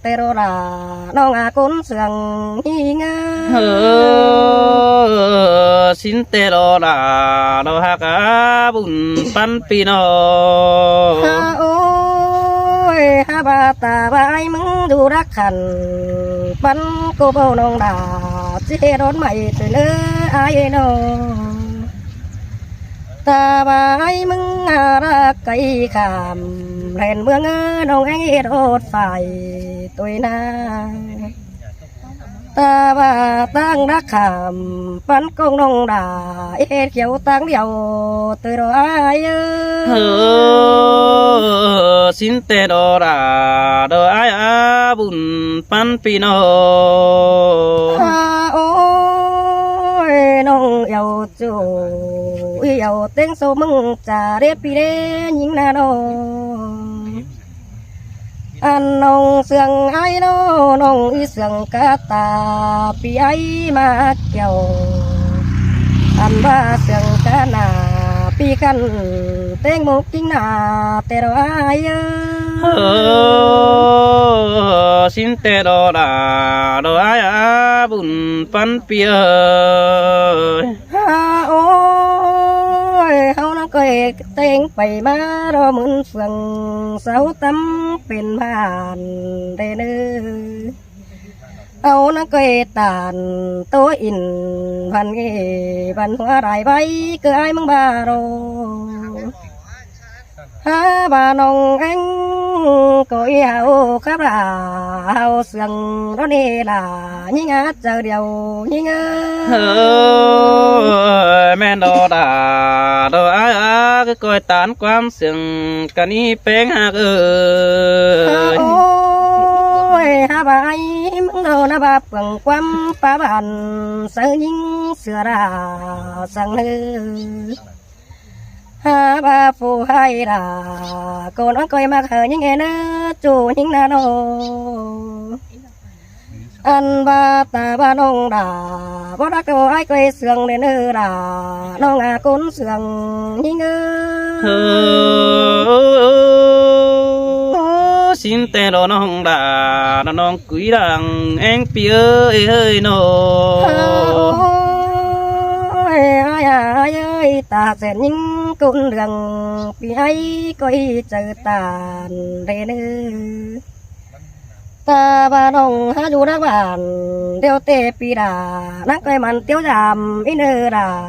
ꞌtẹ ꞌló đa, ꞌnọng a ꞌcốn sương ꞌnhính ơi. Ơ, ꞌsịn ꞌtẹ ꞌló đa, ꞌló ꞌhặc a bun păn ꞌpi ꞌnọng. Ôi, hák ꞌva ta ꞌva ải ꞌmứng đu đắc khăn, păn ꞌcọ báu ꞌnọng đa, ꞌchí ꞌhế đón mảy ꞌtoi ꞌnớ ải ꞌnọng. Ta ꞌva ải ꞌmứng a đa cay khảm, ꞌlẹn ꞌmướng ꞌnọng ꞌéng ết ốt phải ꞌtoi ꞌna. Ta ba tang đắc khảm păn công nông đà, ê khiếu tang điêu tơi đó ai ơi. Hơ, xin tê đó đà, đó ai á bùn păn pì nô. À, ôi, nông yêu chủ, yêu tiếng số mừng chả đế pì đế nhính nà nô. Ăn nông sương ai nô, nông y sương cá ta, pì ai mà kiều. Ăn ba sương cá nà, pì khăn, tiếng mục kính nà, tê đó ai ơi. Hơ, xin tê đó đà, đó ai á bùn păn pì ơi. À, ôi, hâu nó coi têng pay má ro mưn phường sáu tấm pên bàn đê nư. Hâu nó coi tàn tô in văn nghệ văn hóa đại vai cơ ai mưng ba ro. Há ba nông anh có ý hào khắp là hào sương đó nê là nhính á chờ điều nhính ơi. Hơ, men đó đà, đó ai á, cứ coi tán quam sương cả ní peng hạc ơi. Ôi, há ba ai mưng đó nà ba phường quam pa bàn sơ nhính sửa ra sương hư. Há ba phu hai đà, cô nói coi mắc hờ những em nơ, chủ những nà nô. Ăn ba ta ba nông đà, bó đắc đồ ai coi sương đến nơ đà, nông à cốn sương những ơ. Hơ, xin tê đó nông đà, đó nông Quỷ đàng én pì ơi hơi nô. Ôi, ai, ai, ai, ta sẽ những con đường pì ai coi chờ tàn rê nư. Ta ba nông há dù đắc bản, điêu tê pì đà, nắng coi mặn tiếu giảm ít nư đà.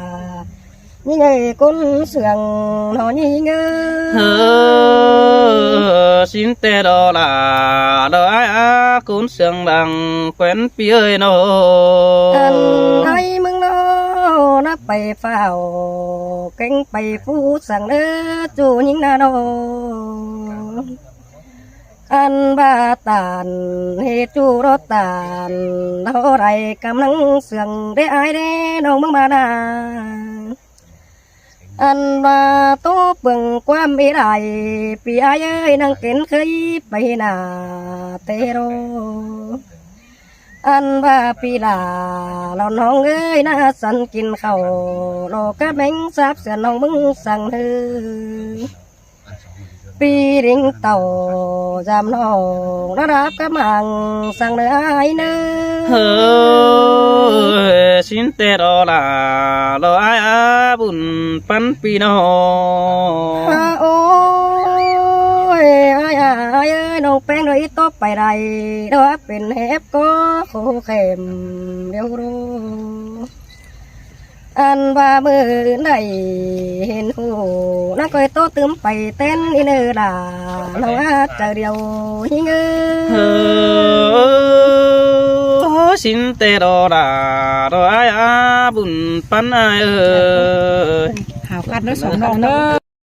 Nhính ơi cốn sương nó nhính ơi. Hơ, xin tê đó là đó ai á cốn sương đang quen pì ơi nô. Ăn ai mưng nô nắp pay phao, kênh pay phú sương đơ chủ nhính nà nô. Ăn ba tàn, hê chủ đó tàn, đó đài cắm nắng sương đê ai đê nông mưng ba nà. Ăn ba tô pương quam ê đài, pì ai ơi năng kến khơi pay nà tê rô. Ăn ba pì là lon hông ơi nà săn kín khẩu, lô cá bánh sáp sửa nông mưng sương hư. Pì đính tàu giam nông, nó đáp cá mạng sương đơ ai nơ. Hơ, xin tê đó là đó ai á bùn păn pì nô. À, ôi, ai, ai, ai ơi, nông peng đôi ít tốp pay đài, đó pên hép có khô khem điêu đô. Ăn ba mưa này hên hù, nó coi tô tưm pay tên in ơ đà, nó á chờ điều hí ngơ. Hơ, xin tê đó đà, đó ai á bùn păn ai ơi. Hảo cắt nó sống nông nơ.